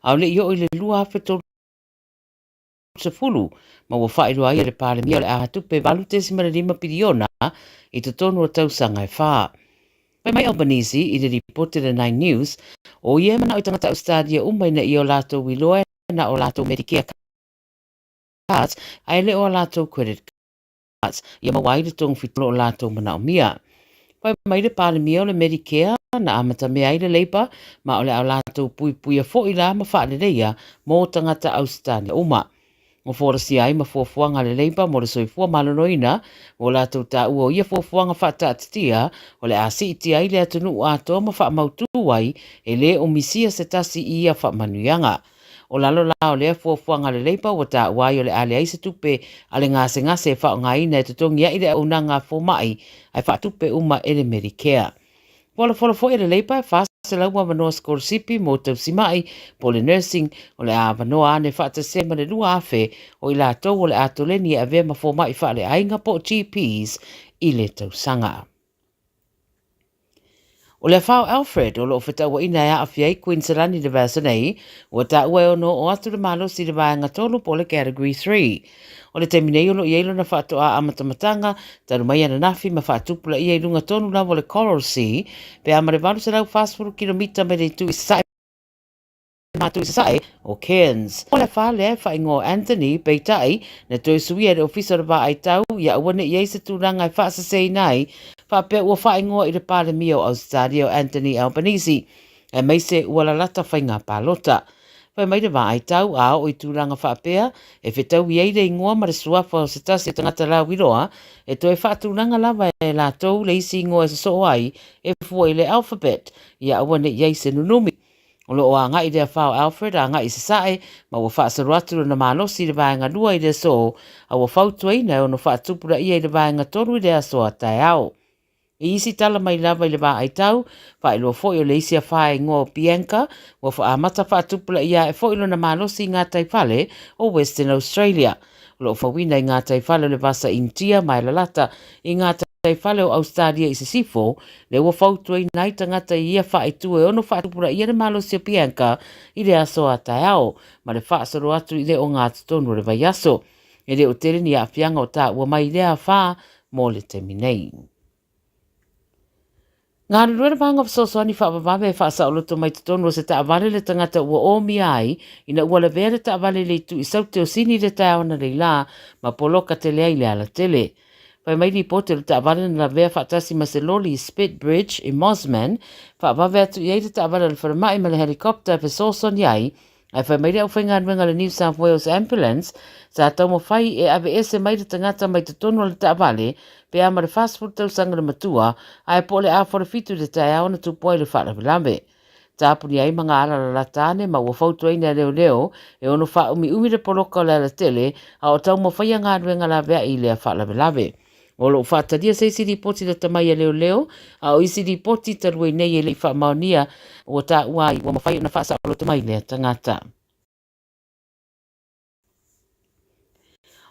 a o le i oo i le 2030, ma ua faailoa ai e le Palemia o le a tupe 8.5 piliona i totonu o tausaga e fa. Fai mai Albanese i le lipoti a le Nine News, o ia e manao i tagata Ausetalia uma ina ia o latou iloa e na o latou Medicare cards ae le o a latou credit cards ia maua ai le togafiti o lo o latou manaomia. Fai mai le Palemia o le Medicare na amatamea ai le Labour ma o le a latou puipuia foi la ma faaleleia mo tagata Ausetalia uma. Ua folasia ai ma fuafuaga a le Labour mo le soifua maloloina, ua latou taua o ia fuafuaga faataatitia o le a siitia ai le atunuu atoa ma faamautu ai e le o misia se tasi i ia faamanuiaga. O lalo la o lea fuafuaga a le Labour ua taua ai o le a leai se tupe a le gasegase e faaaogaina e totogi ai le auaunaga a fomai ae faatupe uma e le Medicare. Folafola foi e le Labour e 400 avanoa sikolasipi mo tausimai po o le nursing o le a avanoa ane faatasi ai ma le 2,000 o i latou o le a toleni e avea ma fomai faaleaiga po o GPs i le tausaga. O le afa o Alfred o lo o fetauaina e aafia ai Queensland i le vaiaso nei, ua taua e ono oo atu le malosi i le vaega 3 po o le Category 3. O le taimi nei o lo o i ai lona faatoa amatamataga talu mai ananafi ma faatupulaia i luga tonu lava o le Coral Sea pe a ma le 840 kilomita mai le itu i sasae Matu i Sasae o Cairns. O le afa lea e faaigoa o Anthony, peitai, na toe suia e le Ofisa o le Vaai Tau ia aua ne i ai se tulaga e faaseseina ai faapea ua faaigoa i le Palemia o Ausetalia o Anthony Albanese, aemaise ua lalata faiga palota. Fai mai le vaai tau, a oo i tulaga faapea, e fetaui ai le igoa ma le suafa o se tasi o tagata lauiloa, e toe faatulaga lava e latou le isi igoa e sosoo ai e fua i le alphabet, ia aua ne i i ai se nunumi. O lo o agai le afa o Alfred agai i Sasae ma ua faasolo atu lona malosi i le vaega 2 i le aso, a ua fautuaina e ono faatupulaia i le vaega 3 i le aso a taeao. I isi tala mai lava i le vaai tau, faailoa foi o le isi afa e igoa o Bianca ua amata faatupulaia ae foi lona malosi i gataifale o Western Australia. O lo o fauina i gataifale o le Vasa Initia ma e lalata i gataifale o Ausetalia i Sisifo, lea ua fautuaina ai tagata i ia faaitu e ono faatupulaia le malosi o Bianca i le aso a taeao ma le faasolo atu i le ogatotonu o le vaiaso. E le o tele ni aafiaga o taua mai i lea afa mo le taimi nei. Galulue le Vaega Fesoasoani Faavavave e faasaoloto mai totonu o se taavale le tagata ua omia ai ina ua lavea le taavale i le itu i Saute o Sini i le taeao analeila ma poloka tele ai le alatele. Fai mai lipoti o le taavale na lavea faatasi ma se loli i Spit Bridge i Mosman, faavave atu i ai le taavale a le falemai ma le helicopter e fesoasoani ai. Ae fai mai le aufaigaluega a le New South Wales Ambulance, sa taumafai e aveese mai le tagata mai totonu o le taavale pe a ma le 40 tausaga le matua, ae po o le 6:30 i le taeao na tupu ai le faalavelave. Tapuni ai ma ngā ala lalata ane ma ua fautuaina e leoleo e ono faaumiumi le poloka o le alatele a o taumafaia galuega laveai i lea faalavelave. O lo o faatalia se isi lipoti lata mai a leoleo, a o isi lipoti talu ai nei e le i faamaonia ua taua ai ua mafai ona faasaoloto mai lea tagata.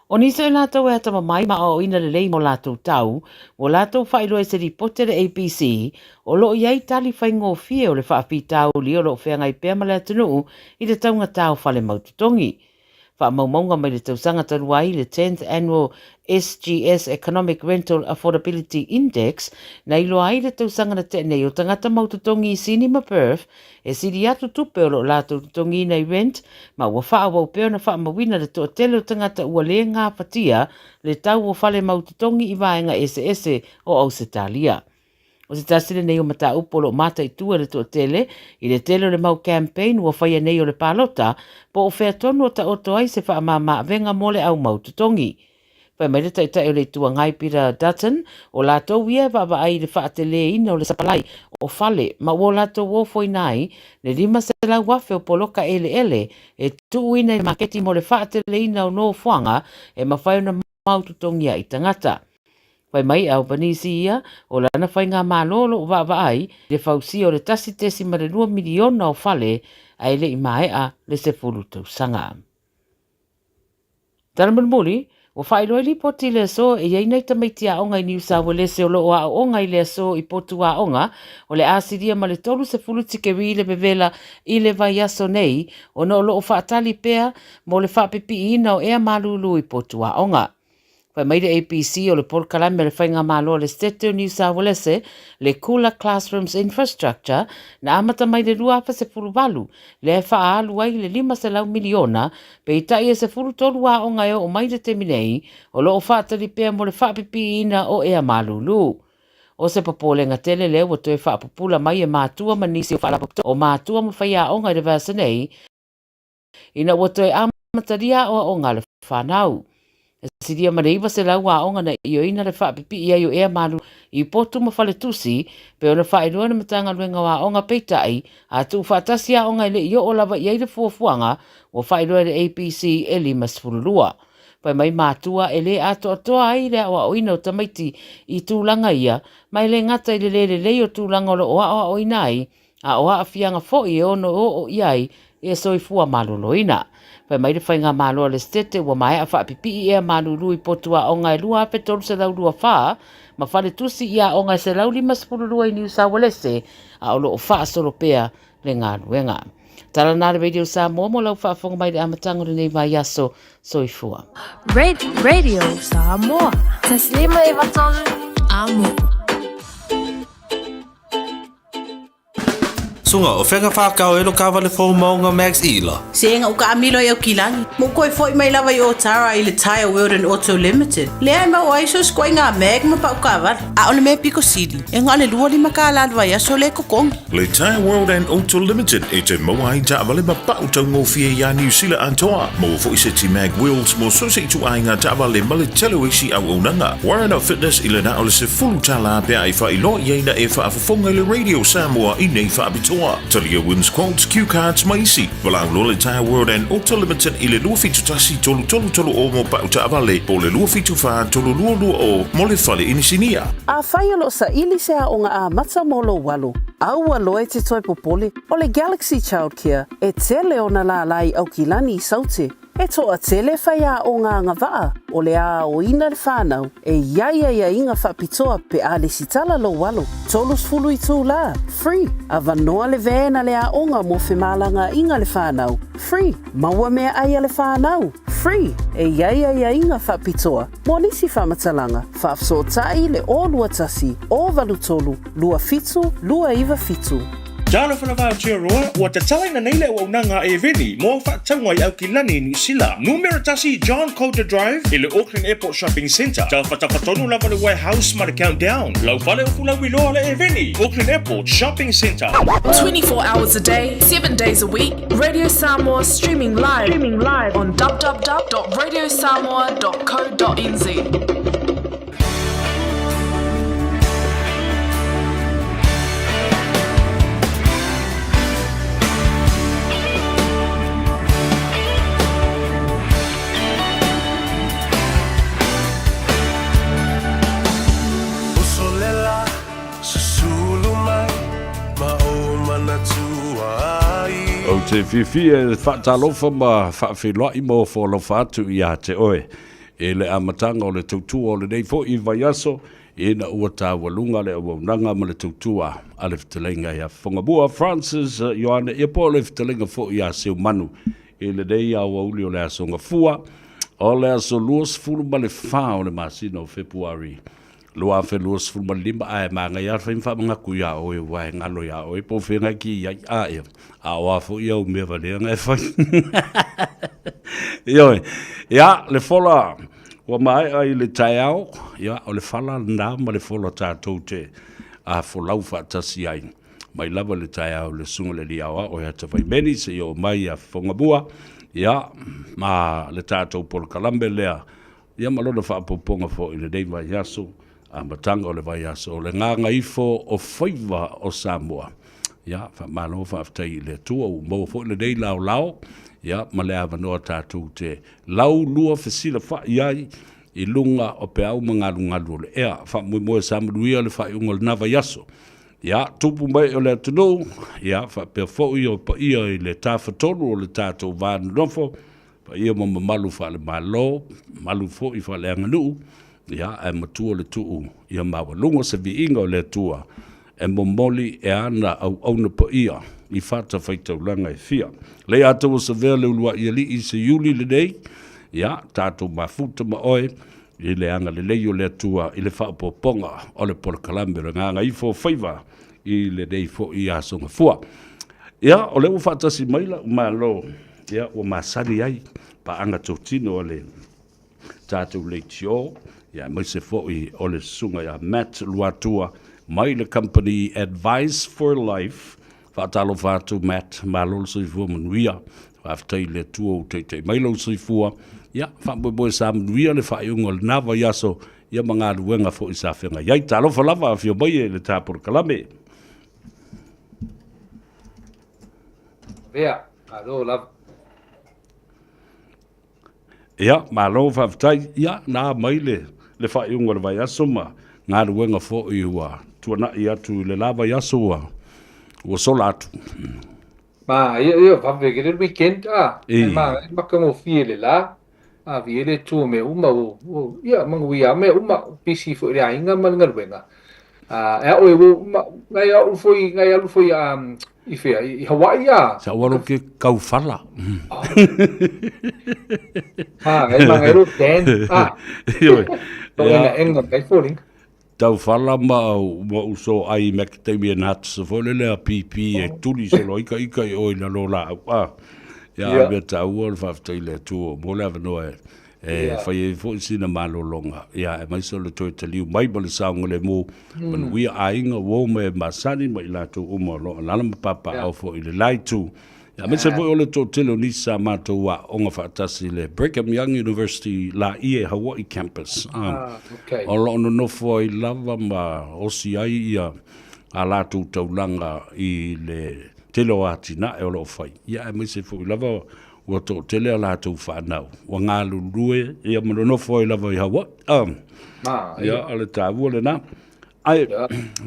O nisi o i latou e atamamai ma aoaoina lelei mo latou tau, ua latou faailoa i se lipoti a le ABC, o lo o i ai tali faigofie o le faafitauli o lo o feagai pea ma le atunuu i le taugata o fale mautotogi. Faamaumauga mai le tausaga talu ai le 10th Annual SGS Economic Rental Affordability Index na iloa ai le tausaga na tea nei o tagata mau totogi i Sini ma Perth e sili atu tupe o lo o latou totogiina i rent ma ua faaauau pea ona faamauina le toatele o tagata ua le gafatia le tau o fale mau totogi i vaega eseese o Ausetalia. O se tasi lenei o mataupu o lo o mataitu e le toatele i le tele o le mau campaign ua faia nei o le palota, po o fea tonu o taoto ai se faamama-avega mo le au mau totogi. Fai mai le Taitai o le Itu Agai Peter Dutton, o latou ia e vaavaai i le faateleina o le sapalai o fale ma ua latou ofoina ai le 500,000 o poloka eleele e tuuina i le maketi mo le faateleina o nofoaga e mafai ona mau totogi ai tagata. Fai mai Albanese ia, o lana faigamalo o lo o vaavaai i le fausia o le 1.2 miliona o fale ae le i maea le 10 tausaga. Tala mulimuli, Ua faailoa i lipoti i le aso e i ai nai tamaiti aoga i Niu Sauelese o lo o aooga i le aso i potu aoga o le a silia ma le 30 tikeri le vevela i le vaiaso nei ona o lo o faatali pea mo le faapipiiina o ea malūlū i potu aoga. Fai mai le ABC o le polokalame a le Faigamalo a le Setete o Niu Sauelese, le Kula Classrooms Infrastructure, na amata mai le 2018, lea e faaalu ai le $500 miliona, peitai e 13 aoga e oo mai le taimi nei, o lo o faatali pea mo le faapipiiina o ea malūlū. O se popolega tele lea ua toe faapupula mai e matua ma nisi o faalapotopotoga o matua ma faiaoga i le vaiaso nei, ina ua toe amatalia aoaoga a le fanau. E silia ma le 900 aoga na ioeina le faapipii ai o ea malu i potu ma faletusi, pei ona faailoa e le Matagaluega o Aoga peitai, a tuufaatasi aoga e le i oo lava i ai le fuafuaga, ua faailoa e le ABC e 52. Fai mai matua e le atoatoa ai le aoaoina o tamaiti i tulaga ia, ma e le gata i le le lelei o tulaga o lo o aoaoina ai, a o aafiaga foi e ono oo i ai ia soifua maloloina. Fai mai le Faigamalo a le Setete ua maea faapipii ea malulu i potu aoga e 2,324 ma faletusi i aoga e 152 i Niu Saualese, a o lo o faasolo pea le galuega. Tala nā le Radio Samoa mo lau faafofoga mai i le amataga o lenei vaiaso. Soifua. Radio Samoa. Taslima e vatolu. Amo. Sunga, o fea ka whākau e lo kāwale fō maunga Max Ila? Se ega uka amilo i au kilagi. Mo koe foi mai lava i Otara i le Tyre World and Auto Limited. Lea e mau ai so sikoa i ngā mag ma pau kāwale. A o le mea piko sili, e nga le 25 kālā le vaiaso le kokongi. Le Tyre World and Auto Limited e te maua ai taavale ma pau taugofie iā Niu Sila atoa. Maua foi seti mag wheels mo so se ituaiga taavale ma le tele o isi auaunaga. Warren of Fitness i le na o le $10 pea e faailoa i ai na e faafofoga i le Radio Samoa i nei faapitoa. Talia Wins Quotes, Cue Cards ma isi. Valaau loa le Tyre World and Auto Limited i le 271 3330 mo pau taavale po o le 274 3220 mo le fale inisinia. Afai o lo o saili se aoga amata mo lou alo, aua loa e te toe popole, o le Galaxy Childcare e tele ona lālā i Aukilani i Saute. E toatele faiaoga agavaa o le aoina le whanau e i ai aiaiga faapitoa pe a lesitala lou alo, 30 itulā, free, avanoa le van a le aoga mo femalagaaiga le whanau, free, maua meaai a le whanau, free, e i ai aiaiga faapitoa mo nisi faamatalaga, faafesootai le 021 083 27 297. Talofa lava Aotearoa, ua tatalaina nei le auaunaga a Eveni mo au faatauga i Aukilani, Niu Sila. Numera 1 John Coulter Drive i le Auckland Airport Shopping Centre. Tafatafa tonu lava le warehouse ma le Countdown. Lau fale o Fulauiloa le Eveni, Auckland Airport Shopping Centre. 24 hours a day, 7 days a week, Radio Samoa streaming live, streaming live on www.radiosamoa.co.nz. Usolela, susulu mai, ma ou manatua ai. Ou te fiafia e faatalofa ma faafeiloai ma ofo alofa atu ia te oe. I le amataga o le tautua o lenei foi vaiaso, ina ua taualuga le auaunaga ma le tautua a le fetalaiga ia Fofogamua Francis Ioane, ia po o le fetalaiga foi ia Seumanu i lenei aoauli o le Aso Gafua, o le aso 24 o le masina o Fepuari 2025, ae manaia lava le fai ma faamanatu iā oe aua e galo iā oe po o fea e ki ai, a ea, a o a foi au mea valea na e fai. Ioe, ia, le fola ua maea i le taeao, ia, o le fala lena ma le fola tatou te a folau faatasi ai. Mai lava le taeao le susuga le alii aoao ia Tavaimeni seia oo mai ia Fofogamua, ia, ma le tatou polokalame lea Ia ma lona faaopoopoga foi i lenei vaiaso, amataga o le vaiaso o le gagaifo o faiva o Samoa. Ia, faamalo faafetai i le Atua ua maua foi lenei laolao, ia, ma le avanoa tatou te laulua fesilafai ai i luga o peau ma galugalu o le ea. Faamoemoe sa manuia le faaiuga o lena vaiaso. Ia, tupu mai o le atunuu, ia, faapea foi o paia i le tafatolu o le tatou va nonofo, Paia ma mamalu faale-Malo, mamalu foi faaleaganuu, ia, ae matua le tuu ia maualuga se viiga o le Atua e momoli e ana auauna paia i fatafaitaulaga e fia. Lei atoa savea le uluai alii i se Iuli lenei, ia, tatou mafuta ma oe i le agalelei o le Atua i le faaopoopoga o le polokalame o le Gagaifo o Faiva i lenei foi aso Gafua. Ia, o lea ua faatasi mai la'u Malo, ia, ua masani ai paaga totino a le tatou leitio, ia, aemaise foi o le susuga ia Matt Luatua mai le company Advice for Life. Faatalofa atu Matt, malo le soifua manuia. Faafetai i le Atua ua taitai mai lou soifua. Ia, faamoemoe sa manuia le faaiuga o lena vaiaso, ia ma galuega foi sa feagai ai. Talofa lava, afio mai e le ta polokalame. Ia, malo lava. Ia, malo faafetai. Ia, na mai le, le faaiuga o le vaiaso ma galuega foi ua tuanai atu i le la vaiaso ua, ua sola atu. Ma, ia, ia, vave ke le weekend, a, e ma, e makagofie le la, a vi le tu me uma, o, o, ia, mangu ia me uma, pisi fo le ainga ma le galuega. A, e au e wo, ma, ngai au foi, ngai alu foi, um, i whea, i Hawaii a? Sa ua ke kau fala. Ha, ngai ma ngai ro Dan, a. Ioi. To ena enga kai fōling. Taufala ma ua uso ai macadamia nuts foi lele a pipi e tuli solo ika ika i oi lalo laau a. Ia a mea taua o le faafetai i le Atua mo le avanoa e e fai ai foi sina malologa ia aemaise o le toe taliu mai ma le saogalemu manuia aiga uo ma e masani ma i latou uma o lo o alaala ma papaaao foi i le la itu. Ia aemaise foi o le toatele o nisi sa matou aoga faatasi i le Brigham Young University Laie Hawaii Campus. Ah, okay. O lo o nonofo ai lava ma osi ai ia a latou taulaga i le tele o atinae o lo o fai. Ia aemaise foi lava ua toatele a latou fanau ua galulue ia ma nonofo ai lava i Hawaii. Ah, ah, ia, o le taua lena. Ae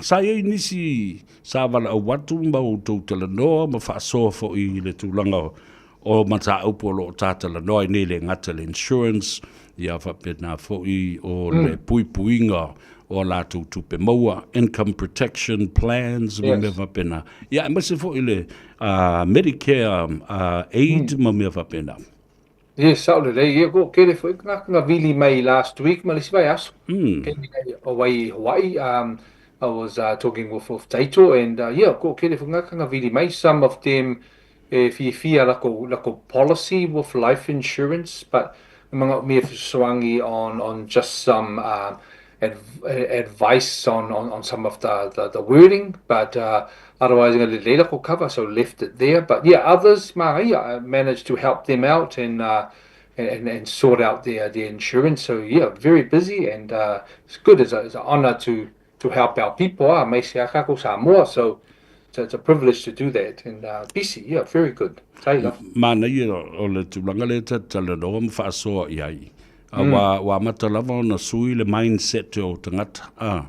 sa i ai nisi sa valaau atu ma outou talanoa ma faasoa foi i le tulaga o mataupu o lo o tatalanoa ai nei, le gata le insurance, ia faapena foi o le puipuiga o a latou tupe maua, income protection plans ma mea faapena. Ia aemaise foi le Medicare aid ma mea faapena. Yes, sao lelei. Ia ko kele foi tagata na vili mai last week ma le isi vaiaso. Kei nei o wai i Hawaii. I was talking with with Taito and yeah, ko kele foi tagata na vili mai. Some of them e fiafia lako lako policy with life insurance, but manaomia fesoasoani on on just some advice on on on some of the the the wording, but otherwise ina lelei lako cover, so left it there. But yeah, others, manaia, I managed to help them out and and and sort out their their insurance. So yeah, very busy and it's good. It's a, it's an honor to to help our people, ah, aemaise a kākou Samoa. So it's a, it's a privilege to do that and busy, yeah, very good. Taylor. Manaia o le tulaga lea ta talanoa ma faasoa i ai. A ua, ua amata lava ona sui le mindset o tagata, a.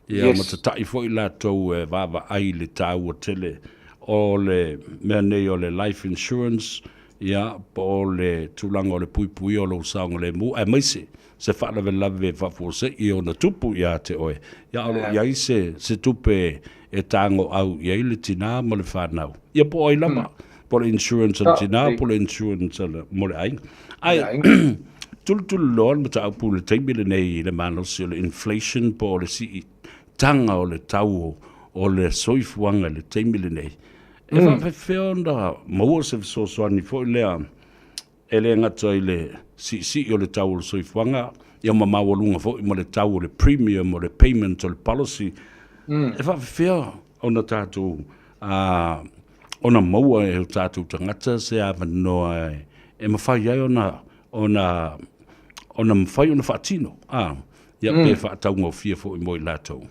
Ia ma tata'i foi latou e vaavaai i le taua tele o le mea nei o le life insurance, ia, po o le tulaga o le puipuia o lou saogalemu, aemaise se faalavelave faafuasei ona tupu ia te oe, ia o lo o i ai se, se tupe e tagoau i ai le tinā ma le fanau. Ia po o ai lava, po o le insurance a le tinā, po o le insurance a le, mo le aiga. Ae, tulutulu loa le mataupu i le taimi lenei i le malosi o le inflation po o le siitaga o le tau o le soifuaga i le taimi lenei. E faapefea ona maua se fesoasoani foi lea E le gata i le siisii o le tau o le soifuaga, ia ma maualuga foi ma le tau o le premium o le payment o le policy, e faapefea ona tatou ona maua e o tatou tagata se avanoa e mafai ai ona ona ona mafai ona faatino, ia pe faataugofie foi mo i latou.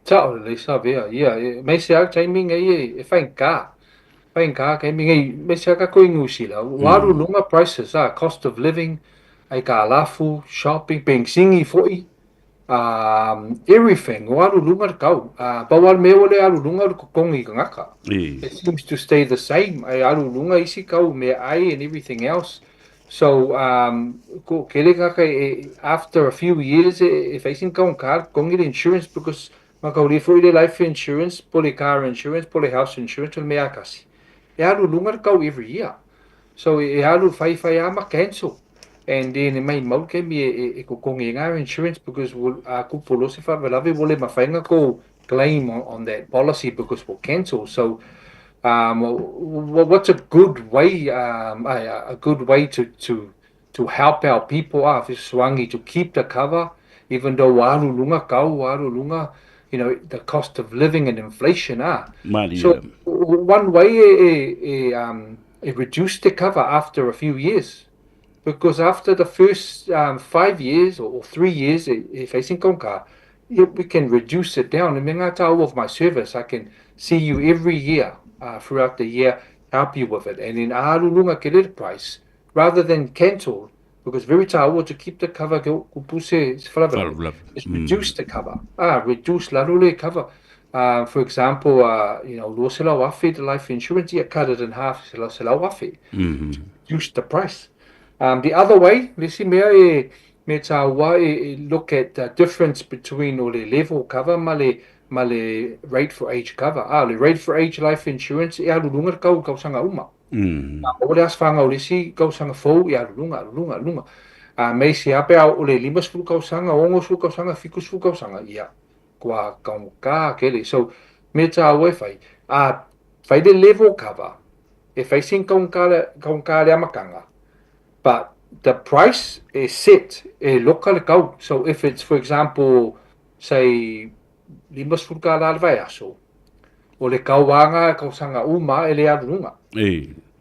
Sao lelei sa vea, ia, aemaise lava le taimi nei e faigata, faigata taimi nei, aemaise lava tatou i Niu Sila, ua alu i luga prices a, cost of living, aitalafu, shopping, penisini foi, everything, ua alu i luga le tau. Pau lava le mea ua le alu i luga o le totogi i tagata. It seems to stay the same, ae alu i luga isi tau meaai and everything else. So um ko kele tagata e after a few years e fai sina taugata le totogi le insurance because matauli foi le life insurance po le car insurance po le house insurance o le mea tasi e alu i luga le tau every year. So e alu fai fai lava ma cancel and then e maumau le taimi e totogi ai na insurance because a tupu loa se faalavelave ua le mafai ona tou claim on that policy because ua cancel. So um what's a good way um a good way to to to help our people ah fesoasoani to keep the cover even though ua alu i luga tau ua alu i luga you know the cost of living and inflation ah. Malie. So one way e e e um e reduce the cover after a few years because after the first um 5 years or 3 years e e fai sina taugata we can reduce it down. E mea ngā tāua of my service I can see you every year uh throughout the year help you with it and then alu i luga tele le price rather than cancel because very tāua to keep the cover ke kupu se se faalavelave is reduce the cover ah reduce lalo le cover uh for example uh you know 200,000 the life insurance ia cut it in half 100,000 reduce the price um the other way le isi mea e me tāua e look at the difference between o le level cover ma le ma le rate for age cover ah le rate for age life insurance e alu i luga le tau i tausaga uma. A o le aso fanau o le isi tausaga fou e alu i luga, alu i luga, alu i luga. A me isi lava pe a oo i le 50 tausaga, 60 tausaga, 70 tausaga, ia, kua taugata tele. So, mea tāua e fai, a fai le level cover, e fai sina taugata, taugata le amataga, but the price e set, e loka le tau. So, if it's for example, say, 50 tala le vaiaso, o le kauāga tausaga uma e le alu i luga.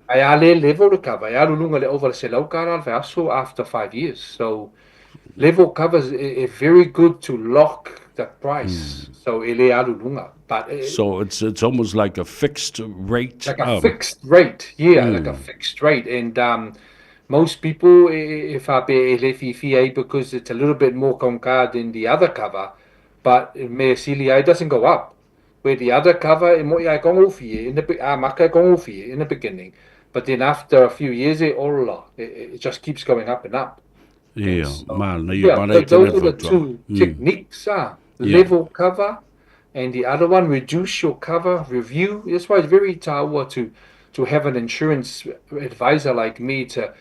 Ae a le level le cover, e alu i luga i le ova i le $100 le vaiaso after 5 years. So, level covers e very good to lock the price. So, e le alu i luga. But So it's almost like a fixed rate. Like a fixed rate, yeah, like a fixed rate. And most people e faapea e le fiafia ai because it's a little bit more taugata than the other cover, but mea sili ai, it doesn't go up. Where the other cover e mo'i a e taugofie, in the, amata e taugofie in the beginning, but then after a few years e ola, it just keeps going up and up. Yeah, so, yeah, those are the two techniques, ah. Level cover and the other one, reduce your cover, review. That's why it's very tāua to have an insurance advisor like me to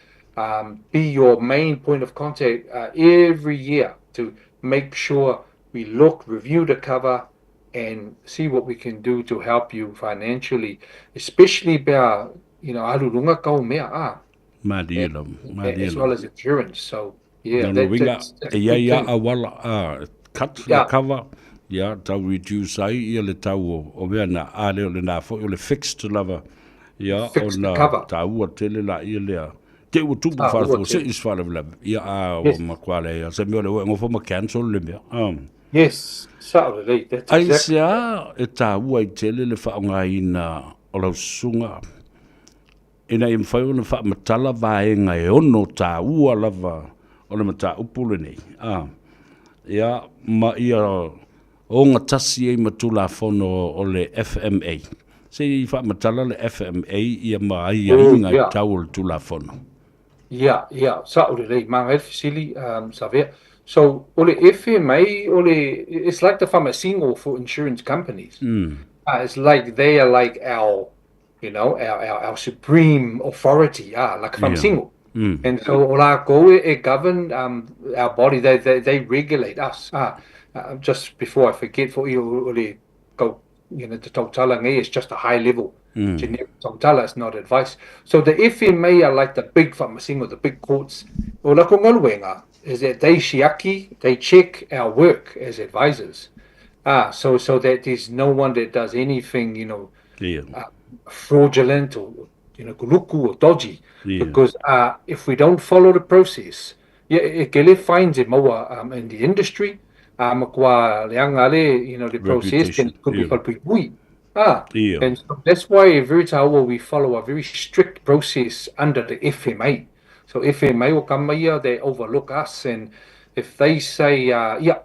be your main point of contact every year to make sure we look, review the cover and see what we can do to help you financially, especially pe a, you know, alu i luga tau o mea, ah. Malie malie As well as insurance. So, yeah, that, winga, that's, that's e iai a awala, a cut le cover, ia, tau reduce ai ia le tau o mea na, a le o le nā foi o le fixed lava, ia, Fixed ona cover. tāua tele la ia lea. Te ua tupu Tāua whaafo se tele. is faalavelave, ia, a ua matua le ia, se mea o le ua e ngofo ma cancel le mea. Yes, sao lelei, that's Ai exactly. se a e tāua i tele le faaaogaina o lau susuga ina ia mafai ona faamatala vaega e ono tāua lava o le mataupu lenei, a, ia, ma ia ogatasi ai ma Tulafono o le FMA. Se i faamatala le FMA ia ma aiaiga e tau o le Tulafono. Ia, ia, sao lelei, manaia le fesili, Savea. So, o le FMA, o le, it's like the faamasino for insurance companies. It's like they are like our, you know, our supreme authority, ah, like faamasino. And so o lakou e govern our body, they regulate us. Ah, just before I forget, for o le go, you know, the tautala nei is just a high level. Generic tautala is not advice. So the FMA are like the big faamasino, the big courts. O lakou galuega is that they siaki, they check our work as advisors. Ah, so that there's no one that does anything, fraudulent or kuluku or dodgy. Because if we don't follow the process, yeah, e tele fines e maua in the industry, matua leaga le, the process Reputation, can could be falepuipui. Ah, and so that's why very tāua we follow a very strict process under the FMA. So FMA o kama ia, they overlook us, and if they say, yeah,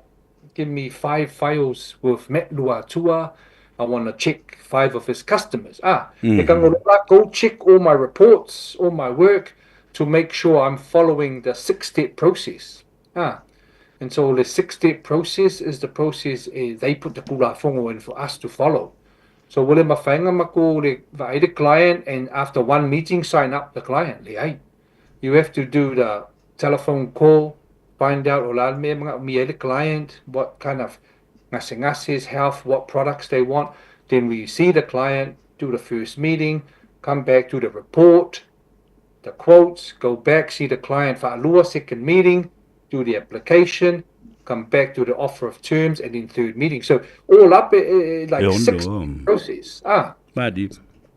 give me five files with Matt Luatua, I want to check five of his customers. Ah, e kanga go check all my reports, all my work. to make sure I'm following the six-step process. Ah. And so the six-step process is the process eh, they put the kulafongo in for us to follow. So ua le mafai ona makou le vaai le client and after one meeting sign up the client. Leai. You have to do the telephone call, find out o le a le mea e manaomia ai le client, what kind of gasegases, health, what products they want. Then we see the client, do the first meeting, come back, do the report, the quotes, go back, see the client faalua, second meeting, do the application, come back, do the offer of terms, and then third meeting. So all up, like E ono, six process. Ah. Madi.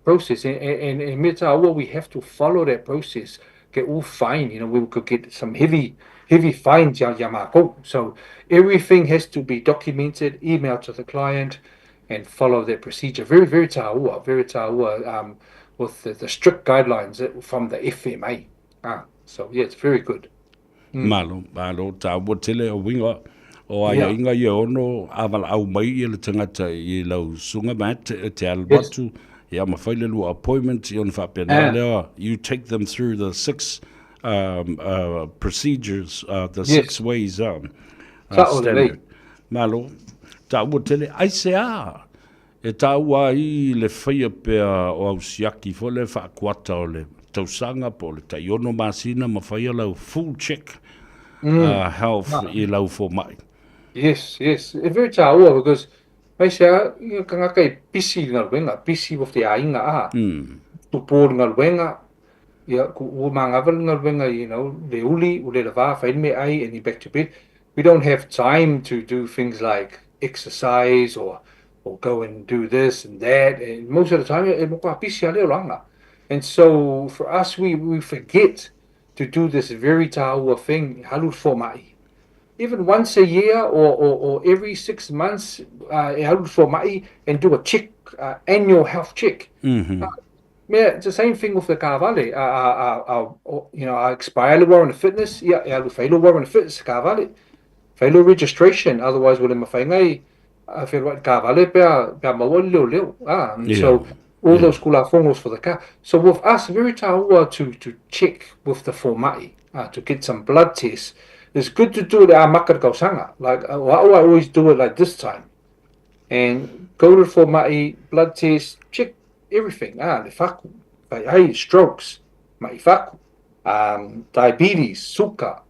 Process. And, and, and, and we have to follow that process. Get all fine, you know, we could get some heavy, heavy fines. So everything has to be documented, emailed to the client, and follow that procedure. Very, very tāua, very tāua with the, the strict guidelines from the FMA. Ah, so yeah, it's very good. Malo, malo, tāua tele o winga, o aiaiga ia ono, a valaau mai ia le tagata i lau susuga Matt e te alu atu, ia ma fai le lua appointment ia ona faapena lea, you take them through the six um, uh, procedures, uh, the six ways um, uh, standard. Malo, tāua tele, aisea e tāua ai le faia pea o au siaki foi le faakuata o le tausaga po o le taiono masina ma faia lau full check mm. uh, health ah. i lau fomai. Yes, yes. E very tāua because aisea ia kangaka e busy i galuega, busy with the aiga a. Mm. Tupo i galuega, ia ku ua magava le galuega, you know, le uli, ua le lavā, fai le meaai and then back to bed. We don't have time to do things like exercise or or go and do this and that and most of the time e matua pisi a le olaga. And so for us we we forget to do this very tāua thing, alu fomai. Even once a year or or or every 6 months uh, e alu fomai and do a check, uh, annual health check. Mm -hmm. uh, Yeah, it's the same thing with the kaavale. Uh, uh, uh, uh, you know, I expire le warrant of fitness. Ia, e alu fai lo warrant of fitness kaavale. Fai lo registration, otherwise ua le mafai ngai a whenua i kaavale pea, pea maua le leoleo. Ah, and yeah. so all yeah. those kulafongos for the car. So with us, very tāua to, to check with the fomai, uh, to get some blood tests. It's good to do it a maka kausanga. Like, uh, I always do it like this time. And go to the fomai, blood test, check everything, ah, le faku, ai, strokes, ma'i faku, um, diabetes, suka,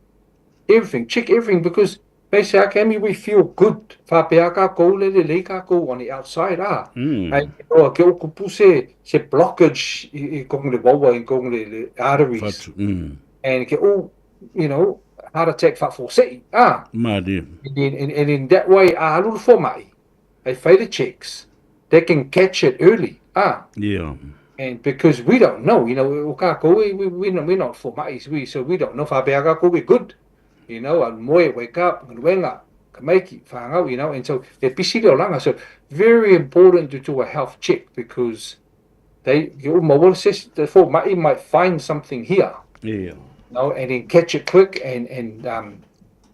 everything, check everything because basically I we feel good. Whapea kākou le lelei kākou on the outside, ah. Mm. Ai, o, ke o kupu se, se blockage i, i kong le wawa, i kong le, le arteries. Fatu, mm. And ke o, you know, heart attack whaafosei, ah. Mārie. And, and, and in that way, a aluru fō They fai the checks. They can catch it early, ah. Yeah. And because we don't know, you know, o kākou, we, we, we, we're not fōmaʻi, we, so we don't know. Whapea kākou, we're good. You know, and moe, wake up, galuega, kamaiki, whāngau, you know, and so e pisi le olaga. So very important to do a health check because they, you maua se, the fōmaʻi might find something here. Yeah. No, and then catch it quick and, and um,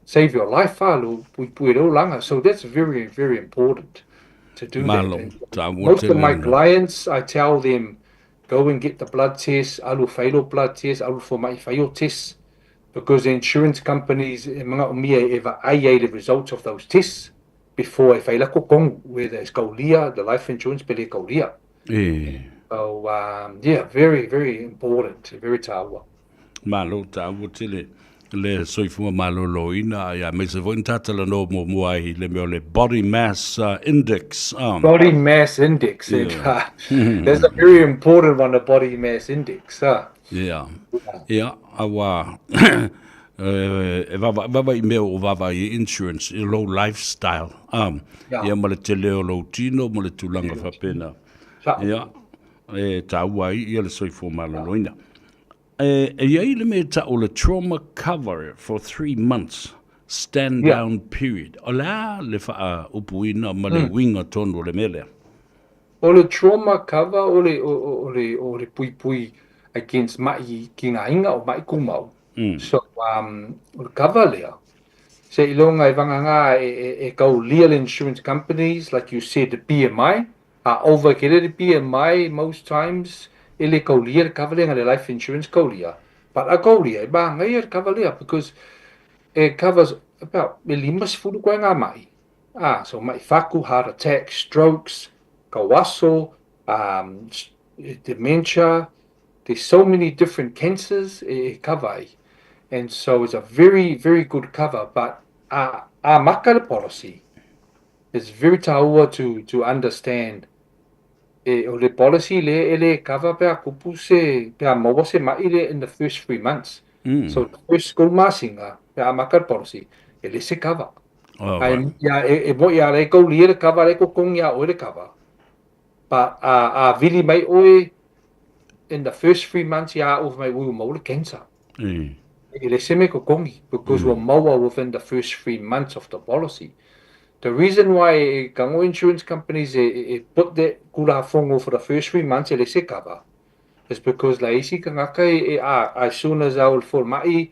save your life, ah, lo puipui le olaga. So that's very, very important to do Malo, that. And most of my clients, I tell them, go and get the blood test, alu whailo blood test, alu fōmaʻi whaio tests, because the insurance companies e manaomia e vaai ai the results of those tests before e whai lako kongu, whether it's kaulia, the life insurance pe le kaulia. E. So, um, yeah, very, very important, very tāua. Malo tāua tele le soifua malōlōina, ia aemaise foi na talanoa muamua ai i le mea o le body mass uh, index. Um. Body mass index. Yeah. That's a very important one, the body mass index. Huh? Yeah. Yeah, aua e vava, vava i mea o vava i insurance, i lou lifestyle. Um, yeah. Ia ma le tele o lou tino ma le tulaga faapena. Ia, e tāua ai ia le soifua maloloina. E, e i ai le mea tau o le trauma cover for 3 months stand yeah. down period. O le a le faaupuina ma le mm. uiga tonu o le mea lea? O le trauma cover o le, o, o, o le, o le puipui against maʻi kigaina o maʻi kumau. Mm. So, um, o le cover lea, seiloga e vagagā e, e, e kaulia le insurance companies, like you said, the BMI, a over ke le BMI most times, e le kaulia le cover lea le life insurance kaulia. But a kaulia, e māngaia le cover lea because it covers about e 50 koe ngā mahi. Ah, so mahi whaku, heart attack, strokes, kauaso, um, dementia, there's so many different cancers e, e cover ai. And so it's a very, very good cover, but a, a maka le policy, it's very taua to, to understand e, o le policy le e le cover pea kupu se, pea maua se mai le in the first 3 months. So the first school masinga, pea maka le policy, e le se cover. Oh, Ai, right. ia, e, e mo ia le kau lie le cover, le kokong ia oe le cover. But a vili mai oe in the first 3 months ia o mai ui mau le cancer. E le se me kokongi because ua maua within the first 3 months of the policy. The reason why e kango insurance companies e, e, e put that kura fongo for the first 3 months e le se cover is because la isi kangaka e, e a, as soon as au le mai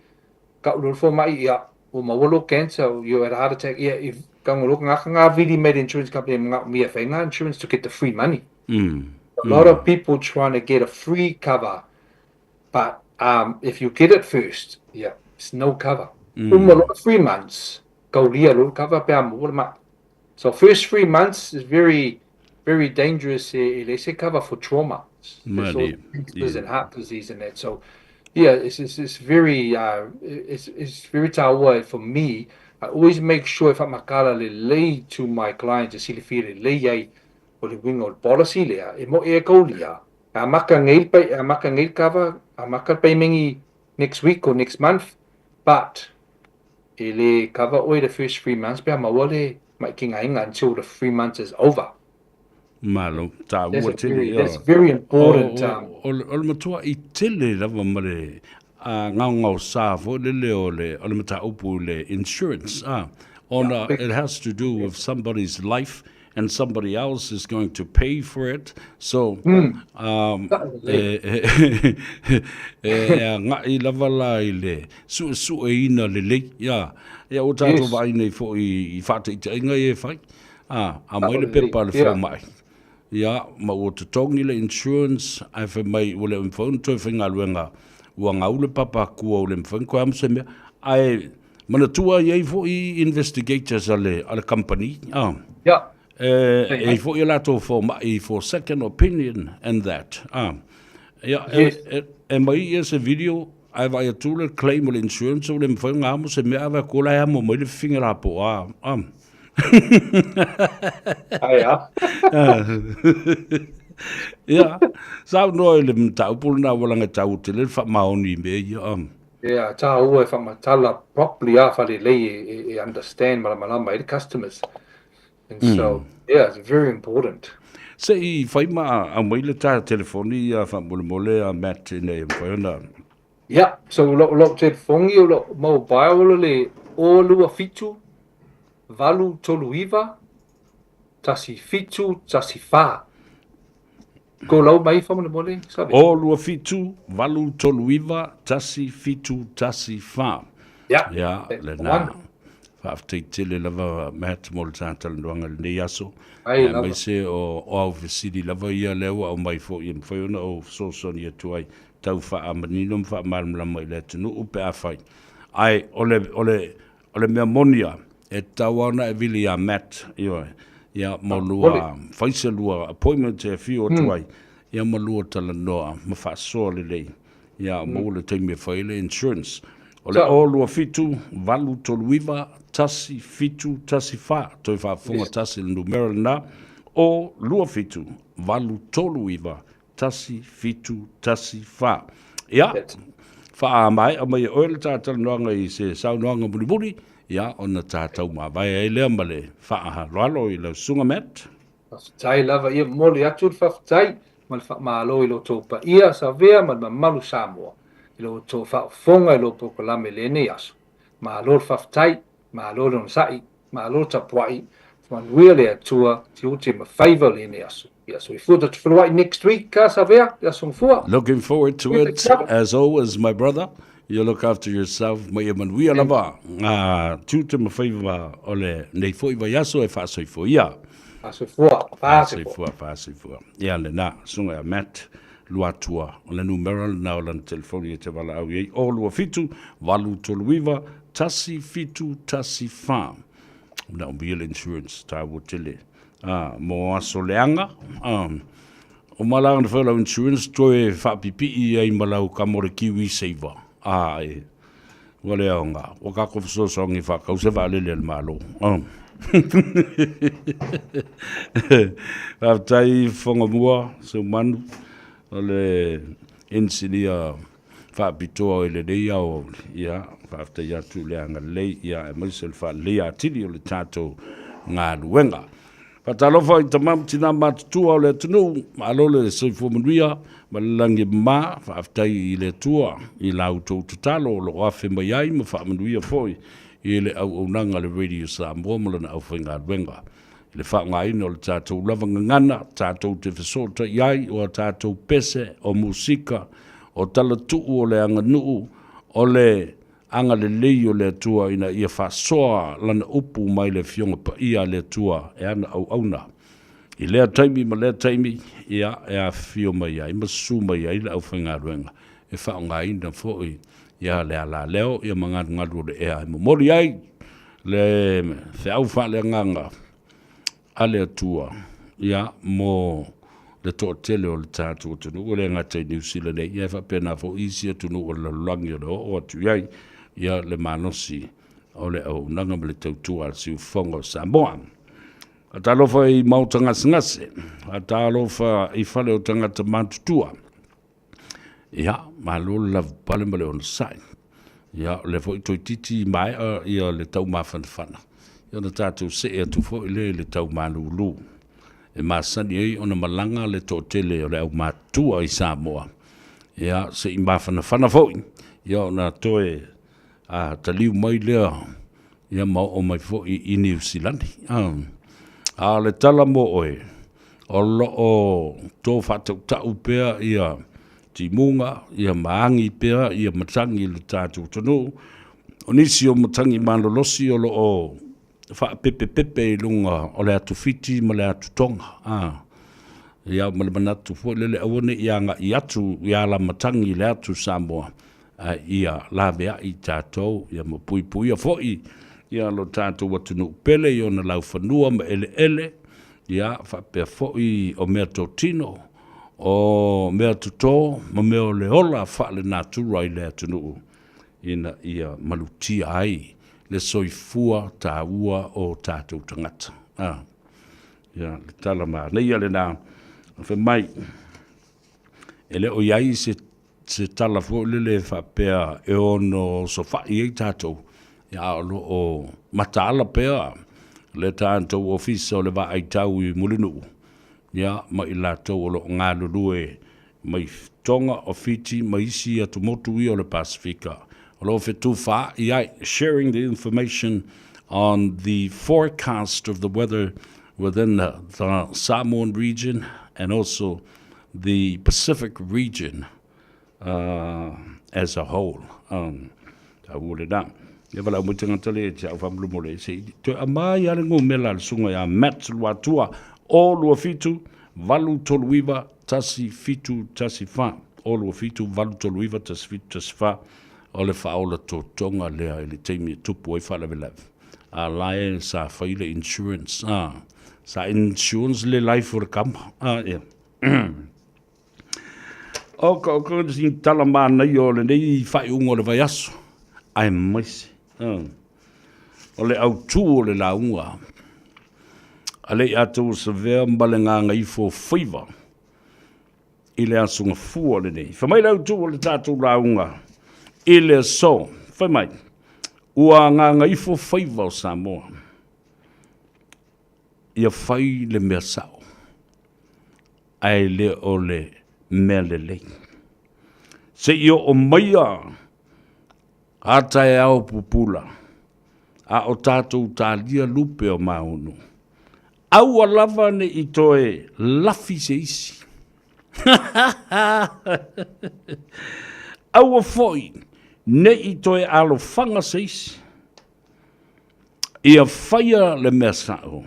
ka ulu fo mai ia ua maua lo cancer you had a heart attack ia if kango lo ngaka ngā vili made insurance company ngā mia whainga insurance to get the free money. A lot of people trying to get a free cover, but if you get it first, yeah, it's no cover. Uma lo 3 months, kaulia lo cover pe amo ma. So first 3 months is very, very dangerous. E, e le se cover for trauma. There's all Mani, cancers and heart disease and that. So yeah, it's very it's very taua for me. I always make sure if I'm makala le lei to my clients e silifia le lei ai o le winga o le policy lea, e mo e kaulia. A maka ngei pa a maka ngei cover, a maka payment next week or next month, but e le cover oe the first 3 months pe a maua le mai ki ngainga until the 3 months is over. Malo, tā That's, ua a tele, very, ia. that's very important. O, o, o, o le matua i tele lava ma le a ngao ngao sa fo le le o le, o le mataupu le insurance. Ah, ona, it has to do with somebody's life and somebody else is going to pay for it. So, e, e, e, e, ngai lava la i le su su e ina le lei. Ia, ia o tātou vai nei fo i, i whāte i te inga e whai. Ah, a mai le pepa le fo mai. Ia, ma ua totogi le insurance, ae fai mai ua le mafai ona toe faigaluega, ua gau le papa akua ua le mafai ona toe amo se mea. Ae manatua e i ai foi investigators a le, a le company, ah. E, e ai foi a latou fomai for second opinion and that. Ah. Ia, e, e, e mai ia se video, ae vaai atu le claim o le insurance ua le mafai ona amo se mea, ae vaai atu la e amo mai le fifiga lapoa. Ah. Ai a. Ia, saunoa i le mataupu lena ua laga e taua tele le faamaoni i mea ia. Um. Yeah, tāua e whamatala properly a whare lei e, e, e understand malamalama ai le customers. And so, yeah, it's very important. Se i whai ma au mai le tā telefoni ia whaamolemole a Matt ina e mawhai ona. Yeah, so lo lo telefoni o lo mobile le o lua fitu valu tolu iva tasi fitu tasi wha. Ko lau mai whamolemole, sabe? O lua fitu, valu tolu iva, tasi fitu tasi wha. Yeah. Ia, That's le the na. one. Faafetai tele lava Matt mo le tātalanoaga i lenei aso. Ai Ia lava. aemaise o o au fesili lava ia lea ua aumai foi e mafai ona ou fesoasoani atu ai tau faamanino ma faamalamalama i le atunuu pe afai. Ae o le o le o le mea moni lava, e tatau lava ona e vili iā Matt, ioe, ia ma lua fai se lua appointment e afio atu ai, ia ma lua talanoa ma faasoa lelei. Ia, maua le taimi e fai ai le insurance. O le 0 2 7 8 3 9 1 7 1 4, toe faafofoga tasi le numera lena, o 2 7 8 3 9 1 7 1 4. Ia, faamaea mai e oe le tātalanoaga i se saunoaga mulimuli, ia, ona tātau mavae ai lea ma le faaaloalo i lau susuga Matt. Faafetai lava ia momoli atu le faafetai ma le faamalo i lo outou paia Savea ma le mamalu Samoa i lo outou faafofoga i lo polokalame i lenei aso. Malo le faafetai, malo le onosai, malo le tapuai, faamanuia le Atua tiute ma faiva o lenei aso. Ia soifua tatou feiloai next week ka Savea, le aso gafua. Looking forward to it as always, my brother. You look after yourself. Ma ia manuia lava ngā tiute ma faiva o lenei foi vaiaso e faasoifua ia. Faasoifua, faasoifua. Faasoifua, faasoifua. Ia lena, susuga ia Matt. Luatua. O le numera lena o lana telefoni e te valaau i ai, 027 839 1714. Manaomia le insurance taua tele a mo aso leaga. A, o malaga na fai lau insurance toe faapipii ai ma lau kamo le Kiwi Saver. A, e, ua le aoga. Ua kākou fesoasoani e faatau se vaalele a le Malo. Faafetai Fofoga Seumanu o le inisinia faapitoa i lenei aoauli. Ia, faafetai atu i le agalelei, ia, aemaise o le faaleleia atili o le tatou galuega. Faatalofa i tama ma tina matutua o le atunuu, malo le soifua manuia ma le lagi e mama, faafetai i le Atua i la outou tatalo o lo o afe mai ai ma faamanuia foi i le auaunaga a le Radio Samoa ma lana aufaigaluega. I le faaaogaina o le tatou lava gagana, tatou te fesootai ai o a tatou pese, o musika, o talatuu o le aganuu, o le agalelei o le Atua ina ia faasoa Lana upu mai le Afioga Paia a le Atua e ana auauna. I lea taimi ma lea taimi, ia, e afifio mai ai ma susu mai ai le aufaigaluega e faaaogaina foi ia le alaleo ia ma galugalu o le ea e momoli ai le feau faaleagaga a le Atua ia mo le toatele o le tatou atunuu, e le gata i Niu Sila nei, ae faapena foi isi atunuu o le lalolagi o le oo atu i ai ia le malosi o le auaunaga ma le tautua a le siufofoga o Samoa. Faatalofa i maota gasegase, faatalofa i fale o tagata matutua. Ia, malo le lavapapale ma le onosai. Ia, o lea foi toeitiiti maea ia le taumafanafana, ia ona tatou see atu foi lea i le taumalulu e masani ai ona malaga le toatele o le aumatutua i Samoa. Ia, se i mafanafana foi, ia ona toe a, taliu mai lea ia ma oo mai foi i Niu Silani. A o le tala mo oe, o lo o to faatautau pea ia timuga, ia ma agi pea ia matagi i le tatou atunuu. O nisi o matagi malolosi o lo o faapepepepe i luga o le atu Fiti ma le atu Tonga. A, ia ma le manatu foi lele aua ne i agai atu i ala matagi i le atu Samoa, a ia laveai tatou, ia ma puipuia foi ia lo tatou atunuu pele i ona laufanua ma eleele, ia faapea foi o meatotino, o meatoto ma mea o le ola faalenatura i le atunuu ina ia malutia ai le soifua taua o tatou tagata. A, ia le tala manaia lena, fai mai, e le o i ai se se tala foi lele faapea e ono osofai ai tatou, a o lo o mataala pea le tatou Ofisa o le Vaai Tau i Mulinuu, ia, ma i latou o lo o galulue mai Tonga, o Fiti ma isi atumotu ia o le Pasefika, o lo o fetufaai ai, sharing the information on the forecast of the weather within the Samoan region and also the Pacific region uh, as a whole. Um, a ua le nā. Ia wala umui tangata le te au whamulumole. Se i toe amai ale ngō mela le sunga ia Matt Luatua o 27 839 1714. O 27 839 1714 o le whaola totonga lea i le taimi e tupu ai whaalavelave. A lae sa whai le insurance. Ah, sa insurance le life o le kama. Ah, yeah. O ka o ka si tala manaia o lenei faaiuga o le vaiaso, aemaise o le autū o le lauga a Lei'atou Savea ma le Gagaifo Faiva i le Aso Gafua lenei. Fai mai le autū o le tatou lauga i le aso, fai mai, ua gagaifo faiva o Samoa. Ia fai le mea sao, ae le o le mea lelei. Se i oo maia a taeao pupula, a o tatou talia lupe o maunu, aua lava ne i toe lafi se isi. Aua foi ne i toe alofaga se isi. Ia faia le mea sao.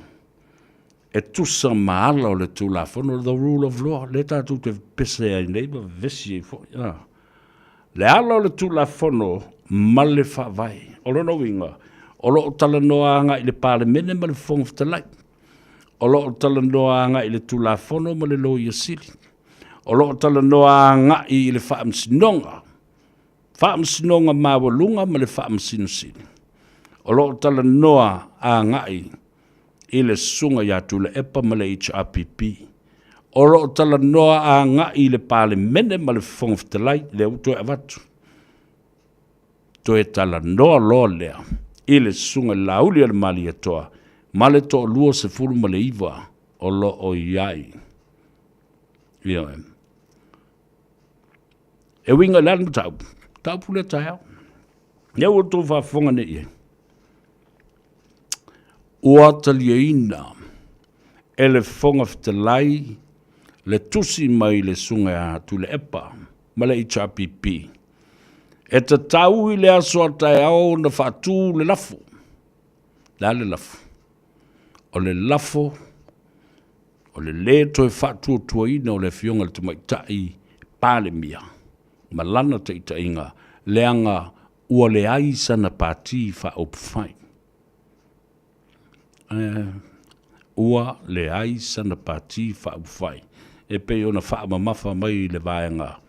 E tusa ma ala o le Tulafono, the rule of law, lea tatou te pese ai nei ma vevesi ai foi. A. Le ala o le Tulafono ma le Faavae. O lona uiga, o lo o talanoa agai i le Palemene ma le Fofoga Fetalai. O lo o talanoa agai i le Tulafono ma le Loia Sili. O lo o talanoa agai i le Faamasinoga, Faamasinoga Maualuga ma le Faamasino Sili. O lo o talanoa agai i le Susuga ia Tuilaepa ma le HRPP. O lo o talanoa agai i le Palemene ma le Fofoga Fetalai, lea ua toe avatu. Toe talanoa loa lea i le Susuga i le Laauli a le Malietoa ma le toalua 19 o lo o i ai. Ioe. E uiga i le a le mataupu? Mataupu lea taeao. Lea ua outou faafofoga nei i ai. Ua taliaina e le Fofoga Fetalai le tusi mai le Susuga ia Tuilaepa ma le HRPP e tatau i le aso a taeao ona faatu le lafo. Le a le lafo? O le lafo o le lē toe faatuatuaina o le Afioga i le Tamaitai Palemia ma lana taitaiga leaga ua leai sana pati faaupufai. Ua leai sana pati faaupufai e pei ona faamamafa mai i le vaega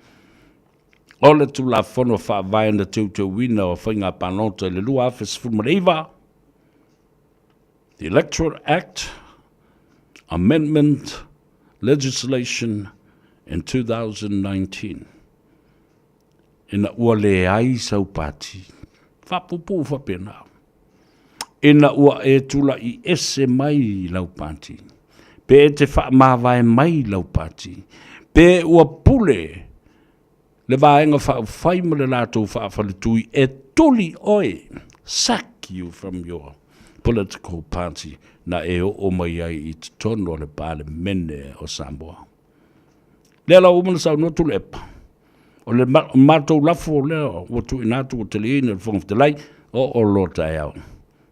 o le Tulafono Faavae na teuteuina o Faiga Palota i le 2019, The Electoral Act Amendment Legislation in 2019. Ina ua leai sau pati, faapuupuu faapena, ina ua e tulai ese mai lau pati, pe e te faamavae mai lau pati, pe ua pule le Vaega Faaupufai ma le latou faafaletui e tuli oe, sack you from your political party, na e oo mai ai i totonu o le Palemene o Samoa. Lea la ua uma ona saunoa Tuilaepa, o le matou lafo lea ua tuuina atu ua taliaina e le Fofoga Fetalai, oo loa taeao,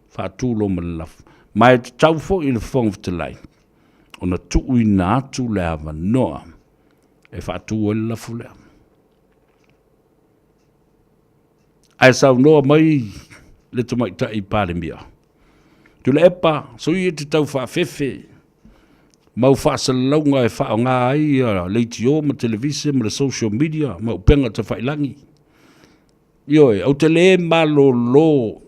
faatu loa ma le lafo. Ma e tatau foi i le Fofoga Fetalai ona tuuina atu le avanoa e faatu ai le lafo lea. Ae saunoa mai le tamaitai Palemia, Tuilaepa, sui e te tau faafefe mau faasalalauga e faaaoga ai leitio ma televise ma le social media ma upega tafailagi. Ioe, ou te le malolo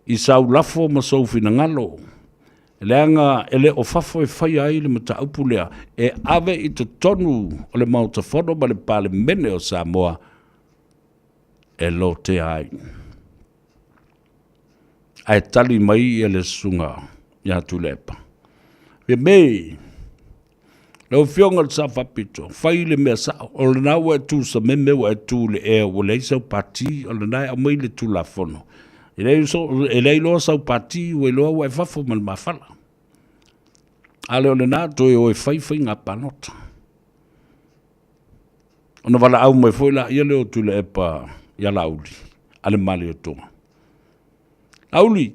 i sau lafo ma sou finagalo, leaga e le o fafo e faia ai le mataupu lea, e ave i totonu o le Maota Fono ma le Palemene o Samoa e lotea ai. Ae tali mai ia le susuga ia Tuilaepa, Fiame, Lau Afioga i le Sao Faapito, fai le mea sao, o lena ua e tu sameme, ua e tu i le ea, ua leai sau pati, o lena e aumai le Tulafono. E leai, so, e leai loa sau pati, ua iloa ua e fafo ma le mafala. A le o lena, toe o e fai faiga palota. Ona valaau mai foi laia lea o Tuilaepa ia Laauli, a le Malietoa. Auli.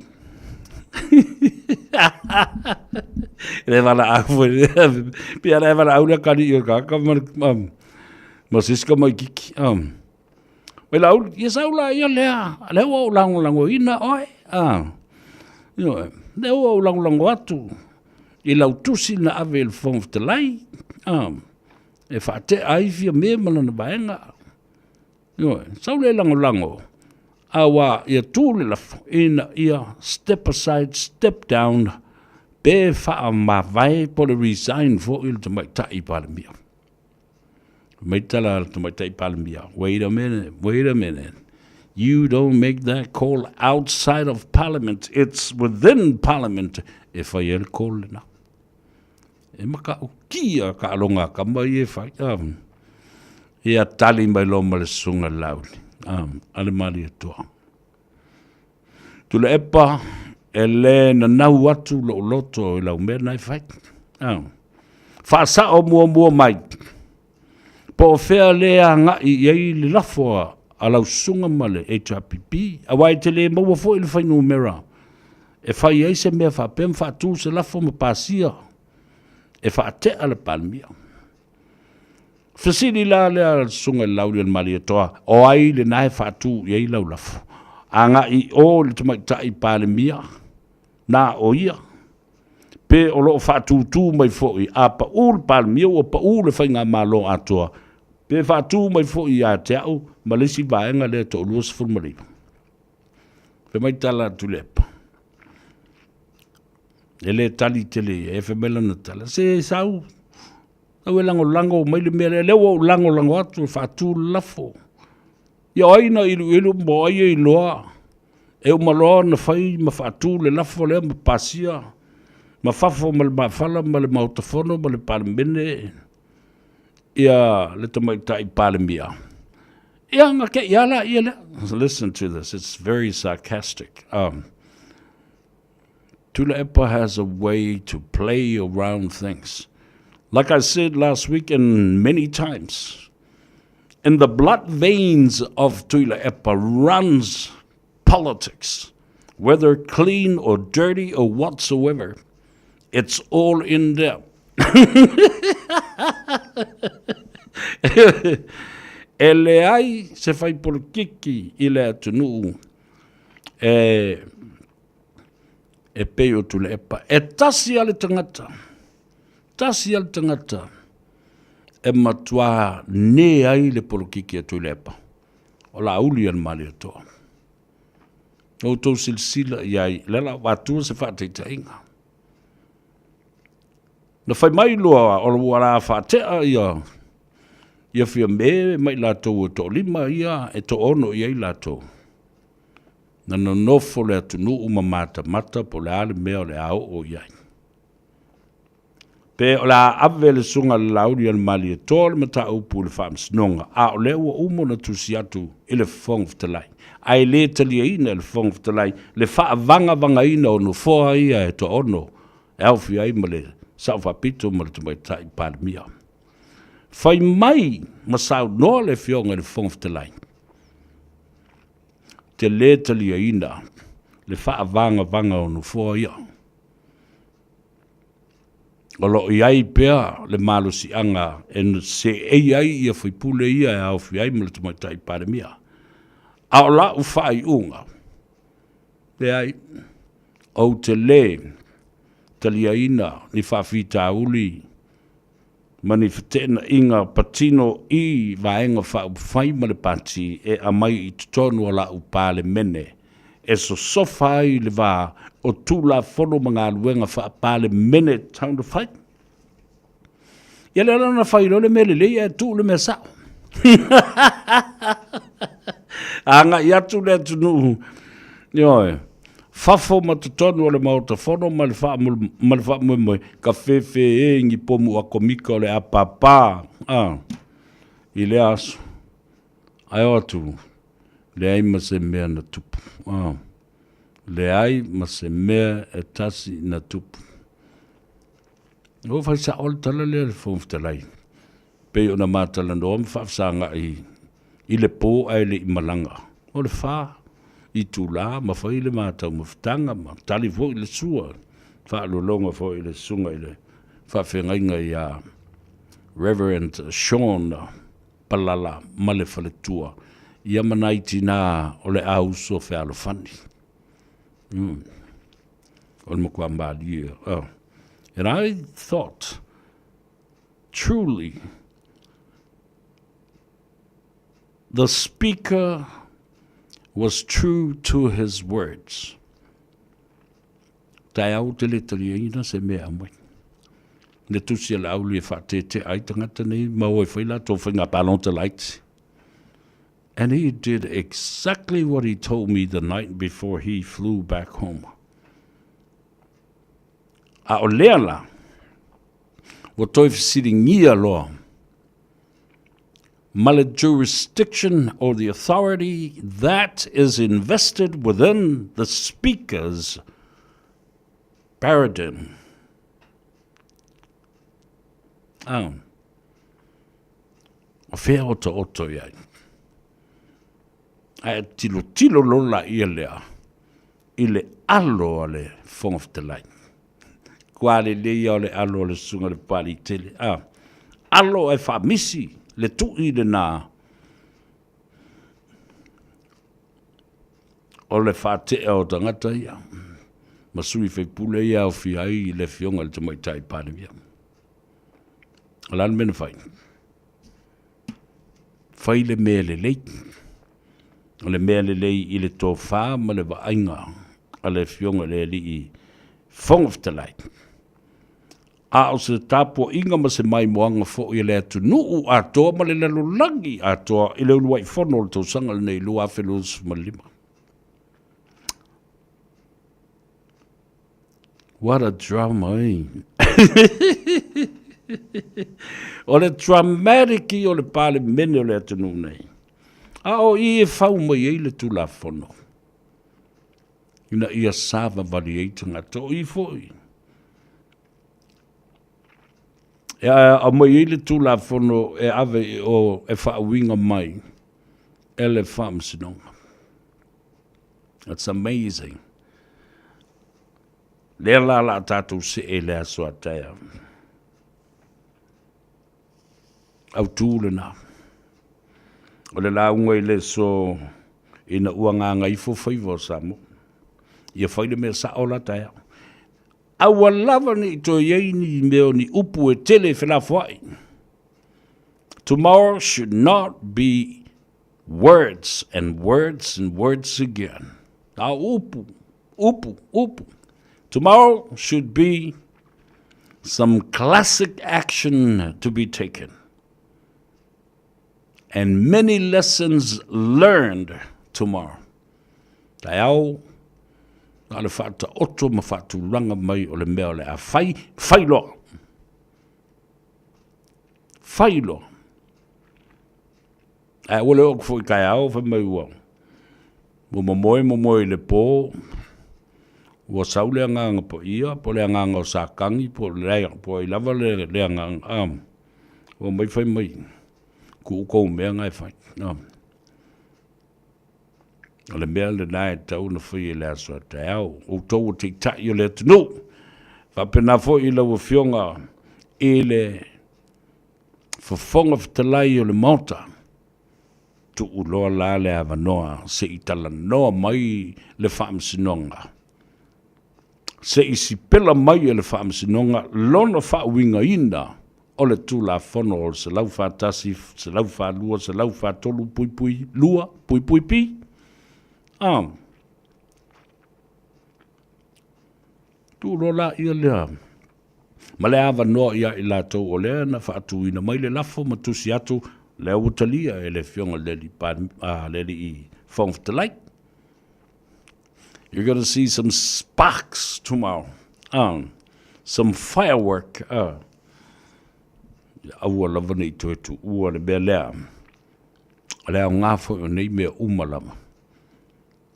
Le valaau foi. Pia le valaau le kani i o kaka ma ma siska mai kiki. Mai la auli, ia sau la ia lea. Lea ua ou lagolagoina oe. Ioe. Lea ua ou lagolago atu i lau tusi na ave i le Fofoga Fetalai. E faatea ai Fiame ma lana vaega. Ioe, sau le lagolago aua ia tu le lafo ina ia step aside, step down pe faamavae po o le resign foi le Tamaitai Palemia. Mai tala le Tamaitai Palemia, wait a minute, wait a minute. You don't make that call outside of parliament, it's within parliament e fai ai le call lena. E matautia ka aloga a kama ia e fai. Um, ia tali mai loa ma le susuga i le Laauli, um, a le Malietoa. Tuilaepa, e le nanau atu lou loto i lau mea na e fai. Um, faasao muamua mai, po o fea le agai i ai le lafo a lau susuga ma le HRPP, aua e te le maua foi le fuainumera. e fai ai se mea faapea ma faatu se lafo ma pasia e faatea le Palemia. Fesili la lea a le Susuga i le Laaulialemalietoa, o ai lena e faatu i ai lau lafo? Agai i o i le Tamaitai Palemia, na o ia, pe o lo o faatūtū mai foi a pau le Palemia ua pau le Faigamalo atoa, pe faatu mai foi ia te au ma le isi vaega lea e toalua 19. Fai mai tala a Tuilaepa, e le tali tele ia, e fai mai lana tala, se sau, sau e lagolago mai le mea lea, lea ua ou lagolago atu e faatu le lafo. Ia o ai na iluilu ma o ai e iloa, e uma loa ona fai ma faatu le lafo lea ma pasia ma fafo ma le mafala ma le Maota Fono ma le Palemene ia le Tamaitai Palemia. Ia, na te i ala ia lea. Listen to this, it's very sarcastic. Um, Tuilaepa has a way to play around things. Like I said last week and many times, in the blood veins of Tuilaepa runs politics, whether clean or dirty or whatsoever. It's all in there. E leai se faipolokiki i le atunuu e, e pei o Tuilaepa. E tasi a le tagata, tasi a le tagata e matuā nē ai le polokiki a Tuilaepa, o Laauli a le Malietoa. Na outou silasila i ai, lea la ua atua se faataitaiga. Na fai mai loa o ua la faatea ia ia Fiame ma i latou e toalima ia e toono i ai latou. Na nonofo le atunuu ma matamata po o le a le mea o le a oo i ai. Pe o le a ave le Susuga i le Laaulialemalietoa le mataupu i le Faamasinoga, a o lea ua uma ona tusi atu i le Fofoga Fetalai, ae le taliaina e le Fofoga Fetalai le faavagavagaina o nofoa ia e toaono e aofia ai ma le Sao Faapito ma le Tamaitai Palemia. Fai mai ma saunoa le Afioga i le Fofoga Fetalai, te le taliaina le faavagavaga o nofoa ia. O lo o i ai pea le malosiaga e seei ai ia faipule ia e aofia ai ma le Tamaitai Palemia. A o lau faaiuga, leai, ou te lē taliaina ni faafitauli ma ni feteenaiga patino i Vaega Faaupufai ma le Pati e aumai i totonu o la'u Palemene e sosofa ai le va o Tulafono ma galuega faa-Palemene e tatau ona fai. Ia lea la na fai loa le mea lelei ae tuu le mea sa'o. Agai atu le atunuu, ioe, fafo ma totonu o le Maota Fono ma le faamoemoe, ka fefe e ni pomu akomika o le a pāpā a, i lea aso. Ae o atu, leai ma se mea na tupu. A, leai ma se mea e tasi na tupu. Ua fai sa'o le tala lea a le Fofoga Fetalai, pei ona ma talanoa ma faafesagai i le po ae le i malaga. O le fa itula ma fai le ma taumafataga ma tali foi le sua, faalologa foi i le susuga i le faafeagaiga ia Reverend Sean Palala ma le faletua, ia ma nai tinā o le a uso fealofani. Mm. O le matua malie. Oh. And I thought, truly, the speaker was true to his words. Taeao te le taliaina se mea aumai. Le tusi a le auli e whaatetea ai tangata nei, mau e whai latou whainga palonta laiti. And he did exactly what he told me the night before he flew back home. A o lea la, ua toe fesiligia loa ma le jurisdiction or the authority that is invested within the Speaker's paradigm. Oh. O fea otooto i ai? Ae tilotilo loa laia lea. i le alo a le Fofoga Fetalai. Kua lelei ia o le alo o le susuga i le Papalii tele. A, alo ae faamisi le tui lena o le faatea o tagata ia ma sui faipule ia aofia ai le afioga i le Tamaitai Palemia. O le a le mea na fai? Fai le mea lelei. O le mea lelei i le tofa ma le vaaiga a le Afioga i le Alii Fofoga Fetalai. A o se tapuaiga ma se maimoaga foi a le atunuu atoa ma le lalolagi atoa i le uluai fono o le tausaga lenei 2025. What a drama, eh? o le dramatic o le palemene o le atunuu nei. A o i e fau mai ai le Tulafono, ina ia savavali ai tagata. O i foi, e aumai ai le Tulafono e ave i o e faauiga mai e le Faamasinoga. That's amazing. Lea la la tatou see i le aso a taeao. Autu lena. O le lauga i le aso ina ua gagaifo faiva o Samoa. Ia fai le mea sao la taeao. Aua lava ne i toe i ai ni mea o ni upu e tele e felafoai. Tomorrow should not be words and words and words again. A upu, upu, upu. Tomorrow should be some classic action to be taken and many lessons learned tomorrow. Taeao, na o le faataoto ma faatulaga mai o le mea o le a fai, fai loa. Fai loa. Ae ua le oo atu foi i taeao fai mai ua ua momoe momoe i le po, ua sau le Agaga Paia po o le Agaga o Satani po o le po o ai lava le le agaga a, ua omai fai mai, tuu tou mea na e fai. O le mea lena e tatau ona faia i le aso a taeao, outou o taitai o le atunuu, faapena foi i lau Afioga i le Fofoga Fetalai o le Maota, tuu loa la le avanoa se i talanoa mai le Faamasinoga, se i sipela mai e le Faamasinoga lona faauigaina o le Tulafono o le 141, 142, 143 .2 puipui P. A. Tuu loa laia lea ma le avanoa ia i latou o lea na faatuina mai le lafo ma tusi atu, lea ua talia e le Afioga i le Alii Fofoga Fetalai. You're gonna see some sparks tomorrow. Some firework. Aua lava ne i toe tuua le mea lea. O le aoga foi o nei mea uma lava.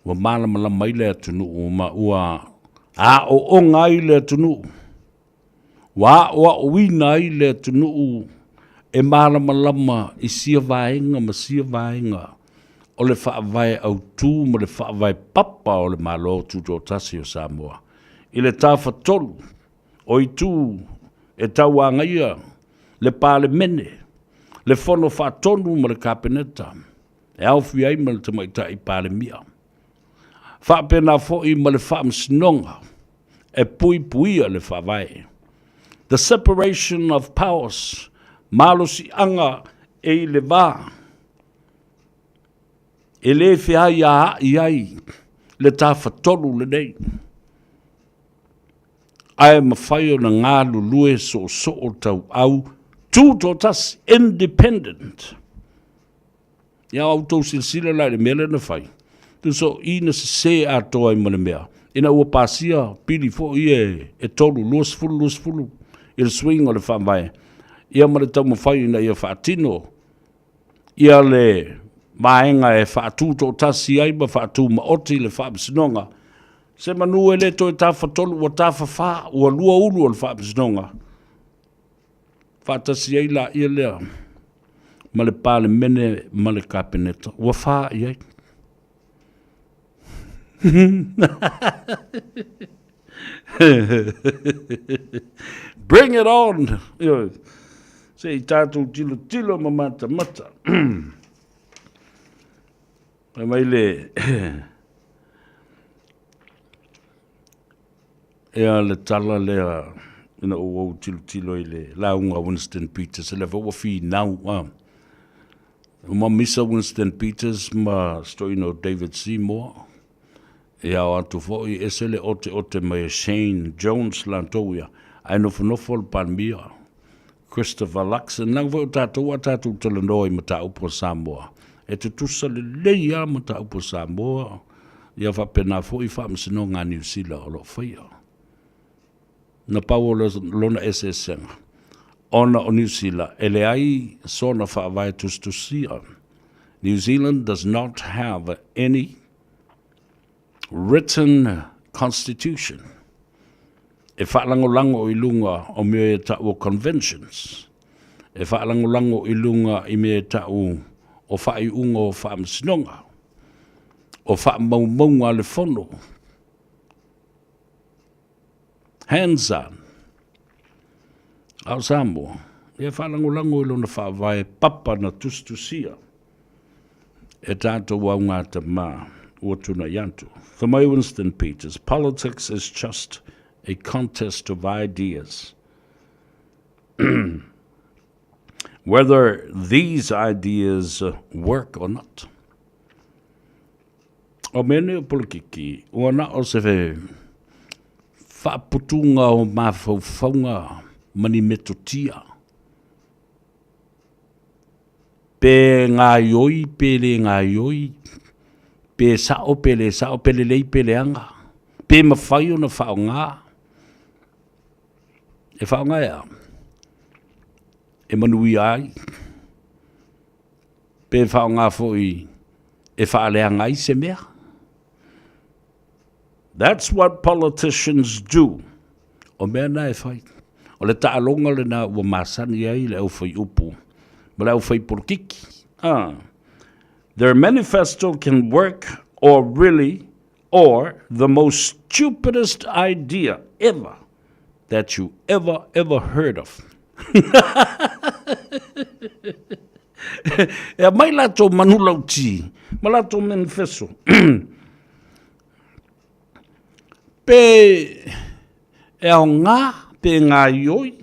Ua malamalama ai le atunuu ma ua aooga ai le atunuu. Ua aoaoina ai le atunuu e malamalama i sia vaega ma sia vaega o le faavae autu ma le faavae papa o le Malo Tutoatasi o Samoa i le tafatolu o itu e tauagaia le Palemene, le Fono Faatonu ma le Kapeneta. e aofia ai ma le Tamaitai Palemia. Faapena foi ma le Faamasinoga e puipuia le Faavae. The separation of powers, malosiaga e i le va e le feaiaai ai le Tafatolu lenei, ae mafai ona galulue soosoo tauau tutoatasi, independent. Ia outou silasila la i le mea lea na fai, tusa o i na sese atoa ai ma le mea, ina ua pasia pili foi ia e 3, 20, 20 i le suiga o le faavae, ia ma le taumafai ina ia faatino ia le vaega e faatutoatasi ai ma faatumaoti le faamasinoga. Se manu e le toe tafatolu, ua tafafa, ua lua ulu o le faamasinoga. Faatasi ai laia lea ma le Palemene ma le Kapeneta, ua fa i ai. Bring it on! Ioe. Se i tātou tilotilo ma matamata. Fai mai le... Ea le tala lea ina ua ou tilotilo i le lauga a Winston Peters, lea foi ua finau, a. Ua mamisa Winston Peters ma si toeaina o David Seymour, e ao atu foi, e ese le oteote mai e Shane Jones latou ia, ae nofonofo le Palemia Christopher Luxon. Leaga foi o tatou a tatou talanoa i mataupu a Samoa, e tutusa lelei lava mataupu a Samoa, ia faapena foi faamasinoga a Niu Sila o lo o faia. Na pau o lona eseesega, ona o Niu Sila e leai sona faavae tusitusia. New Zealand does not have any written constitution e faalagolago i luga o mea e tau o conventions, e faalagolago i luga i mea e tau o faaiuga o faamasinoga, o faamaumauga a le fono. Hands on. A o Samoa, ia faalagolago i lona faavae papa na tusitusia e tātou augatama ua tunai atu. Fai mai Winston Peters, politics is just a contest of ideas. Whether these ideas work or not. O mea nei o polokiki, ua na o se faaputuga o mafaufauga ma ni metotia. Pe gaioi, pe le gaioi, pe sao, pe le sao, pe lelei, pe leaga, pe mafai ona faaaoga. E faaaoga e a? E manuia ai. Pe faaaoga foi e faaleaga ai se mea. That's what politicians do. O mea na e fai. O le taaloga lena ua masani ai le aufaiupu ma le aufaipolokiki. Ah. Their manifesto can work or really or the most stupidest idea ever that you ever, ever heard of. E aumai latou manulauti ma latou manifesto. Pe e aoga, pe gaioi,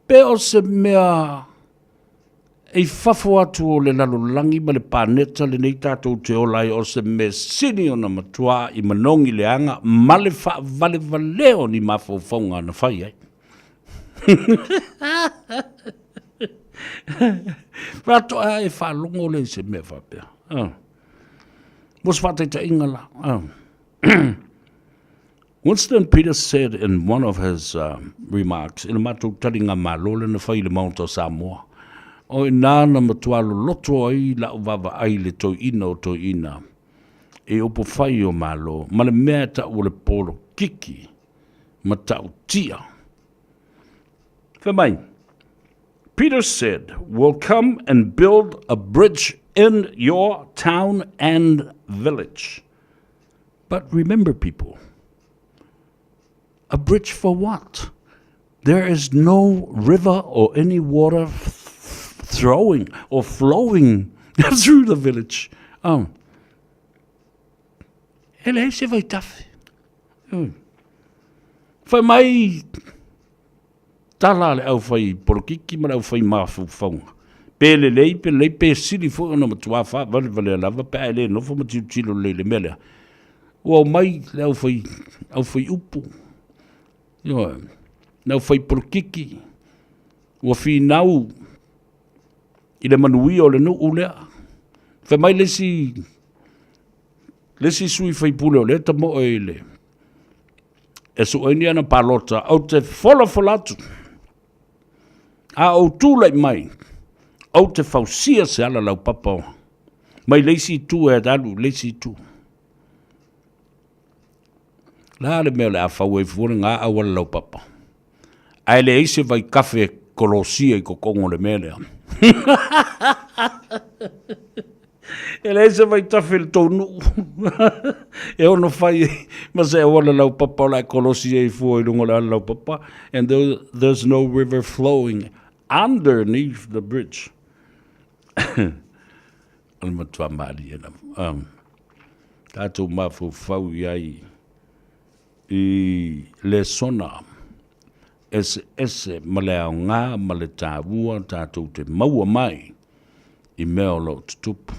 pe o se mea e i fafo atu o le lalolagi ma le paneta lenei tatou te ola ai, o se mea sili ona matua i manogi leaga ma le faavalevalea o ni mafaufauga na fai ai. Faatoa e faalogo lea i se mea faapea. Ah. Mo se faataitaiga la. Ah. Winston Peters said in one of his uh, remarks, i le matou taliga malo lea na fai i le Maota o Samoa, o i nā na matua loloto ai la'u vaavaai i le toeaina o toeaina i upufai o Malo, ma le mea e ta'u o le polokiki matautia. Fai mai, Peter said, We'll come and build a bridge in your town and village. But remember, people, a bridge for what? There is no river or any water throwing or flowing through the village. Oh. E leai se vaitafe. Fai mai tala a le aufai polokiki ma le aufai mafaufauga. Pe lelei, pe lelei, pe sili foi ona matuā faavalevalea lava pe a e le nofo ma tilotilo lelei i le mea lea. Ua omai le aufai, aufai upu, ioe, le aufai polokiki, ua finau i le manuia o le nuu lea. Fai mai le isi, le isi sui faipule o lea tamoe i le, e sue ai ni ana palota, ou te folafola atu, a ou tulai mai, ou te fausia se ala laupapa mai le isi itu e alu i le isi itu. Le a le mea o le a fau ai fua lena auala laupapa? Ae leai se vaikafe e kolosia i totonu o le mea lea. E leai se vaitafe i le tou nuu. E ono fai ai ma se auala laupapa o le a kolosi ai fua i luga o le ala laupapa and there, there's no river flowing underneath the bridge. O le matua mālie lava. Um, tātou mafaufau i ai i lesona eseese ma le aoga ma le tāua tātou te maua mai i mea o lo o tutupu.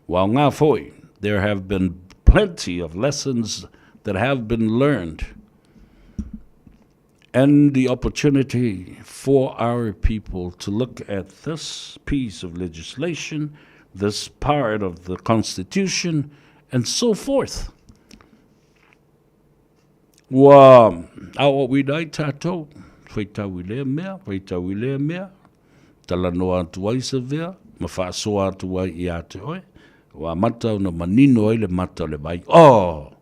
Ua aoga foi, there have been plenty of lessons that have been learned and the opportunity for our people to look at this piece of legislation, this part of the Constitution, and so forth. Ua aoaoina ai tātou, whaitau i lea mea, whaitau i lea mea, talanoa atu ai se vea, ma faasoa atu ai ia te oe, ua amata ona manino ai le mata o le vai. Oh!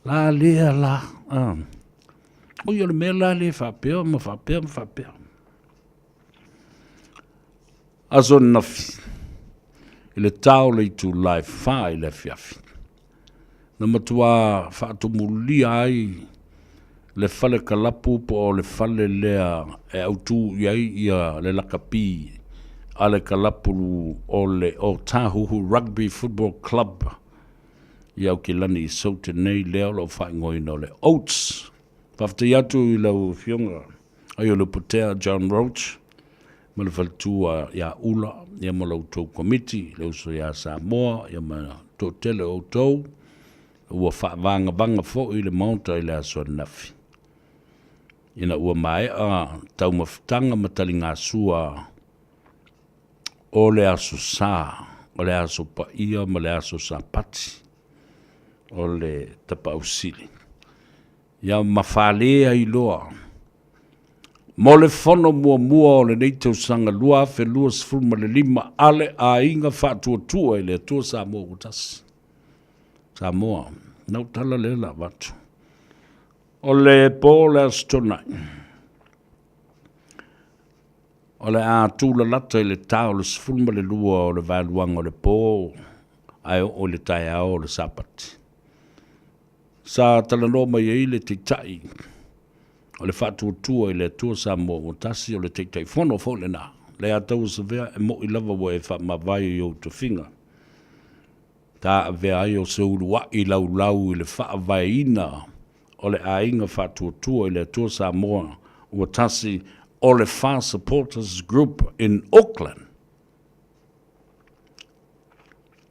La lea la. Ah. Oi o le mea la lea faapea ma faapea ma faapea. Aso nafi, i le tā o le itulā e whā i le afiafi. Na matua faatumulia ai le fale kalapu po o le fale lea e autū i ai ia le lakapi a le kalapu o le Otahuhu Rugby Football Club i Aukilani i Saute nei lea o lo o faaigoaina o le Oats. Faafetai atu i lau Afioga Aiolupotea John Roach ma le faletua ia Ula ia ma la outou komiti, le uso ia Samoa ia ma le toatele o outou ua faavagavaga foi le Maota i le aso ananafi. Ina ua maea taumafataga ma taligasua o le aso Sa, o le aso Paia ma le aso Sapati o le Tapaau Sili. Ia ma fale ai loa mo le fono muamua o lenei tausaga 2025 a le Aiga Faatuatua i le Atua Samoa ua tasi. Samoa, nau tala lea la avatu. O le po o le Aso Toonai, o le a tūlalata i le tā o le 12 o le vaeluaga o le po ae oo i le taeao o le Sapati. Sa talanoa mai ai le Taitai o le Faatuatua i le Atua Samoa ua tasi, o le Taitaifono foi lena. Leiataua Savea, e mo'i lava ua e faamavae i ou tofiga. Ta avea ai o se ulua'i laulau i le faavaeina o le Aiga Faatuatua i le Atua Samoa ua tasi o le Fa Supporters Group in Auckland.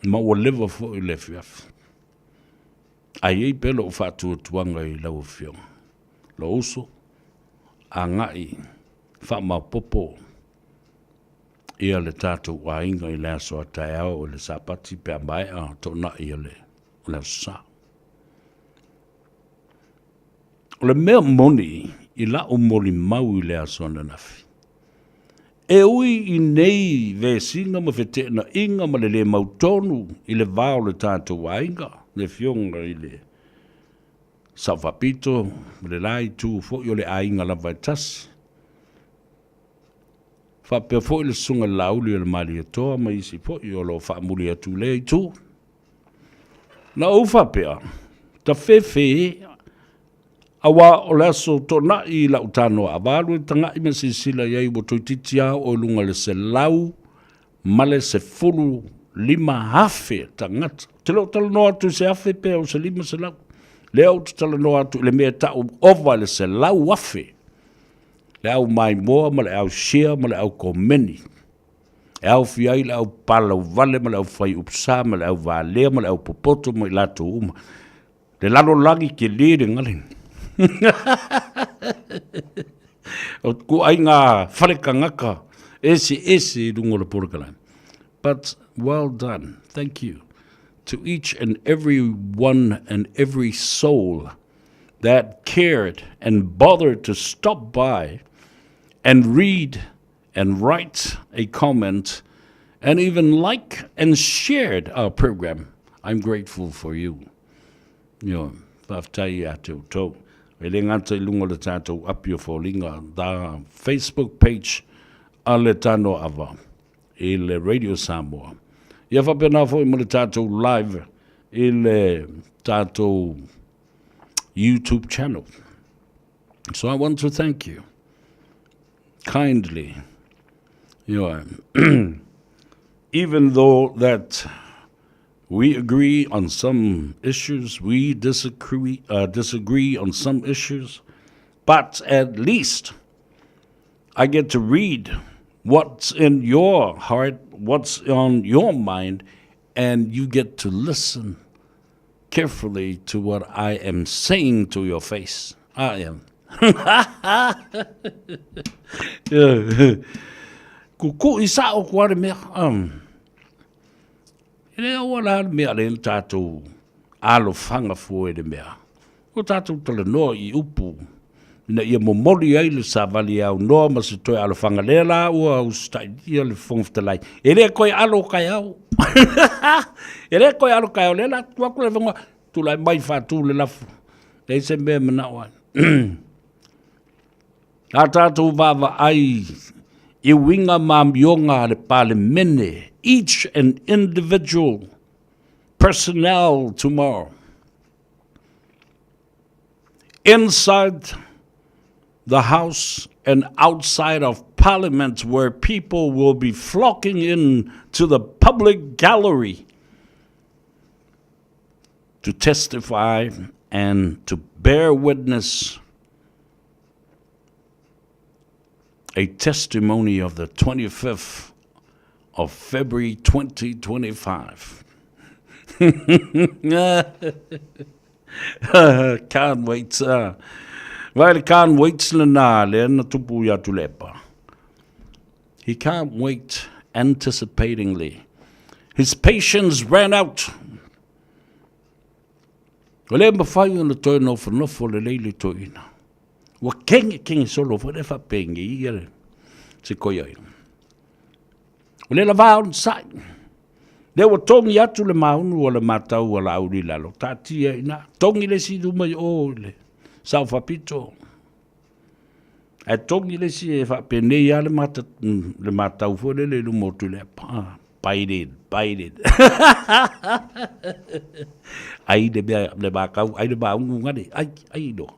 Ma ua leva foi le afiafi. Ae i ai pea lou faatuatuaga i lau Afioga, lou uso, agai faamaopoopo ia le tatou aiga i le aso a taeao i le Sapati pe a maea toonai o le Aso Sa. O le mea moni i la'u molimau i le aso ananafi, e ui i nei vesiga ma feteenaiga ma le lē mautonu i le va o le tatou aiga, le Afioga i le Sao Faapito ma le la itu foi o le aiga lava e tasi, faapea foi le Susuga i le Laauli o le Malietoa ma isi foi o lo o faamuli atu i lea itu. Na ou faapea, tafefe, aua o le aso toonai i lau tanoa avalu e taga'i ma silasila i ai ua toeitiiti lava oo i luga i le 115,000 tagata. Ou te le o talanoa atu i se afe pe o se 500. Lea ou te talanoa atu i le mea e ta'u ova i le 100,000 le au maimoa ma le au share ma le au komeni. E aofia ai le au palauvale ma le au fai upusa ma le au valea ma le au popoto ma i latou uma. Le lalolagi tele le gale. O ku ai ngā whare kangaka ese ese i runga o le porokalame. But well done, thank you to each and every one and every soul that cared and bothered to stop by and read and write a comment and even like and shared our program. I'm grateful for you. Ioe, faafetai ia te outou. E le gata i luga o le tatou api o foliga, the Facebook page a le Tanoa Ava i le Radio Samoa. Ia faapena foi ma le tatou live. i le tatou YouTube channel. So I want to thank you kindly. You know, even though that we agree on some issues, we disagree, uh, disagree on some issues, but at least I get to read what's in your heart, what's on your mind, and you get to listen carefully to what I am saying to your face. I am. Kukuʻi sao ko ale mea. Um, e le aua la le mea le tātou alofaga fua i le mea. O tātou talanoa i upu ina ia momoli ai le savali e aunoa ma se toe alofaga lea la ua usitaia le Fofoga Fetalai. E le koe alo kaeao. e le koe alo kaeao lea la tu atu le fonga tulai mai faatu le lafo. Leai se mea e manao ai. A tātou vaavaai i uiga ma amioga a le Palemene, each and individual personnel tomorrow. Inside the House and outside of Parliament where people will be flocking in to the public gallery to testify and to bear witness a testimony of the 25th of February 2025. Can't wait. Uh, vai le can't wait lena lea na tupu ia Tuilaepa. He can't wait anticipatingly. His patience ran out. Ua le mafai ona toe nofonofo lelei le toeaina. Ua kenge kenge solo foi le faapenge ia le se koiaina. O le lava ona sai. Lea ua togi atu le maunu o le matau a Laauli i lalo, taatia i ina, togi le isi luma i o i le sao faapito. Ae togi le isi e faapenei lava le mata, le matau foi lele i luma o Tuilaepa. Ah, bite it, bite it. Ai le mea, le makau, ai le maunu ngale, ai, ai loa.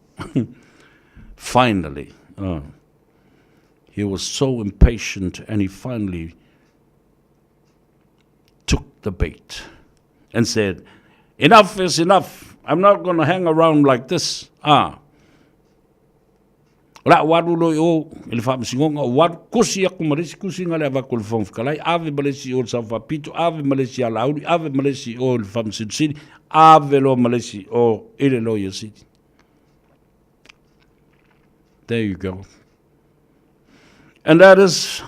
Finally, uh, he was so impatient and he finally took the bait and said, Enough is enough. I'm not going to hang around like this. Ah. O le a ou alu loa i o i le faamasinoga, ou alu kusi aku ma le isi kusiga lea avatu e le Fofoga Fetalai, ave ma le isi i o i le Sao Faapito, ave ma le isi ia Laauli, ave ma le isi i o i le Faamasino Sili, ave loa ma le isi i o i le Loia Sili. There you go. And that is,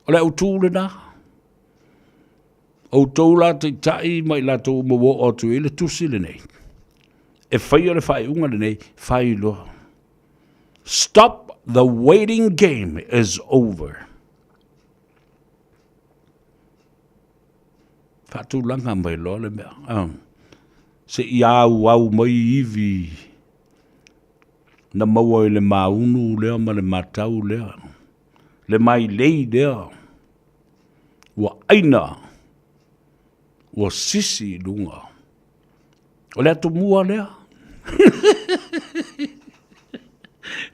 o le autū lena. Outou la taitai ma i latou uma ua oo atu i ai le tusi lenei, e faia le faaiuga lenei, fai loa. Stop the waiting game is over. Faatulaga mai loa le mea. Um, se i auau mai ivi na maua i le maunu lea ma le matau lea, le mailei lea. Ua ʻaina, ua sisi i luga. O le atumua lea.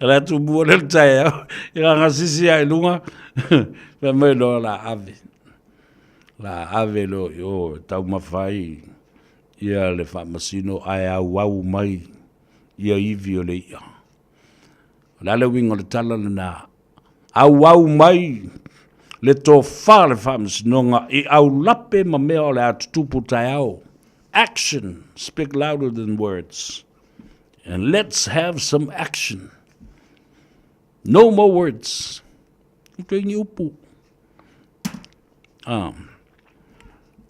O le atumua lea le taeao. I lana sisi ae i luga, fai mai loa la ave. La ave loa i o e taumafa ai ia le faamasino ae auau mai ia ivi o le i'a. O le a le uiga o le tala lena? Auau mai le tofa le faamasinoga i aulape ma mea o le a tutupu taeao. Action speak louder than words. And let's have some action. No more words. Toe ni upu. Ah.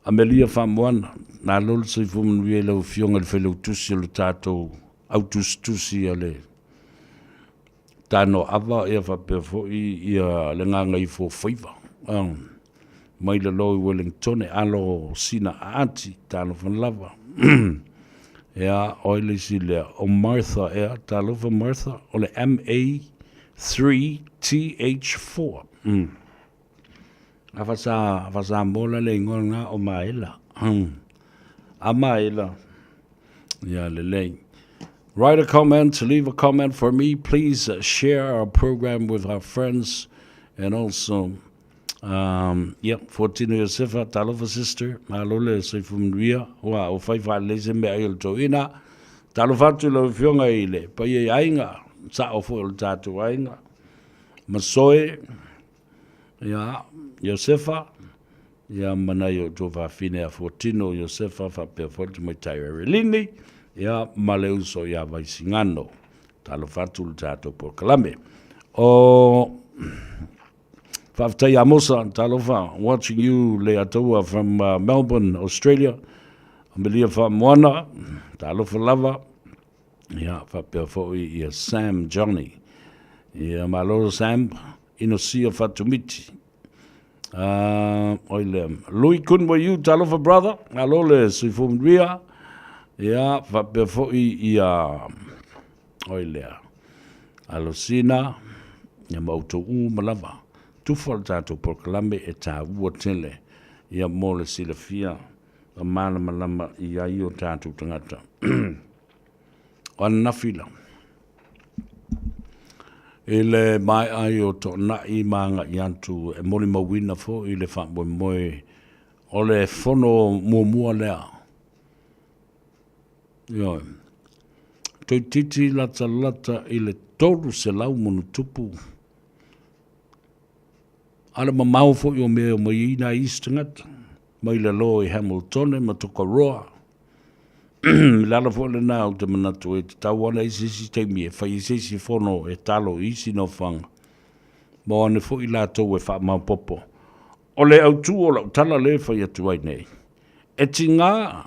Amelia Faamoana, malo le soifua manuia i lau Afioga i le Failautusi o le tatou autusitusi a le Tanoava ia faapea foi ia le Gagaifofaiva. Ah. Mai lalo i Wellingtone, alo sina aati, talofa lava. Ea, oi le isi lea, o Martha, ea, talofa Martha, o le MA3TH4. Mm. A fasa, fasa mola le ingoa lena o Maela. Amaela. Ia lelei. Write a comment, leave a comment for me. Please share our program with our friends and also um, yep, Fortino Yosefa, talofa sister, malo le soifua manuia, ua o fai faalelei se mea i o le toeaina. Talofa atu i lau afioga i le paia i aiga, sao foi o le tatou aiga. Masoe, ia, Iosefa, ia ma nai o outou fafine a Fuatino, Iosefa faapea foi le tamaitai o Erelini, ia ma le uso ia Vaisigano. Talofa atu le tatou polokalame. O Faafetai Amosa, talofa, watching you Leataua from uh, Melbourne, Australia. Amelia Faamoana, talofa lava. Ia, faapea foi ia Sam Johnny. Ia, malo Sam, Inosia Fatumiti. Uh, oi lea, Lui Kun wa you, talofa brother, malo le soifua manuia. Ia, faapea foi ia, oi lea, Alosina, ia ma outou uma lava. Tufa le tatou polokalame e tāua tele, ia mo le silafia ma malamalama i ai o tatou tagata. O ananafi la, i le maea ai o Toonai ma agai atu e molimauina foi le faamoemoe o le fono muamua lea. Ioe. Toeitiiti latalata i le 300 manutupu a le mamao foi o mea e omai ai nai isi tagata mai lalo i Hamiltone ma Tokoroa. O le ala foi lena ou te manatu e tatau ona i se isi taimi e fai ai se isi fono e talo i isi nofoaga ma o ane foi latou e faamaopoopo. O le autu o lau tala lea e fai atu ai nei, e tiga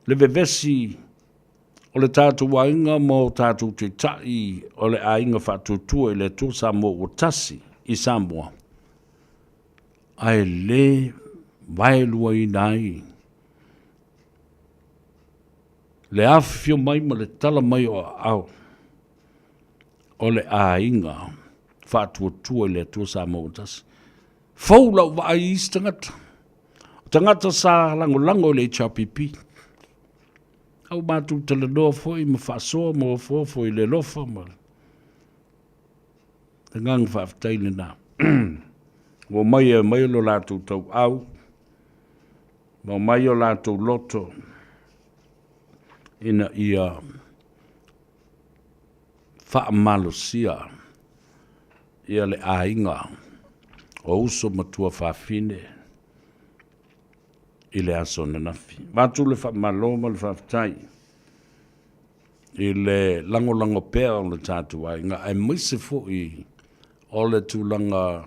le vevesi o le tatou aiga ma o tatou taitai o le aiga faatuatua i le Atua Samoa ua tasi i Samoa, ae le vaeluaina ai le afifio mai ma le tala mai o aao o le aiga faatuatua i le Atua Samoa ua tasi. Fou lau vaai i isi tagata. O tagata sa lagolago i le HRPP. A ua matou talanoa foi ma faasoa ma ofoofo i le alofa ma le agaga faafetai lena. Ua omai e aumai lo latou tauau, ma omai o latou loto ina ia faamalosia ia le aiga o uso ma tuafafine i le aso ananafi. Avatu le faamalo ma le faafetai i le lagolago pea o le tatou aiga, aemaise foi o le tulaga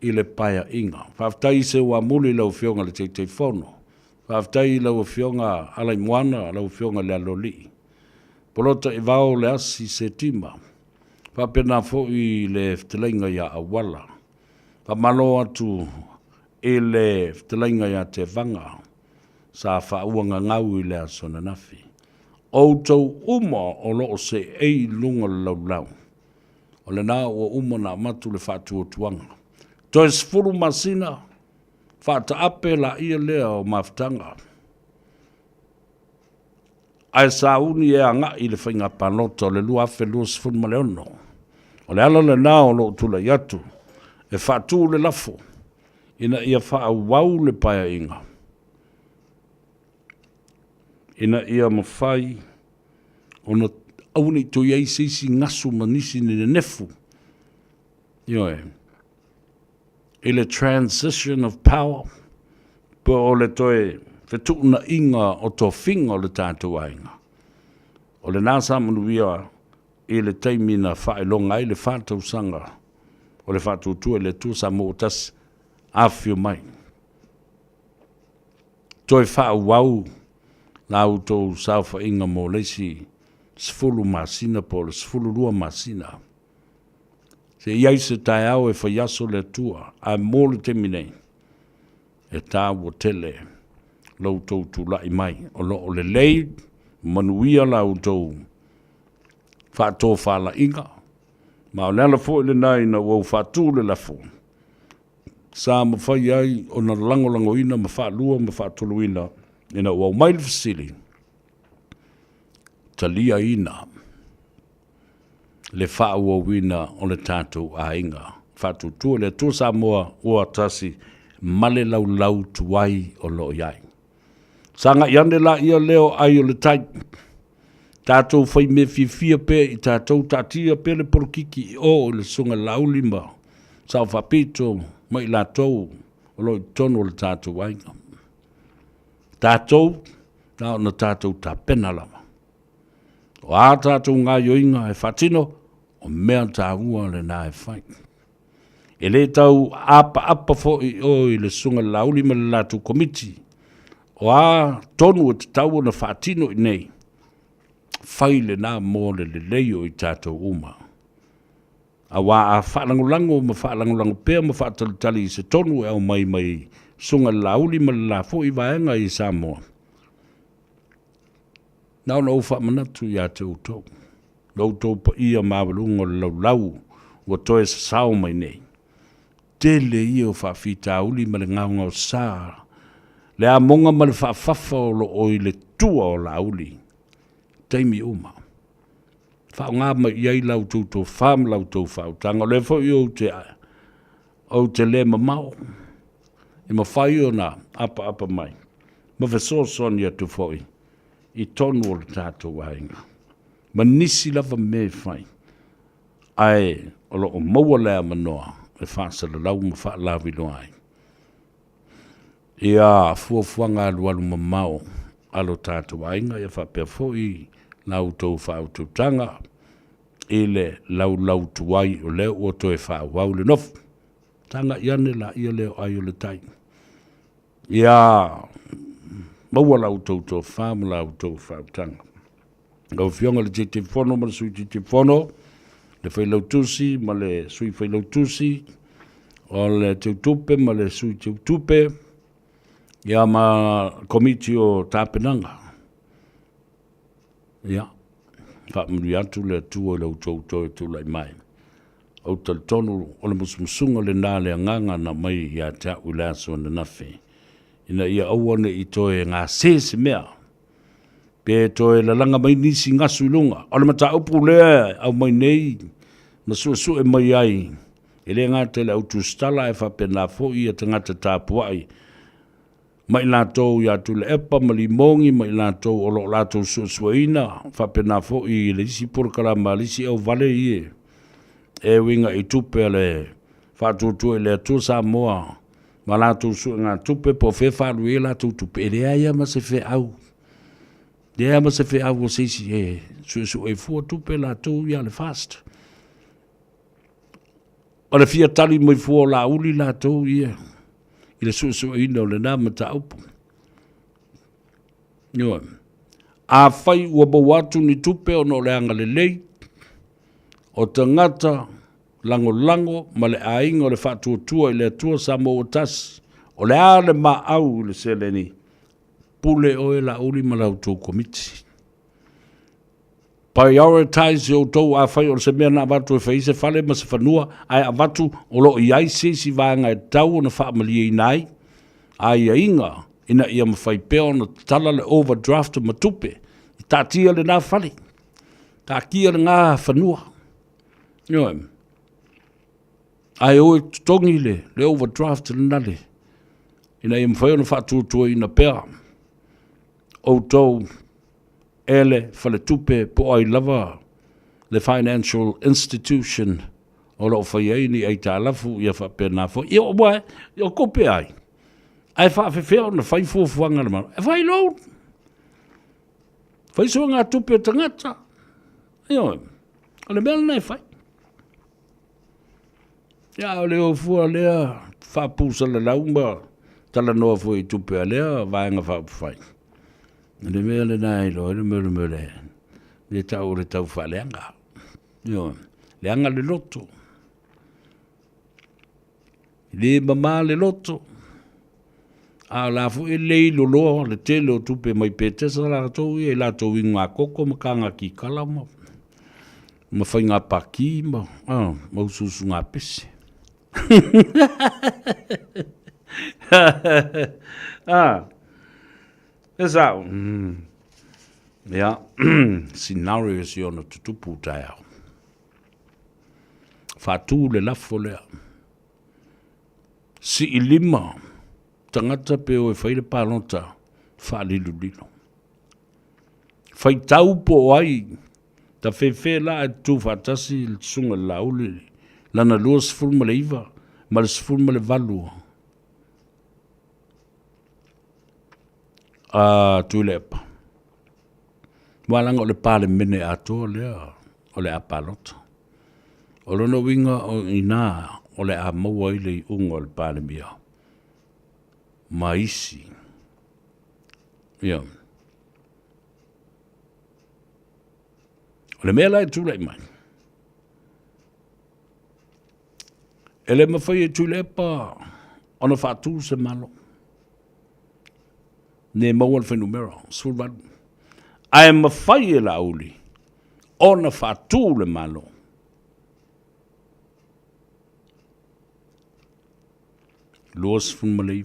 i le paeaiga. Faafetai i Seuamuli i lau Afioga i le Taitaifono. Faafetai i lau Afioga Alaimoana, lau Afioga i le Aloalii. Polota i vao le asi Setima. Faapena foi i le fetalaiga ia Auala. Faamalo atu i le fetalaiga ia Tevaga sa faauagagau i le aso ananafi. Outou uma o lo o seei i luga o le laulau, o lena ua uma ona avatu le faatuatuaga. Toe 10 masina, faataape laia lea o mafutaga. Ae sauni e agai i le faiga palota o le 2026. O le ala lena o lou tulai atu e faatu le lafo ina ia faaauau le Paeaiga ina ia mafai ona aua ne i toe i ai se isi gasu ma nisi ni nenefu, ioe, i le transition of power, po o le toe fetuunaiga o tofiga o le tatou aiga. O lena sa manuia i le taimi na faailoga ai le fa tausaga o le faatuatua i le Atua Samoa ua tasi, afifio mai. Toe faaauau la outou saofaiga mo le isi 10 masina po o le 12 masina. Se i ai se taeao e fai aso le Atua, ae mo le taimi nei, e taua tele lo outou tulai mai. O lo o lelei, manuia la outou faatofalaiga, ma o le ala foi lena ina ua ou faatu le lafo, sa mafai ai ona lagolagoina ma faalua ma faatoluina. Ina ua aumai le fesili, taliaina le faaauauina o le tatou aiga. Faatuatua i le Atua Samoa ua tasi ma le laulau tuai o lo o i ai. Sagai ane laia lea o ai o le tai. Tatou fai mea fiafia pea i tatou, taatia pea le polokiki i o i le Susuga i le Laauli ma Sao Faapito ma i latou o lo o i totonu o le tatou aiga. Tatou, na ona tatou tapena lava. O a tatou gaoioiga e faatino, o mea taua lena e fai. E le tau apaapa foi i o i le Susuga i le Laauli ma le latou Komiti, o a tonu e tatau ona faatino i inei, fai lena mo le lelei o i tatou uma. Aua a faalagolago ma faalagolago pea ma faatalitali i se tonu e aumai mai Susuga i le Laauli ma le la foi vaega i Samoa, na ona ou faamanatu ia te outou, lo outou paia maualuga o le laulau ua toe sasao mai nei. Tele ia o faafitauli ma le gaogaosa, le amoga ma le faafafa o lo o i le tua o Laauli, taimi uma. Faaaoga mai i ai la outou tofa ma la outou faautaga. O lea foi ou te, ou te le mamao, e mafai ona apaapa mai ma fesoasoani atu foi i tonu o le tatou aiga ma nisi lava mea e fai, ae o lo o maua le avanoa e faasalalau ma faalaviloa ai ia fuafuaga alualu mamao a lo tatou aiga, ia faapea foi la outou faautautaga i le laulau tuai o lea ua toe faaauau le nofo. Tagai ane laia lea o ai o le tai. Ia maua la outou tofa ma la outou faautaga. Lau Afioga i le Taitaifono ma le Sui Taitaifono, le Failautusi ma le Sui Failautusi, o le Teutupe ma le Sui Teutupe, ia ma Komiti o Tapenaga. Ia, faamanuia atu le Atua i lo outou toe tulai mai. Ou te talitonu o le musumusuga lena a le Agaga na aumai ia te au i le aso ananafi, ina ia aua ne i toe gase se mea, pe toe lalaga mai nisi gasu i luga. O le mataupu lea e aumai nei ma suesue mai ai, e le gata i le au tusitala ae faapena foi ia tagata tapuai ma i latou ia Tuilaepa ma Limogi ma i latou o lo o latou suesueina, faapena foi i le isi polokalama a le isi auvale ia e uiga i tupe a le Faatuatua i le Atua Samoa ma latou suegatupe po o fea e faaalu ai a latou tupe, e leai lava ma se feau, leai lava ma se feau a se isi e suesue fua tupe latou ia a le FAST. O le fia tali mai fua o Laauli latou ia i le suesueina o lena mataupu. Ioe. Afai ua maua atu ni tupe ona o le agalelei o tagata lagolago ma le aiga o le Faatuatua i le Atua Samoa ua Tasi, o le a le maau i le seleni? Pule oe Laauli ma la outou Komiti. Prioritize outou afai o se mea na avatu e fai ai se fale ma se fanua, ae avatu o lo o i ai se isi vaega e tatau ona faamalieina ai aiaiga ina ia mafai pea ona tatala le overdraft ma tupe. Taatia lena fale, taatia lena fanua. Ioe. Ae o e totogi le, le overdraft lena le, ina ia mafai ona faatuatuaina pea outou e le faletupe po o ai lava le financial institution o lo o fai ai ni aitalafu ia faapena foi. Ia aua o tupe ai, ae faafefea ona fai fuafuaga a le Malo? E fai loan, fai suegatupe a tagata. Ioe, o le mea lena e fai. Ia, a o le o fua lea faapusalalau ma talanoa foi i tupe a lea Vaega Faaupufai. O le mea lena e iloa ai le mea o le mea le le tau o le tau faaleaga. Ioe, leaga le loto. E le mama le loto, a o la foi e lei loloa le tele o tupe mai Petesa latou ia i latou inuga koko ma kaga kikala ma ma faiga paki ma ma usuusuga pese. E sao. Ia, scenario si ona tutupu taeao. Faatu le lafo lea. Sii lima tagata pe o e fai le palota faalilolilo. Faitau po o ai tafefe la ae tutu faatasi le susuga i le Laauli lana 29 ma le 18 a Tuilaepa. Aua leaga o le Palemene atoa lea o le a palota. O lona uiga o i ina o le a maua ai le iuga o le Palemia ma isi. Ia. O le mea la e tulai mai, e le mafai e Tuilaepa ona faatu se Malo. Ne maua le fuainumera 18. Ae mafai e Laauli ona faatu le Malo. 29.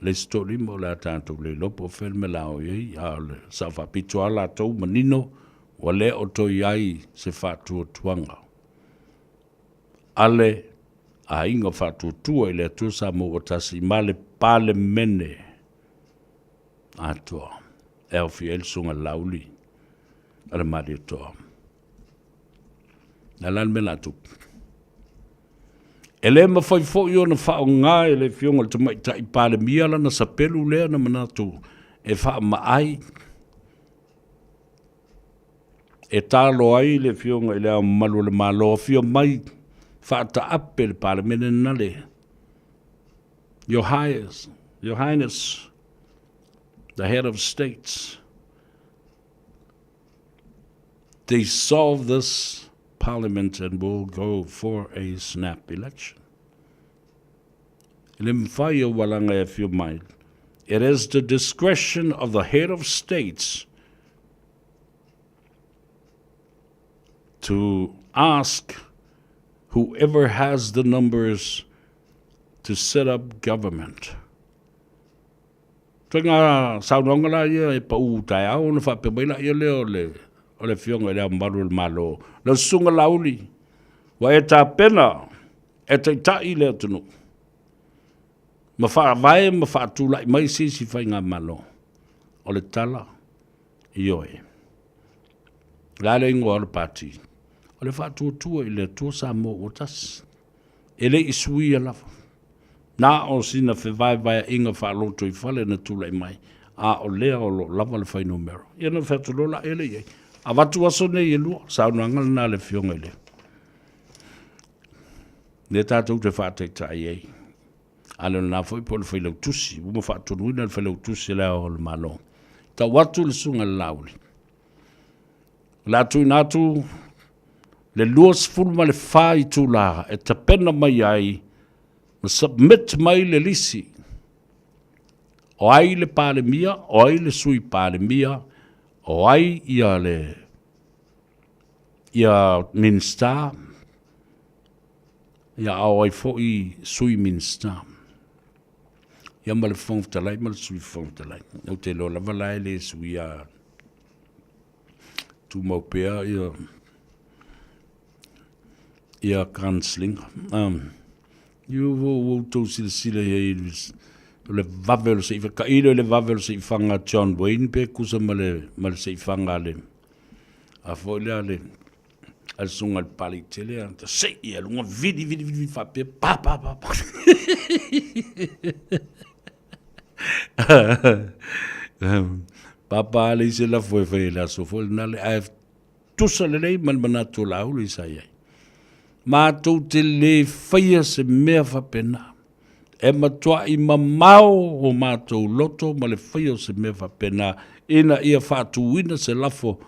Le isi toalima o le a tatou le iloa po o fea le mea la o i ai, a o le sao faapito lava latou manino ua le o toe i ai se faatuatuaga a le Aiga Faatuatua i le Atua Samoa ua Tasi ma le Palemene atoa e aofia ai le Susuga Laauli a le Malietoa. O le a la le mea o le a tupu? E le mafai foi ona faaaoga e le Afioga i le Tamaitai Palemia lana sapelu lea na manatu e faamaai e talo ai le Afioga i Le Ao Mamalu o le Malo, afio mai faataape le Palemene nale. Your Highness, Your Highness, the head of states, dissolve this parliament and we'll go for a snap election. E le mafai o walaga e afio mai. It is the discretion of the head of states to ask whoever has the numbers to set up government. Ituaiga saunoaga la ia e pau taeao ona faapea mai laia lea o le o le Afioga i Le Ao Mamalu o le Malo, lau Susuga Laauli, ua e tapena e taitai le atunuu ma faavae ma faatulai mai se isi faigamalo. O le tala, ioe. O le a le igoa o le Pati? O le Faatuatua i le Atua Samoa ua Tasi. E le i suia lava. Na o sina fevaevaeaiga faalotoifale na tulai mai, a o lea o lo o lava le fuainumera. Ia ona fai atu loa laia lea i ai, Avatu aso nei e lua, saunoaga lena a le Afioga i le lea tatou te faataitai ai. A le o lena foi po o le Failautusi, ua uma faatonuina le Failautusi a Le Ao o le Malo. Tau atu le Susuga i le Laauli. O le a tuuina atu le 24 itula e tapena mai ai ma submit mai le lisi o ai le Palemia, o ai le Sui Palemia, o ai ia le ia Minista, ia a o ai foi Sui Minista. Ia ma le Fofoga Fetalai ma le Sui Fofoga Fetalai. Ou te iloa lava la e le suia tumau pea ia ia gunslinger. Um, ua ua outou silasila i ai o le vave o le seifaga, tailo i le vave o le seifaga a John Wayne pe tusa ma le, ma le seifaga a le, a foi lea a le, a le susuga i le Papalii tele, a ta sei i luga, vili, vili, vili, vili, faapea, pa, pa, pa, pa. Papa a leai se lafo e fai i le aso foi lena le, ae tusa lelei ma le manatu o Laauli sa i ai. Matou te le faia se mea faapena. E matuai mamao o matou loto ma le faia o se mea faapena ina ia faatuina se lafo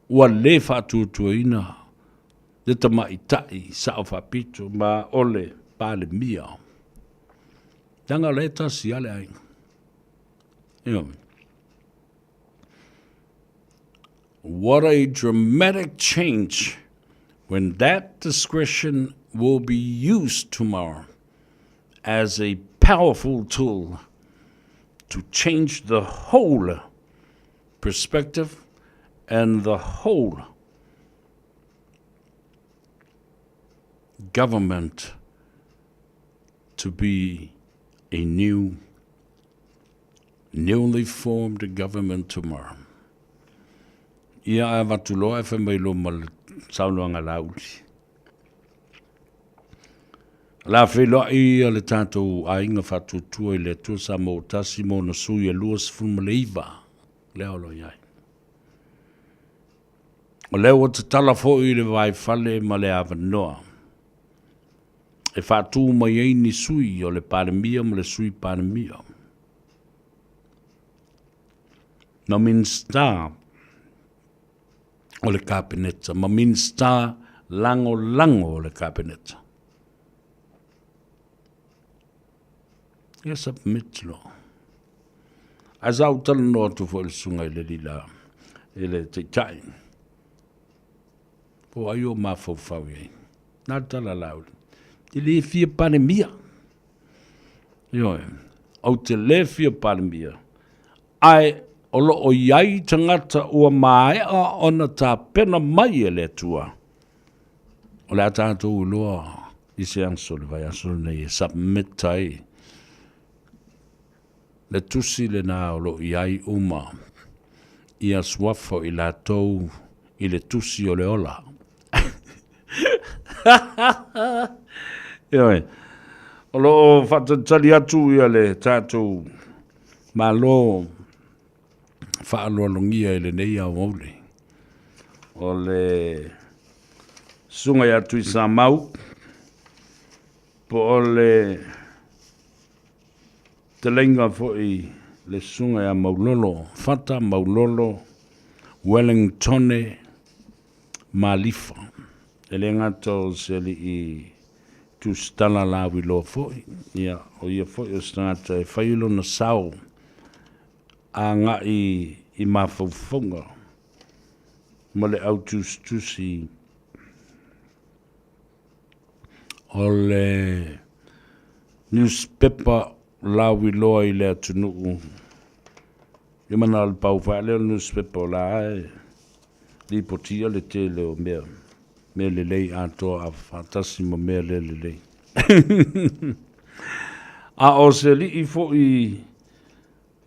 ua le faatuatuaina le tamaitai Sao Faapito ma o le Palemia. Leaga o la e tasi lava le aiga. Ioe. What a dramatic change when that discretion will be used tomorrow as a powerful tool. to change the whole perspective and the whole government to be a new, newly formed government tomorrow. Ia ae avatu loa e fai mai loa ma le saunoaga Laauli. O le a feiloai ia le tatou aiga faatuatua i le Atua Samoa ua tasi ma ona sui e 29 lea o lo o i ai. O lea ua tatala foi le vaifale ma le avanoa e faatu mai ai ni sui o le Palemia ma le Sui Palemia. Ma Minisita o le Kapeneta ma Minisita Lagolago o le Kapeneta. Ia submit loa. Ae sa ou talanoa atu foi i le susuga i le alii la, i le Taitai, po o ai o mafaufau i ai. Na le tala a Laauli, e le fia Palemia. Ioe, ou te le fia Palemia, ae o lo o i ai tagata ua maea ona tapena mai e le Atua, o le a tatou iloa i se aso le vaiaso lenei e submit ai le tusi lena o lo o i ai uma ia suafa o i latou i le tusi o le ola. Ioe, o lo o faatalitali atu ia le tatou Malo faaaloalogia i lenei aoauli. O le susuga ia Tuisamau, po o le fetalaiga foi le susuga ia Maulolo Fata Maulolo Wellingtone Malifa. E le gata o se alii tusitala lauiloa foi, ia, o ia foi o se tagata e fai lona sao agai i mafaufauga ma le au tusitusi o le newspaper lauiloa i le atunuu. Ia ma na o le pau faa lea o le newspaper o la e lipotia le tele o mea, mea lelei atoa a faatasi ma mea le lelei. A o se alii foi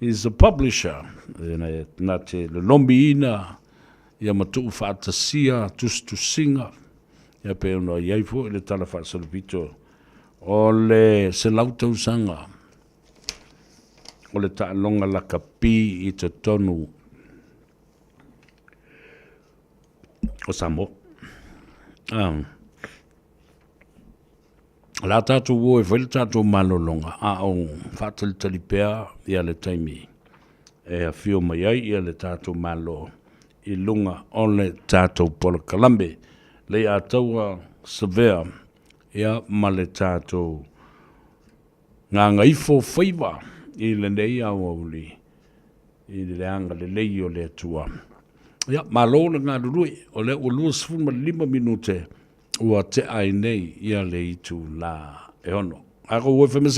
is a publisher, e na te lolomiina ia ma tuufaatasia tusitusiga, ia pei ona i ai foi le Tala Faasolopito o le 100 tausaga o le taaloga lakapi i totonu o Samoa. Ah. O le a tatou o e fai le tatou malologa, a o faatalitali pea ia le taimi e afio mai ai ia le tatou Malo i luga o le tatou polokalame. Leiataua Savea ia ma le tatou gagaifo faiva i lenei aoauli i le agalelei o le Atua. Ia, malo le galulue, o lea ua 25 minute Ua tea ai nei ia le itulā e 6. A ko ua whema.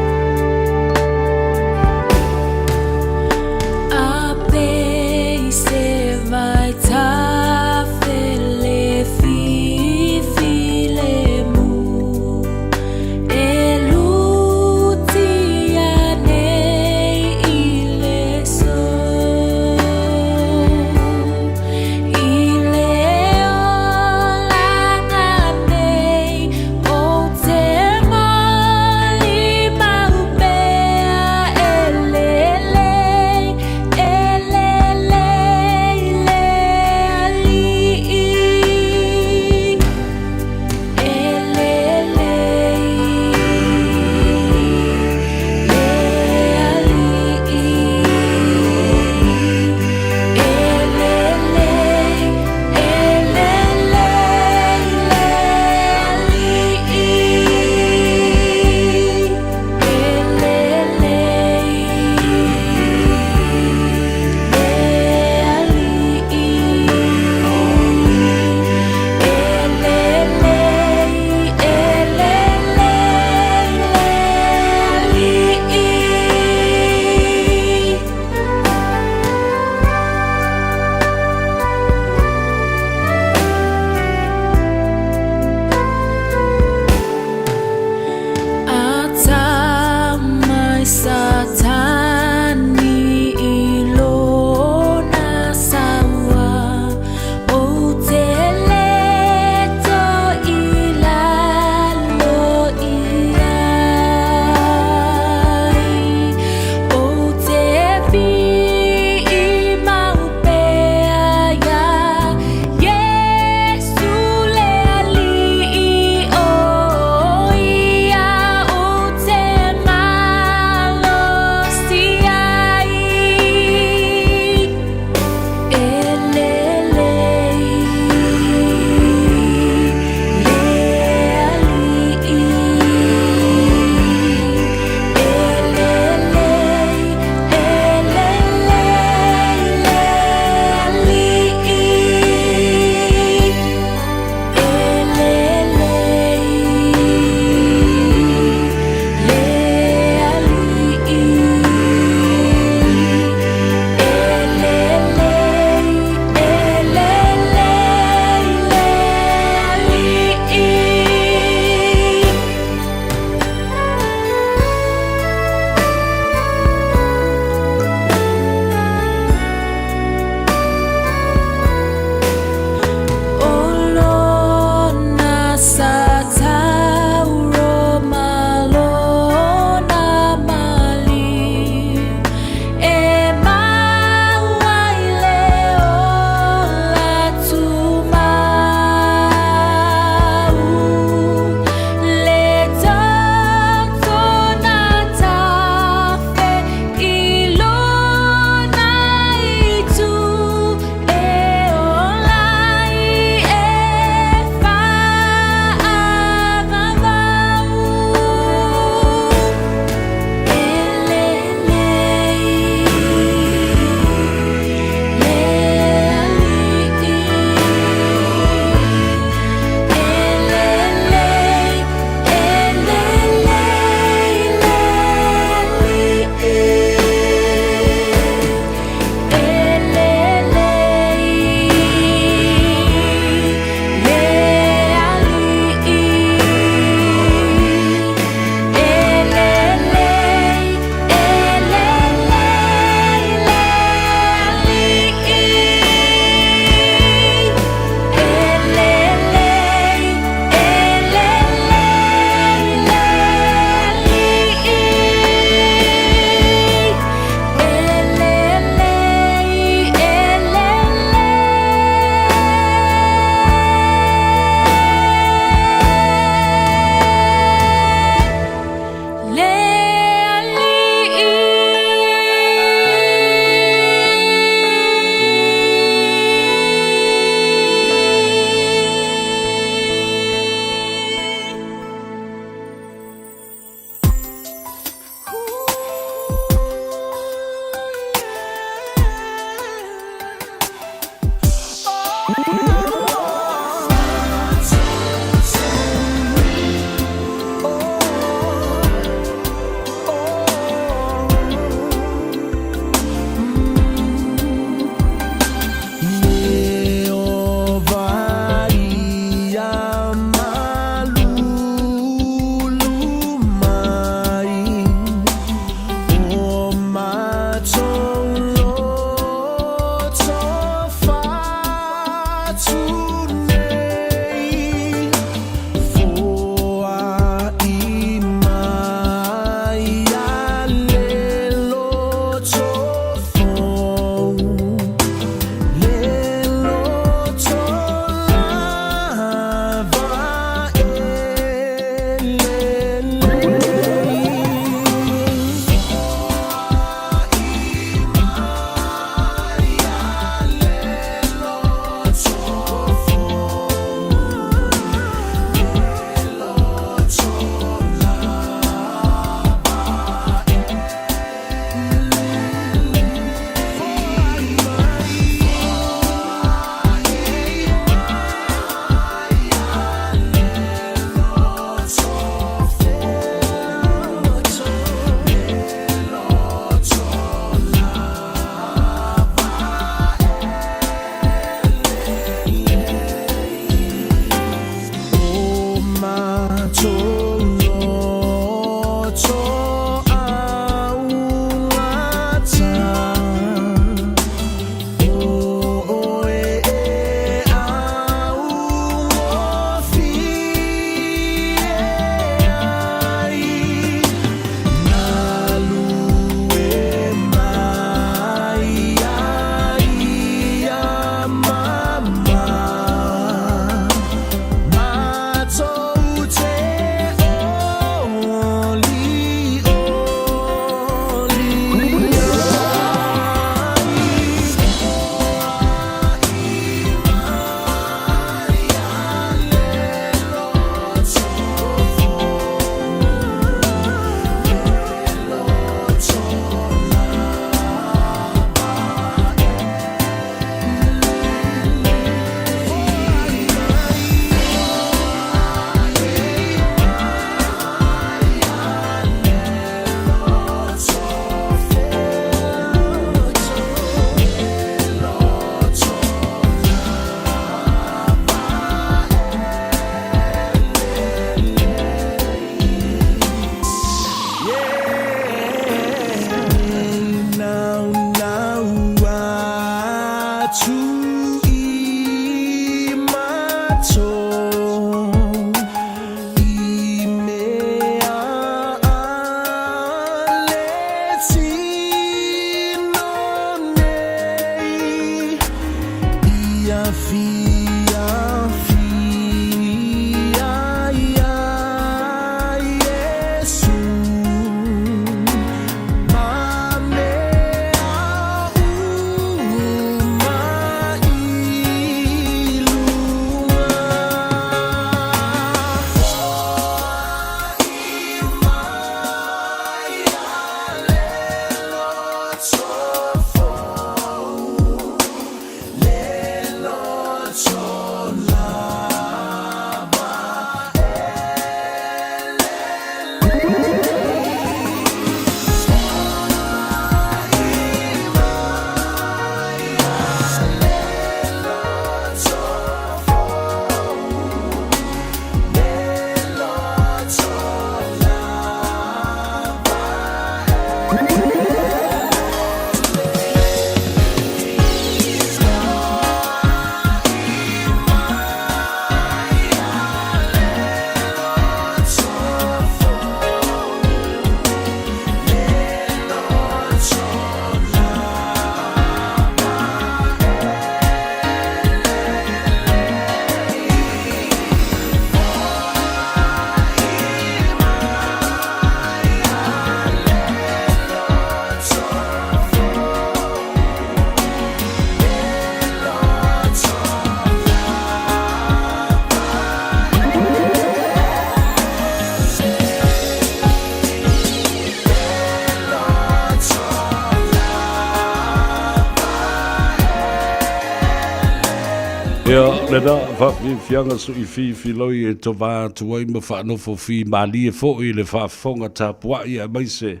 Ia, lena faafiafiaga suʻififi loi e tovā atu ai ma faanofo fimalie foi i le faafofoga tapuai aemaise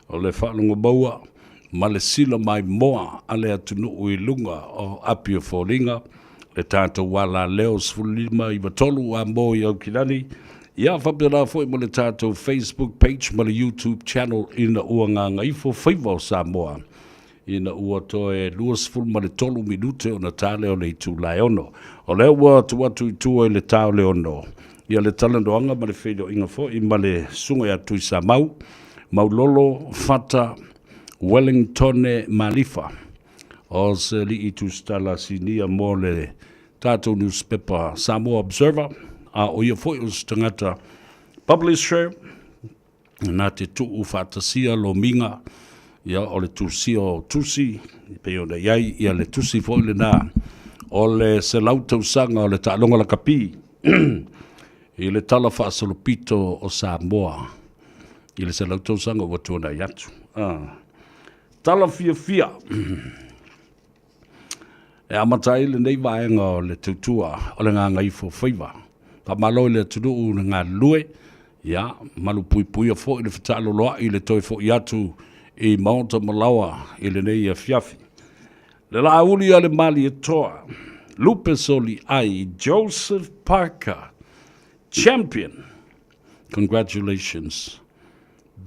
o le faalogo maua ma le sila maimoa a le atunuu i luga o api o foliga le tatou alaleo 15 93 a mo i Aukilani. Ia faapena foi ma le tatou Facebook page ma le YouTube channel ina ua gagaifo faiva o Samoa ina ua toe 23 minute ona ta lea o le itula e 6. O lea ua tuu atu i tua i le ta o le 6 ia le talanoaga ma le feiloaiga foi ma le susuga ia Tuisamau Maulolo Fata Wellingtone Malifa o se alii tusitala sinia mo le tatou newspaper Samoa Observer, a o ia foi o se tagata publisher na te tuu faatasia lomiga ia o le tusia o tusi e pei ona i ai ia le tusi foi lena o le 100 tausaga o le taaloga lakapi i le tala faasolopito o Samoa i le 100 tausaga ua tuanai atu. Ah. Tala fiafia e amata ai lenei vaega o le tautua o le gagaifo faiva. Faamalo i le atunuu na galulue, ia, malupuipuia foi le fetaaloloai i le toe foi atu i maota ma laoa i lenei afiafi. Le laauli a le Malietoa, Lupe Soliai, Joseph Parker, champion. Congratulations.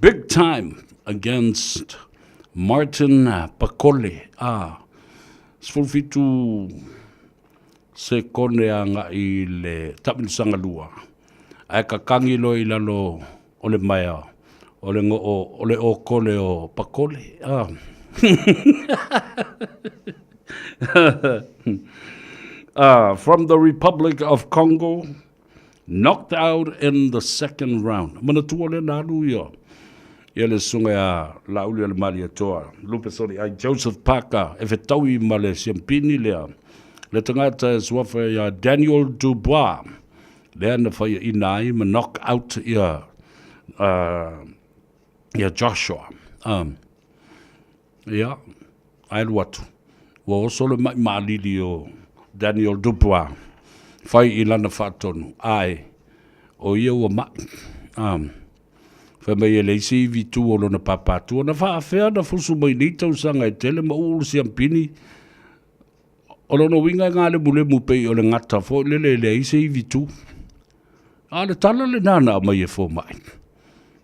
Big time against Martin Pakole. Ah, 17 sekone agai i le taamilosaga lua, ae kakangi loa i lalo o le maea o le goo o le okole o Pakole. Ah. From the Republic of Congo, knocked out in the second round. Manatua lea na alu ia ia le susuga ia Laauli o le Malietoa, Lupe Soliai, Joseph Parker, e fetaui ma le siampini lea, le tagata e suafa ia Daniel Dubois, lea na faiaina ai ma knock out ia, ia Joshua. Ia, ae alu atu, ua oso le maʻi maalili o Daniel Dubois, fai i lana faatonu, ae o ia ua maʻi. Um, fai mai e leai se ivi tu o lona pāpātua. Na faafea na fusu mai nei tausaga e tele ma uu le siampini. O lona uiga e galemulemu pei o le gata foi lele e leai se ivi tu. A o le tala lena na aumai e fomai.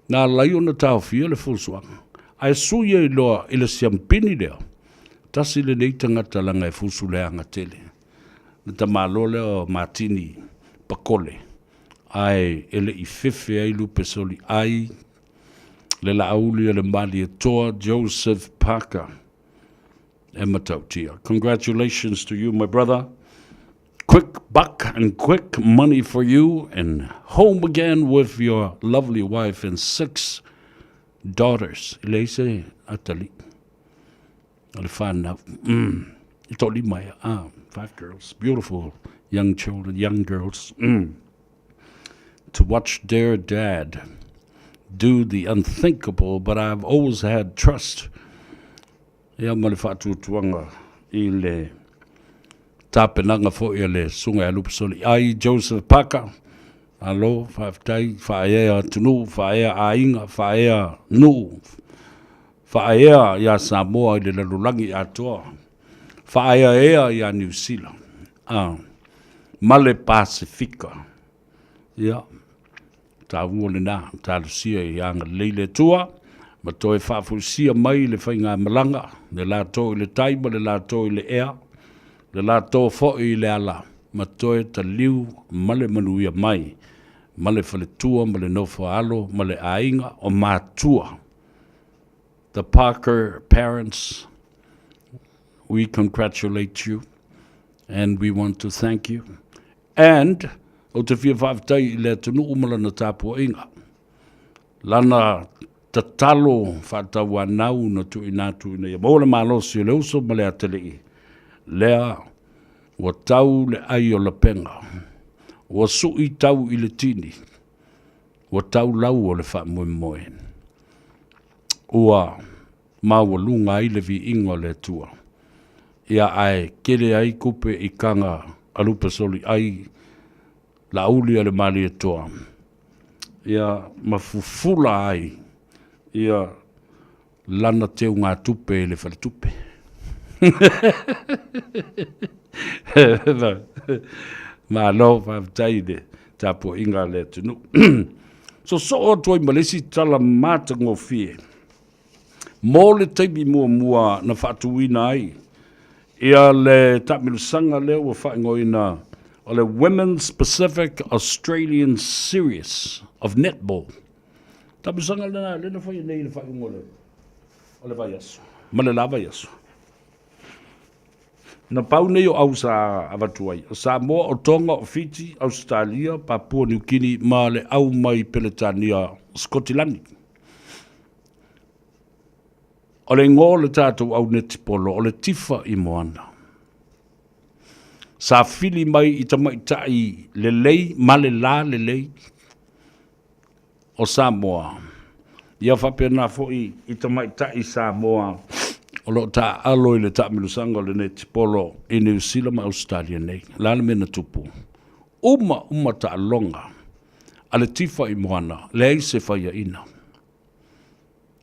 Na ala ai ona taofia le fusuaga, ae sui ai loa i le siampini lea, tasi lenei tagata leaga e fusu leaga tele. Le tamaloa lea o Matini Pakole, ae e le i fefe ai lupe soliai le Laauli o le Malietoa Joseph Parker e matautia. Congratulations to you my brother. Quick buck and quick money for you and home again with your lovely wife and six daughters. E leai se atalii o le whanau. E toalima ea. Ah, five girls. Beautiful young children, young girls. To watch their dad do the unthinkable, but I've always had trust. Ia ma le faatuatuaga i le tapenaga foi a le Susuga ia Lupesoli ai Joseph Parker. Malo, faafetai, faaea atunuu, faaea aiga, faaea nuu, faaea ia Samoa i le lalolagi atoa, faaeaea ia Niu Sila ma le Pasefika. Ia, taua lena, talosia ia agalelei le Atua, ma toe faafoisia mai le faigamalaga, le latou i le tai ma le latou i le ea, le latou foi i le ala, ma toe taliu ma le manuia mai, ma le faletua ma le nofo-a-alo ma le aiga o matua. The Parker parents, we congratulate you and we want to thank you. And ou te fia faafetai i le atunuu ma lana tapuaiga, lana tatalo faatauanau na tuuina atu ina ia maua le malosi o le uso ma le atalii, lea ua tau le ai o lapega, ua sui tau i le tini, ua tau lau o le faamoemoe, ua maualuga ai le viiga o le Atua. Ia ae tele ai tupe i taga. a Lupesoliai Laauli a le Malietoa, ia ma fufula ai ia lana teugatupe i le faletupe. Malo faafetai i le tapuaiga a le atunuu. Sosoo atu ai ma le isi tala matagofie mo le taimi muamua na faatuina ai ia le taamilosaga lea ua faaigoaina o le Women's Pacific Australian Series of Netball. Taamilosaga lena lea na faia nei i le faaiuga o le o le vaiaso ma le la vaiaso. Na pau nei o au sa avatu ai, o Samoa, o Tonga, o Fiti, Ausetalia, Papua Niu Kini ma le au mai Peretania, Skotilani. O le igoa o le tatou au netipolo o le Tifa i Moana. Sa fili mai i tamaitai lelei ma le la lelei o Samoa, ia faapena foi i tamaitai Samoa o lo o taaalo i le taamilosaga o le netipolo i Niu Sila ma Ausetalia nei. O le a le mea na tupu? Uma uma taaloga a le Tifa i Moana, leai se faiaina.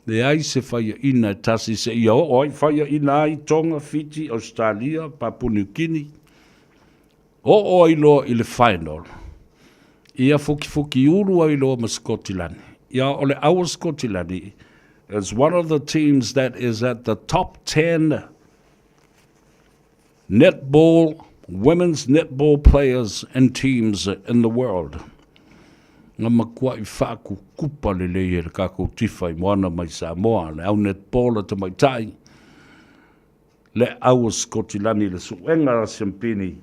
Leai se faiaina e tasi seia oo ai, faiaina ai Tonga, Fiti, Ausetalia, Papua Niu Kini, oo ai loa i le final, ia fukifukiulu ai loa ma Sikotilani. Ia o le au o Sikotilani is one of the teams that is at the top 10 netball, women's netball players and teams in the world. Na matuai faakukupa lelei e le tatou tifa i moana mai Samoa, le au netball a tamaitai, le au o Sikotilani i le suega a siampini,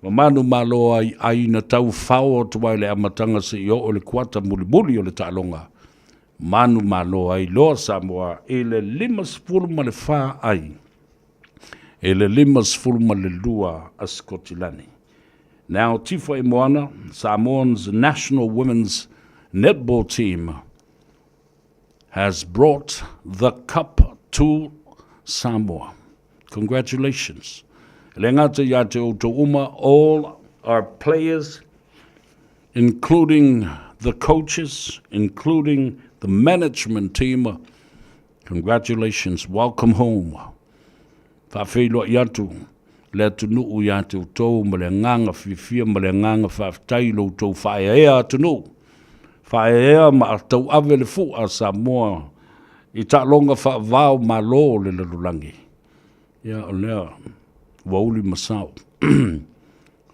ma manumalo ai ai na tau fao atu ai le amataga seia oo i le kuata mulimuli o le taaloga, manumalo ai loa Samoa i le 54 ai i le 52 a Sikotilani. Now Tifa i Moana, Samoan's national women's netball team has brought the cup to Samoa. Congratulations. E le gata ia te outou uma, all our players, including the coaches, including the management team, congratulations, welcome home. Faafeiloai atu le atunuu ia te outou ma le agaga fiafia ma le agaga faafetai i lo outou faaeaea atunuu, faaeaea ma tauave le fua a Samoa i taaloga faavao Malo o le lalolagi. Ia, o lea ua uli ma sao.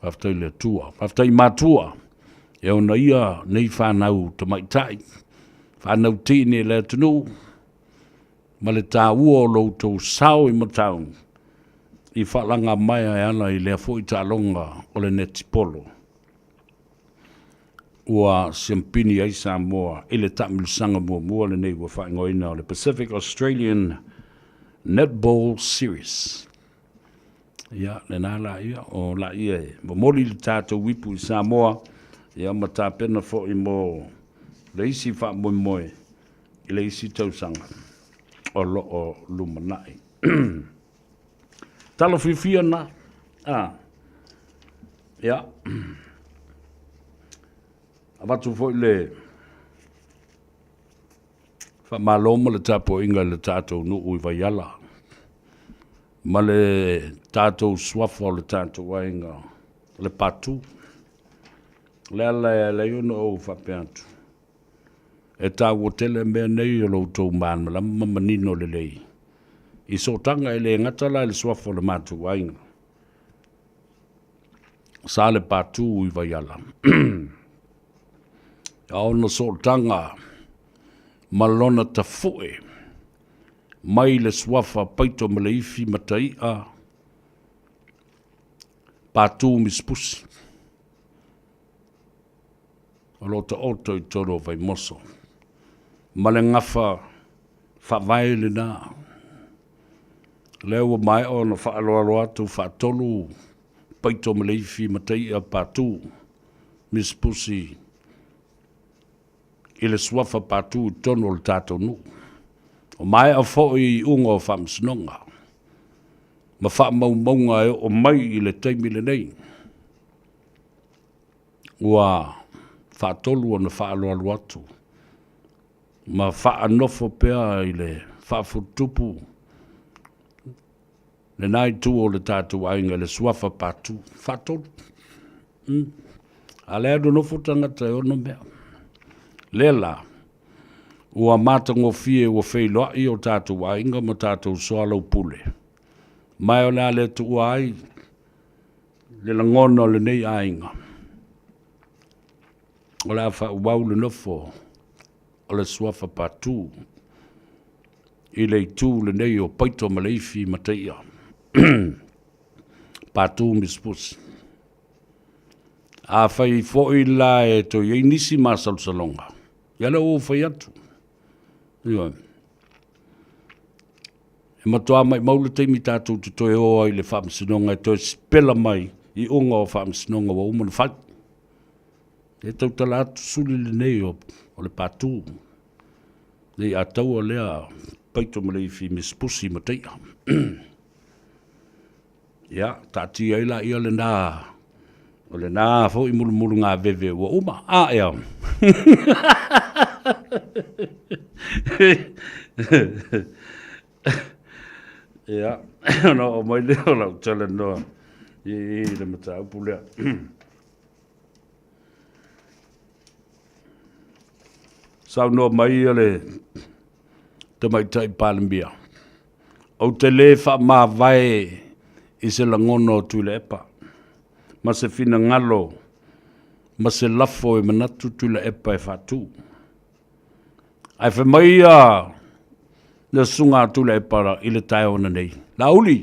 Faafetai i le Atua. Faafetai i matua e ona ia nei fanau tamaitai, fanau teine i le atunuu, ma le taua o lo outou sao i Mataun i faalagamaea e ala i lea foi taaloga o le netipolo ua siampini ai Samoa i le taamilosaga muamua lenei ua faaigoaina o le Pacific Australian Netball Series. Ia, lena la ia, o la ia e momoli le tatou ipu i Samoa, ia ma tapena foi mo le isi faamoemoe i le isi tausaga o lo o lumanai. Tala fiafia na. Ah. Ia. Avatu foi le faamalo ma le tapuaiga i le tatou nuu i Vaiala ma le tatou suafa o le tatou aiga le Patu. O le ala e ala ai ona ou faapea atu, E taua tele mea nei o lo outou malamalama ma manino lelei i sootaga e le gata la i le suafa o le matou aiga sa le Patu i Vaiala a ona sootaga ma lona tafue mai le suafa Paito ma Leifi Matai'a Patu Misipusi. O lo o taoto i totonu o Vaimoso ma le gafa faavae lena. Lea ua maea ona faaaloalo atu faatolu Paito ma Leifi ma Tai'a Patu Miss Pusi i le suafa Patu i totonu o le tatou nuu. O maea foi i iuga o faamasinoga ma faamaumauga e oo mai i le taimi lenei. Ua faatolu ona faaaloalo atu ma faanofo pea i le faafututupu lena itu o le tatou aiga i le suafa Patu. Faatolu. A lea nonofo tagata e ono mea. Lea la, ua matagofie ua feiloai o tatou aiga ma tatou soalaupule, ma o le a le tuua ai le lagona o lenei aiga. O le a faaauau le nofo o le suafa Patu i le itu lenei o Paito ma Leifi ma Taia. Patu Misipusi. Afai foi la e toe i ai nisi masalosaloga, ia lea ua ou fai atu. Ioe. E matua maumau le taimi tatou te toe o ai i le faamasinoga e toe sipela mai i uga o faamasinoga ua uma ona fai. E tautala atu suli lenei o le patu. Nei a taua lea paito ma leifi misipusi ma teia. Ia, taatia ai laia lena, o lena foi mulumulugaveve ua uma. A ea. Ia, ona oo mai lea o lau talanoa i le mataupu lea. Saunoa mai le Tamaitai Palemia, Ou te lē faamavae i se lagona o Tuilaepa, ma se finagalo ma se lafo e manatu Tuilaepa e faatu. Ae fai mai ia le susuga a Tuilaepa i le taeao nei, Laauli,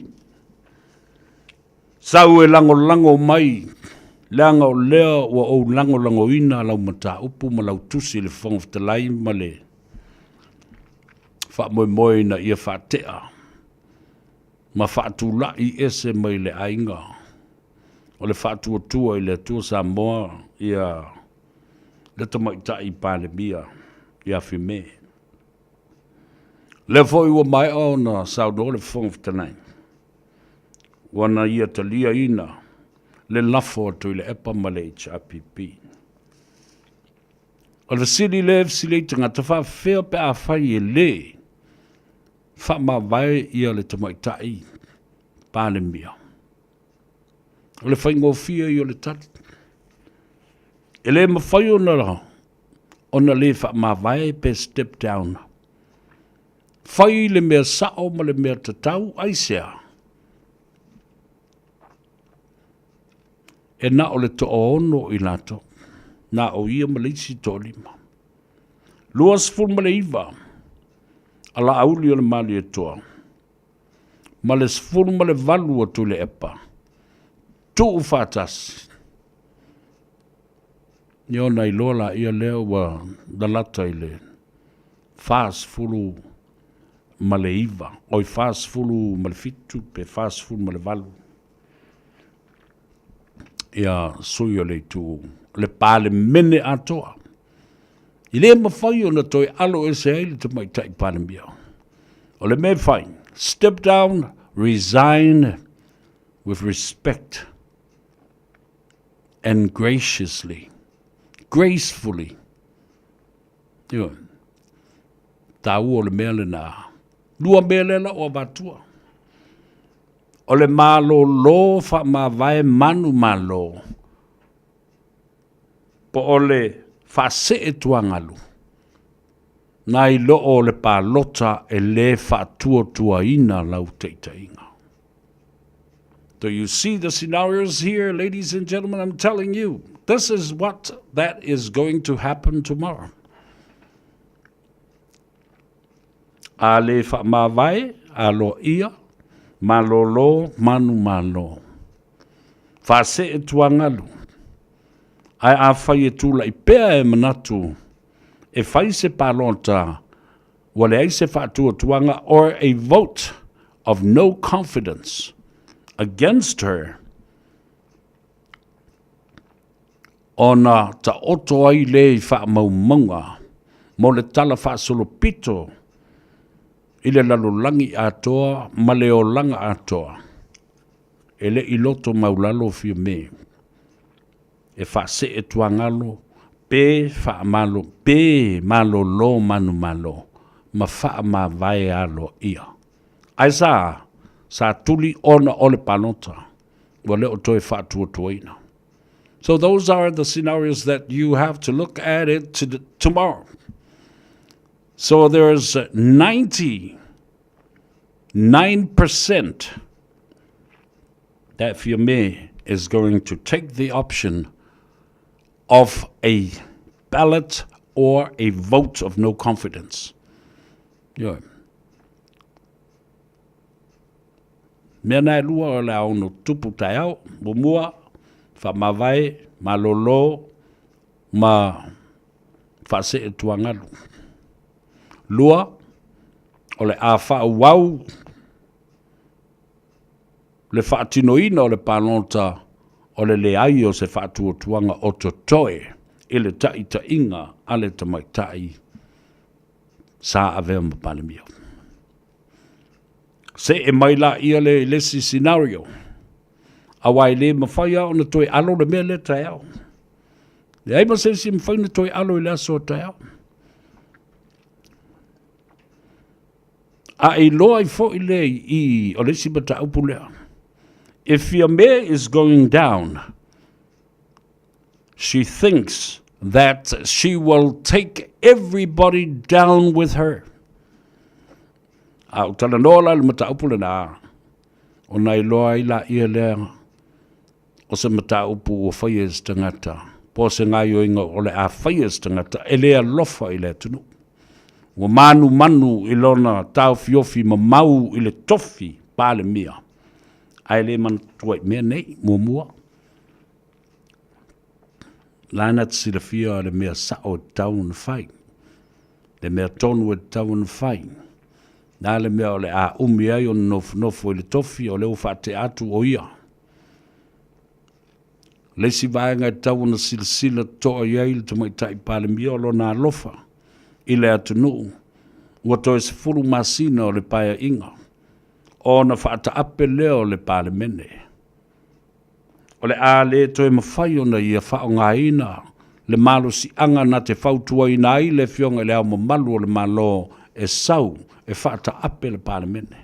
sau e lagolago mai, leaga o lea ua ou lagolagoina lau mataupu ma lau tusi i le Fofoga Fetalai ma le faamoemoe ina ia faatea ma faatulai ese mai le aiga o le faatuatua i le Atua Samoa ia le tamaitai Palemia ia Fiame. Lea foi ua maea ona saunoa le Fofoga Fetalai, ua na ia taliaina le lafo a Tuilaepa ma le HRPP. O le fesili lea e fesili ai tagata, faafefea pe afai e lē faamavae ia le tamaitai Palemia? O le faigofie ia o le tali. E le mafai ona lē faamavae pe step down. Fai le mea sao ma le mea tatau, aisea? E na o le toaono i latou, na o ia ma le isi toalima. 29 a Laauli o le Malietoa ma le 18 a Tuilaepa, tuu faatasi. Ia ona iloa laia lea ua lalata i le 49, oi 47 pe 48. Ia sui o le itu o le Palemene atoa. E le mafai ona toe alo ese ai le tamaitai Palemia. O le mea e fai, step down, resign with respect and graciously, gracefully. Ioe. Taua o le mea lena. Lua mea lea la o avatua. O le malōlō faamavae manumalo, po o le faasee tuagalu, nai lo o le palota e lē faatuatuaina lau taitaiga. Do you see the scenarios here, ladies and gentlemen? I'm telling you, this is what that is going to happen tomorrow. A lē faamavae, aloaia, malōlō, manumalo. Faasee tuagalu. Ae afai e tulai pea e manatu e fai se palota ua leai se faatuatuaga or a vote of no confidence against her, ona taoto ai lea i faamaumauga mo le tala faasolopito i le lalolagi atoa ma le olaga atoa, e le i loto maulalo Fiame. e faasee tuagalo pe faamalo pe malolo manumalo ma faamavae aloaia. Ae sa? Sa tuli ona o le palota ua le o toe faatuatuaina. So those are the scenarios that you have to look at it to tomorrow. So there's 99% that Fiame is going to take the option of a ballot or a vote of no confidence. Yeah. Mea na e lua o le a ono tupu taeao, muamua, faamavae, malolo, ma faasee tuagalu. Lua, o le a faaauau le faatinoina o le palota o le leai o se faatuatuaga o totoe i le taitaiga a le tamaitai sa avea ma Palemia. Se'e mai laia lea i le isi scenario, aua e le mafai lava ona toe alo le mea lea taeao. Leai ma se isi e mafai ona toe alo i le aso a taeao. A e iloa ai foi lea i i o le isi mataupu lea. If Fiame is going down, she thinks that she will take everybody down with her. A ou talanoa la i le mataupu lenā, ona iloa ai laia lea o se mataupu ua faia e se tagata, po o se gaoioiga o le a faia e se tagata e le alofa i le atunuu. Ua manumanu i lona taofiofi mamau i le tofi Palemia, ae le manatua i mea nei, muamua, la na te silafia le mea sao e tatau ona fai, le mea tonu e tatau ona fai. Na le mea o le a umi ai ona nofonofo i le tofi, o lea ua faatea atu o ia. Le isi vaega e tatau ona silasila totoa i ai le Tamaitai Palemia o lona alofa i le atunuu, ua toe 10 masina o le Paeaiga ona faataape lea o le Palemene. O le a le toe mafai ona ia faaaogaina le malosiaga na te fautuaina ai le Afioga i Le Ao Mamalu o le Malo e sau e faataape le Palemene.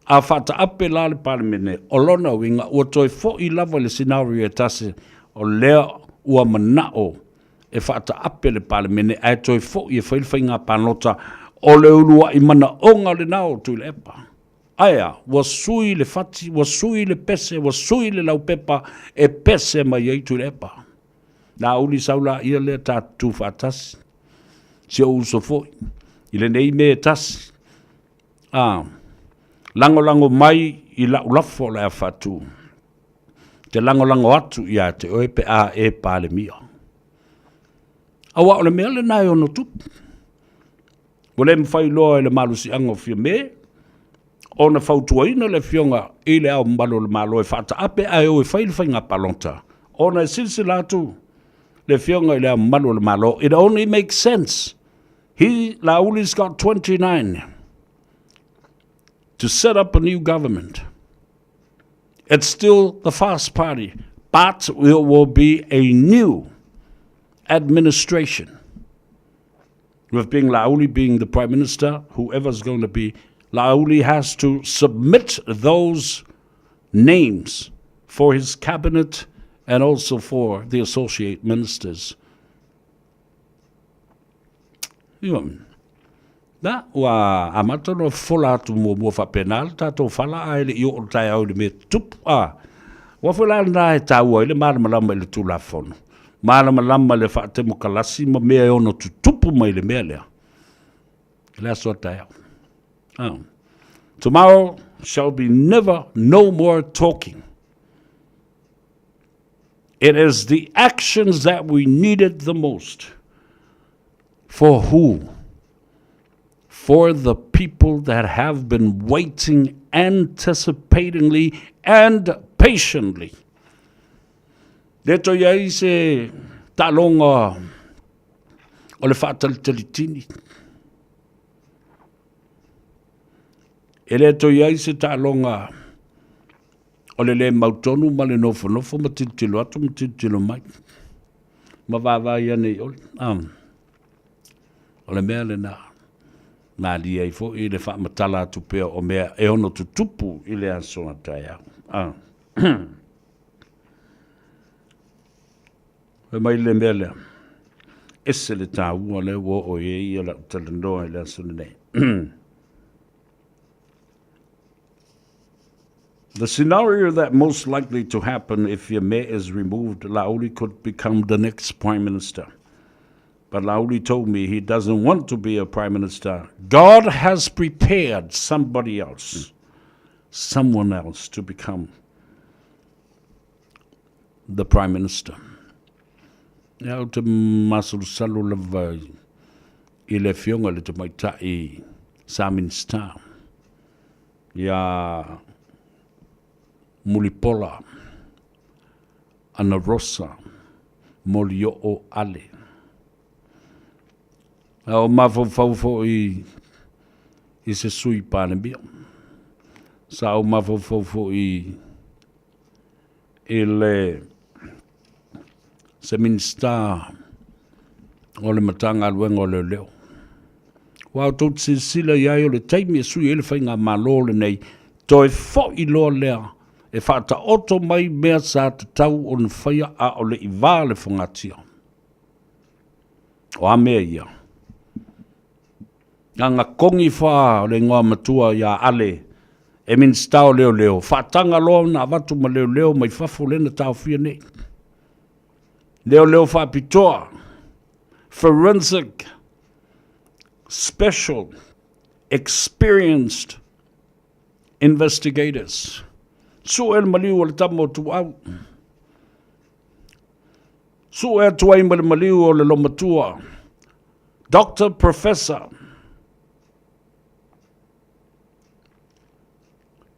A faataape la le Palemene, o lona uiga ua toe foi lava i le scenario e tasi, o lea ua manao e faataape le Palemene ae toe foi e fai le faiga palota. O le uluai manaoga lena o Tuilaepa. Ae a? Ua sui le fati, ua sui le pese, ua sui le laupepa e pese mai ai Tuilaepa. Laauli sau laia lea ta tutu faatasi, si ou uso foi, i lenei mea e tasi. A, lagolago mai i lau lafo o le a faatu. Te lagolago atu ia te oe pe a e Palemia. Aua o le mea lena e ono tupu. Ua le mafai loa e le malosiaga o Fiame ona fautuaina le Afioga i Le Ao Mamalu o le Malo e faataape ae o e fai le faiga palota, ona e silasila atu le Afioga i Le Ao Mamalu o le Malo, it only makes sense. He, Lauli's got 29 to set up a new government. It's still the Fast Party, but it will be a new administration. With being Laauli being the Prime Minister, whoever's going to be, Laauli has to submit those names for his cabinet and also for the associate ministers. Ia, na, ua amata ona fofola atu muamua faapena le tatou fala ae le i oo le taeao i le mea tutupu. A, aua foi la lena e taua ai le malamalama i le Tulafono, malamalama i le faatemokalasi ma mea e ono tutupu mai le mea lea i le aso a taeao. Ah. Tomorrow shall be never no more talking. It is the actions that we needed the most. For who? For the people that have been waiting anticipatingly and patiently. Le toe i ai se taaloga o le faatalitalitini. E le toe i ai se taaloga O le lē mautonu ma le nofonofo ma tilotilo atu ma tilotilo mai ma vaavaai ane i ole. O le mea lena, malie ai foi le faamatala atu pea o mea e ono tutupu i le aso a taeao. Fai mai le mea lea, ese le taua lea ua oo i ai ia lau talanoa i le aso lenei. The scenario that most likely to happen if Fiame is removed, Laauli could become the next prime minister. But Laauli told me he doesn't want to be a prime minister. God has prepared somebody else, someone else to become the prime minister. Ia, ou te masalosalo lava i le afioga i le tamaitai sa Minista ia Mulipola Anarosa Molioo Ale. A o mafaufau foi i se sui Palemia. Sa ou mafaufau foi i le se Minisita o le Matagaluega o Leoleo. Aua tou te silasila i ai o le taimi e sui ai le faigamalo lenei, toe foi loa lea e faataoto mai mea sa tatau ona faia a o le i va le fogatia. O a mea ia? Na kogi fa o le igoa matua ia Ale e Minisita o Leoleo, faataga loa ona avatu ma leoleo mai fafo lea na taofia nei. Leoleo faapitoa, forensic, special, experienced investigators. Sue le maliu o le tama o Tuau. Sue atu ai ma le maliu o le lomatua. Doctor Professor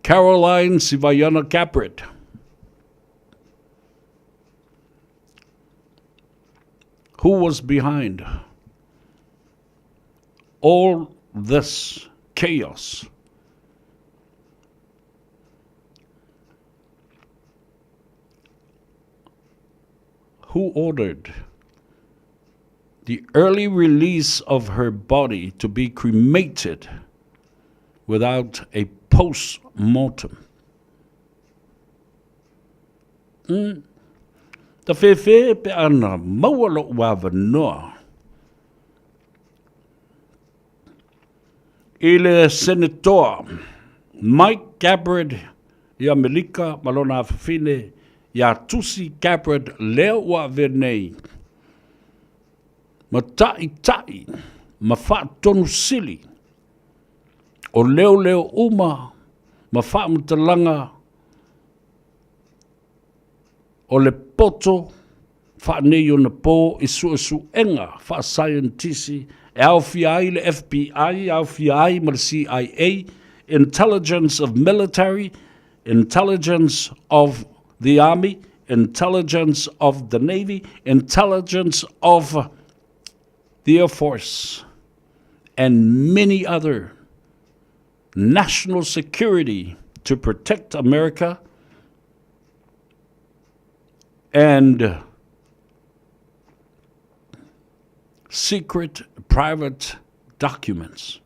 Caroline Sivaiana Gabbard. Who was behind all this chaos? Who ordered the early release of her body to be cremated without a post-mortem? Ta fefe pe ana maua lo'u avanoa i le Senetoa Mike Gabbard i Amerika ma lona afafine iā Tusi Gabbard lea ua avea nei ma ta'ita'i ma faatonu sili o leoleo uma ma faamatalaga o le poto faaneionapo i suesuega faasaienitisi e aofia ai le FBI, aofia ai ma le CIA, Intelligence of Military, Intelligence of the Army, Intelligence of the Navy, Intelligence of the Air Force, and many other national security to protect America and secret private documents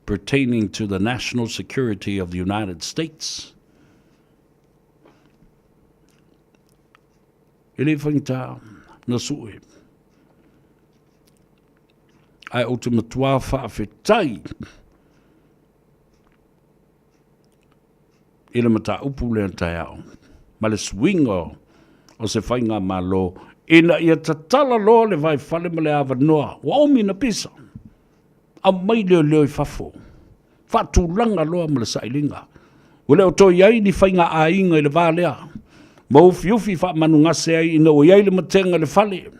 pertaining to the national security of the United States. E le faigata na sue. Ae ou te matua faafetai i le mataupu lea taeao ma le suiga o se faigamalo ina ia tatala loa le vaifale ma le avanoa ua umi na pisa. Aumai leoleo i fafo, faatulaga loa ma le sailiga. Ua le o toe i ai ni faiga aiga i le va lea, ma ufiufi faamanugase ai ina ua i ai le matega i le fale.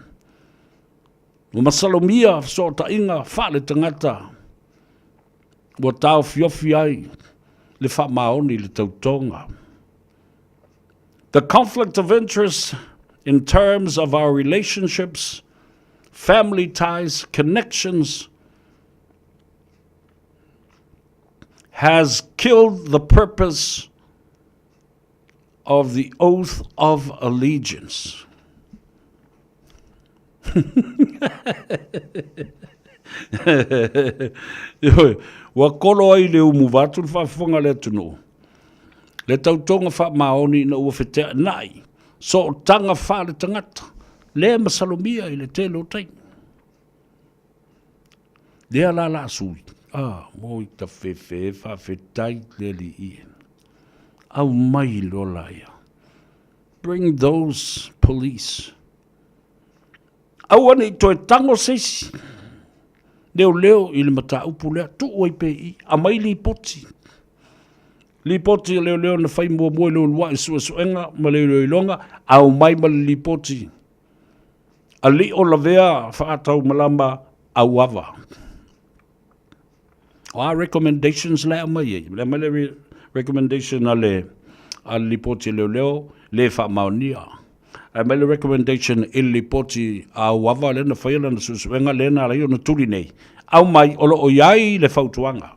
Ua masalomia fesootaiga faaletagata ua taofiofi ai le faamaoni i le tautoga. The conflict of interest in terms of our relationships, family ties, connections, has killed the purpose of the oath of allegiance. Ioe, ua kolo ai le umu vaeatu le faafofoga a le atunuu, le tautoga faamaoni ina ua feteainai sootaga faaletagata lea e masalomia i le tele o taimi. Lea la la sui, ah, moi ta fefe faafetai le Alii e. Aumai loa laia. Bring those police. Aua ne i toe tago se isi leoleo i le mataupu lea, tuu ai pea i i, aumai lipoti. Lipoti a leoleo na fai muamua i le uluai suesuega ma le iloiloga, aumai ma le lipoti. Alii o lavea faataumalama auava. O a recommendations la e aumai ai? Le aumai le recommendation a le a le lipoti a leoleo le faamaonia. Ae aumai le recommendation i le lipoti a Auava lea na faia lana suesuega lea na ala ai ona tuli nei. Aumai o lo o i ai le fautuaga.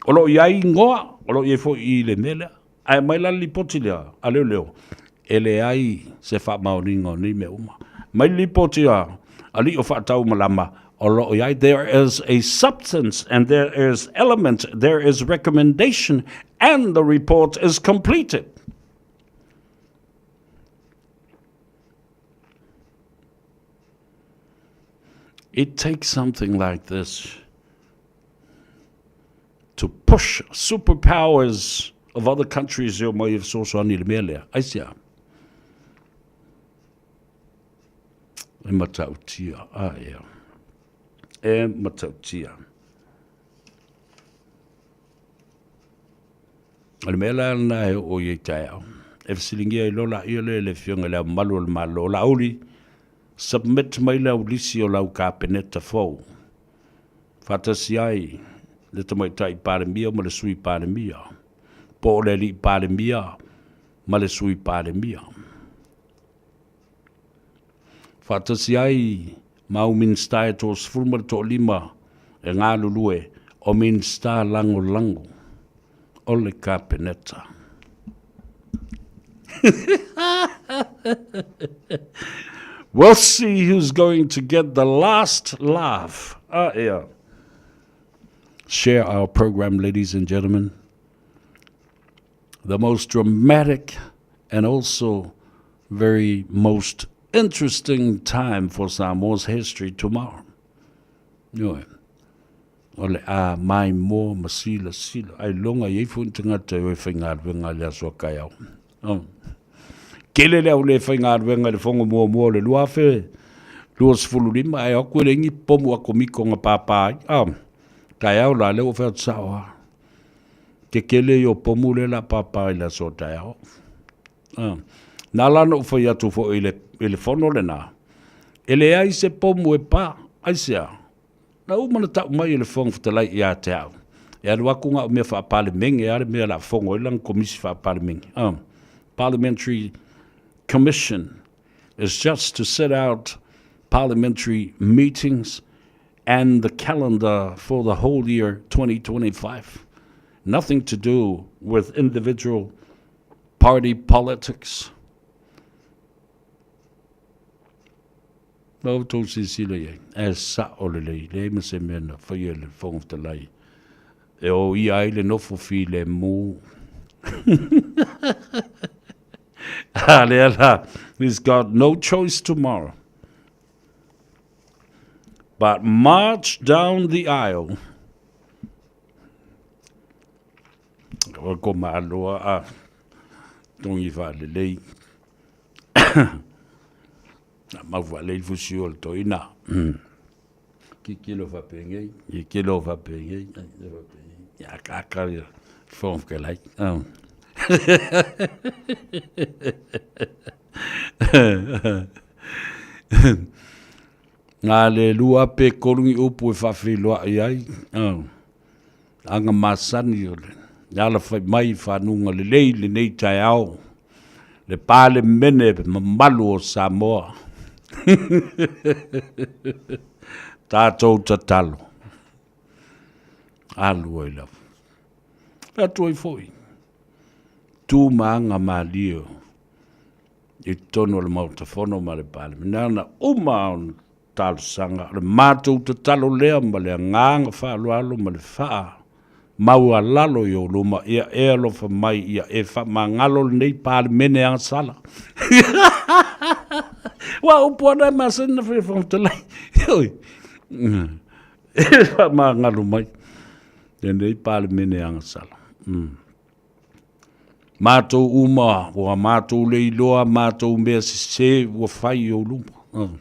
O lo o i ai igoa, o lo o i ai foi i le mea lea. Ae aumai la le lipoti lea a leoleo, e leai se faamaoniga o nei mea uma. Mai le lipoti a alii o faataumalama, o lo o i ai, there is a substance and there is element, there is recommendation and the report is completed. It takes something like this to push superpowers of other countries e omai e fesoasoani i le mea lea. Aisea? E matautia, a ea. E matautia. O le mea la lena e oo i ai taeao. E fesiligia ai loa laia lea i le Afioga i Le Ao Mamalu o le Malo, Laauli, submit mai le aulisi o lau Kapeneta fou. faatasi ai le Tamaitai Palemia ma le Sui Palemia, po o le Alii Palemia ma le Sui Palemia. Faatasi ai ma au Minisita e 35 e galulue o Minisita Lagolago o le Kapeneta. We'll see who's going to get the last laugh. Ah, yeah. Share our program, ladies and gentlemen. The most dramatic and also very most interesting time for Samoa's history tomorrow. Ioe. O le a maimoa ma silasila, ailoga i ai foi ni tagata e o e faigaluega i le aso a taeao. Oh. Tele le au le faigaluega i le fono muamua o le 2025, ae o atu e leai ni pomu atomiko na pāpā ai. Ah, taeao la, lea ua fai atu sao lava. Tetele ia o pomu lea o le a pāpā i le aso a taeao. Ah. Na ala ona ou fai atu foi i le, i le fono lena, e leai se pomu e pā, aisea? Na uma ona tau mai e le Fofoga Fetalai ia te au, e alu atu na o mea faa-Palemene lava le mea o le a fono ai lana Komisi faa-Palemene. Ah. Parliamentary Commission is just to set out parliamentary meetings and the calendar for the whole year 2025. Nothing to do with individual party politics. La outou silasila i ai, ae sao lelei, leai ma se mea na faia e le Fofoga Fetalai e oia ai le nofo filemu. A lea la, he's got no choice tomorrow but march down the aisle. Ua ko maaloa a tongi faalelei. Na mau faalelei le fusi o le toina. Kikilo faapenei, kikilo faapenei, ia akaaka ia Fofoga Fetalai. Na le lua pe tolu ni upu e faafeiloai ai. Aga masani o le alafai mai i fanuga lelei i lenei taeao, le Palemene mamalu o Samoa. Tatou tatalo, alu ai lava. Fai atu ai foi. tu ma aga malie i totonu o le Maota Fono ma le Palemene. Na ona uma ona talosaga, o le matou tatalo lea ma le agaga faaaloalo ma le faa maualalo i ou luma, ia e alofa mai, ia e faamagalo lenei Palemene agasala. Ua upu ana e masani na fai e Fofoga Fetalai. Oi, e faamagalo mai lenei Palemene agasala. Mm. Matou uma, ua matou le iloa matou mea sese ua fai i ou luma. Mm.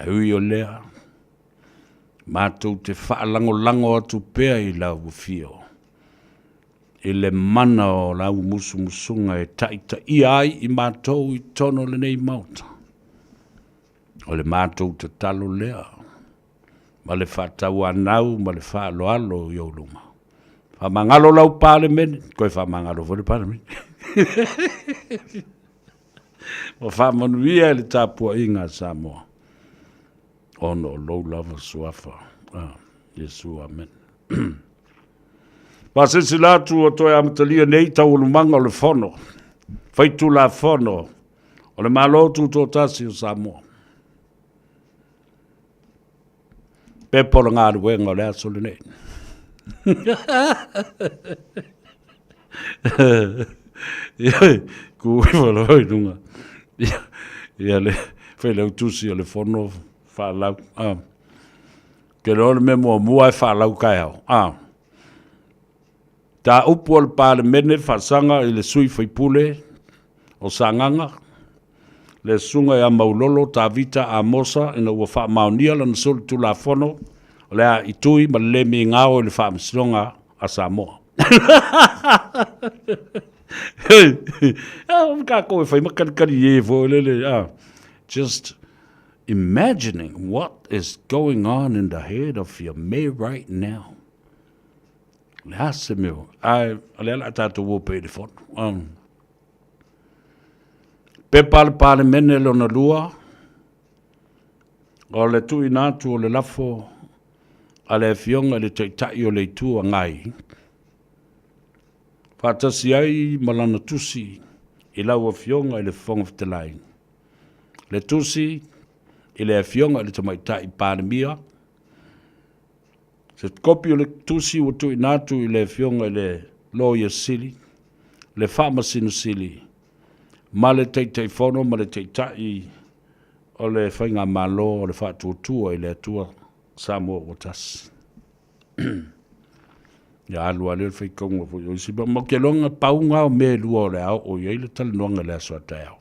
Ae ui o lea, matou te faalagolago atu pea i lau afio, i le mana o lau musumusuga e taitaia ai i matou i totonu o lenei Maota. O le matou tatalo lea, ma le faatauanau ma le faaaloalo i ou luma. Faamagalo lau Palemene, toe faamagalo foi le Palemene. Ua faamanuia i le tapuaiga a Samoa, ona o lou lava suafa. Ah, Iesu, amen. Faasilasila atu ua toe amatalia nei taualumaga o le Fono Faitulafono o le Malo Tutoatasi o Samoa. Pepa o le galuega o le aso lenei. Ku ifo loa i luga. Ia le failautusi o le fono faalau. Ah. Ke loa le mea muamua e faalau taeao. Ah. Mataupu a le Palemene faasaga i le sui faipule o Sagaga, le Susuga ia Maulolo Tavita Amosa ina ua faamaonia lana solitulafono o le a itui ma le le migao i le Faamasinoga a Samoa. Kākou e fai ma kalikali e foi lele, ah. Just imagining what is going on in the head of Fiame right now. Le a se mea, ae o lea o le a tatou o pea i le fono. Um. Pepa a le Palemene lona lua, o le tuuina atu o le lafo a le Afioga i le Taitai o le Itu Agai, faatasi ai ma lana tusi i lau Afioga i le Fofoga Fetalai, le tusi i le Afioga i le Tamaitai Palemia, Se kopi o le tusi ua tuuina atu i le Afioga i le Loia Sili, le Faamasino Sili ma le Taitaifono ma le Taitai o le Faigamalo o le Faatuatua i le Atua Samoa ua Tasi. Ia alu lava lea o le faitauga foi o isi mea. Ma ou te iloa na pau na o mea e lua o le a oo i ai le talanoaga i le aso a taeao.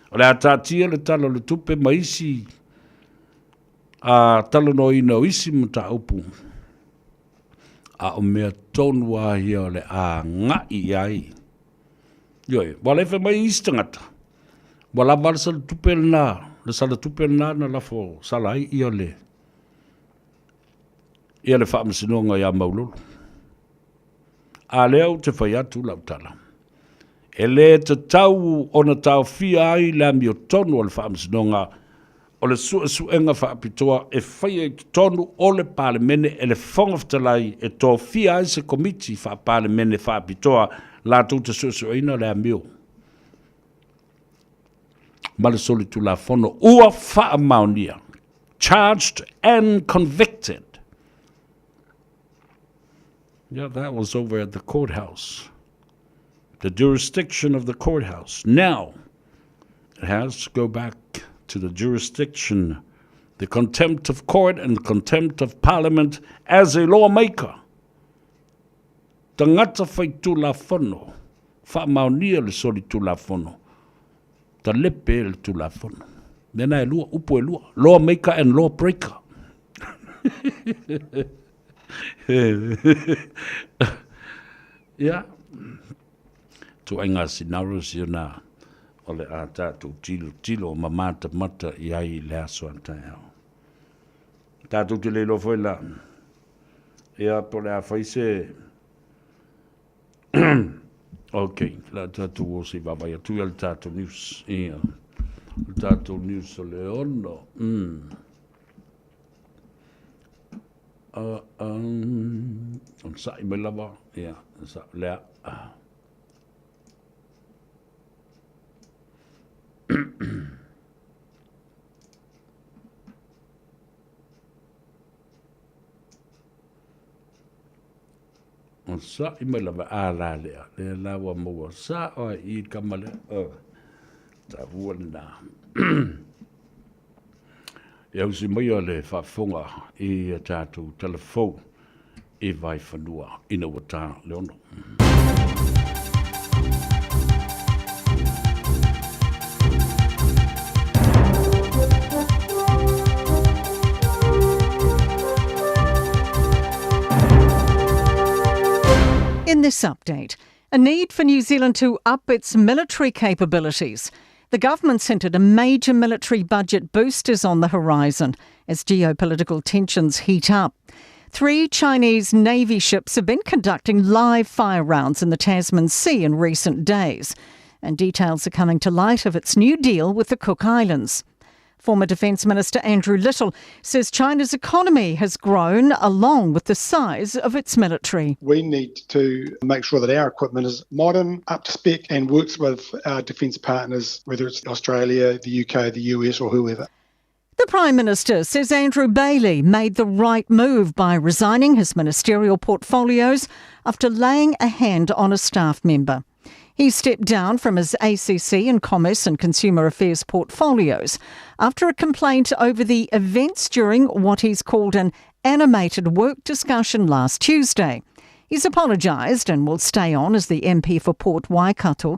O le a taatia le Tala o le Tupe ma isi a talanoaina o isi mataupu, a o mea tonu lava ia o le a agai i ai. Ioe, ua le fai mai isi tagata, ua lava le sala tupe lena, le sala tupe lena na lafo sala ai ia le, ia le faamasinoga ia Maulolo. A lea ou te fai atu lau tala, e le tatau ona taofia ai le amiotonu a le faamasinoga o le suesuega faapitoa e faia i totonu o le Palemene e le Fofoga Fetalai e tofia ai se Komiti Faa-Palemene faapitoa latou te suesueina le amio ma le solitulafono ua faamaonia, charged and convicted. Yeah, that was over at the courthouse. The jurisdiction of the courthouse. Now, it has to go back to the jurisdiction, the contempt of court and the contempt of parliament as a lawmaker. Tagata faitulafono, faamaonia le solitulafono, talepe le tulafono. Mea na e lua, upu e lua, lawmaker and lawbreaker. Ia, ituaiga scenarios ia na o le a tatou tilotilo ma matamata i ai i le aso a taeao. Tatou te le iloa foi la, ia po o le a fai se Ok, la tatou o se i vaavaai atu ia le tatou news. Ia, le tatou news o le 6. Onosai mai lava, ia, lea. Onosaʻi mai lava a la lea, lea la ua maua saʻo ai i le kama lea. Oh, taua lena. E ausi maia le faafofoga i a tatou tala fou i Vaifanua ina ua tā le 6. In this update, a need for New Zealand to up its military capabilities. The government's hinted a major military budget boost is on the horizon as geopolitical tensions heat up. 3 Chinese Navy ships have been conducting live fire rounds in the Tasman Sea in recent days, and details are coming to light of its new deal with the Cook Islands. Former Defence Minister Andrew Little says China's economy has grown along with the size of its military. We need to make sure that our equipment is modern, up to spec and works with our defence partners, whether it's Australia, the UK, the US or whoever. The Prime Minister says Andrew Bailey made the right move by resigning his ministerial portfolios after laying a hand on a staff member. He stepped down from his ACC and Commerce and Consumer Affairs portfolios after a complaint over the events during what he's called an animated work discussion last Tuesday. He's apologised and will stay on as the MP for Port Waikato.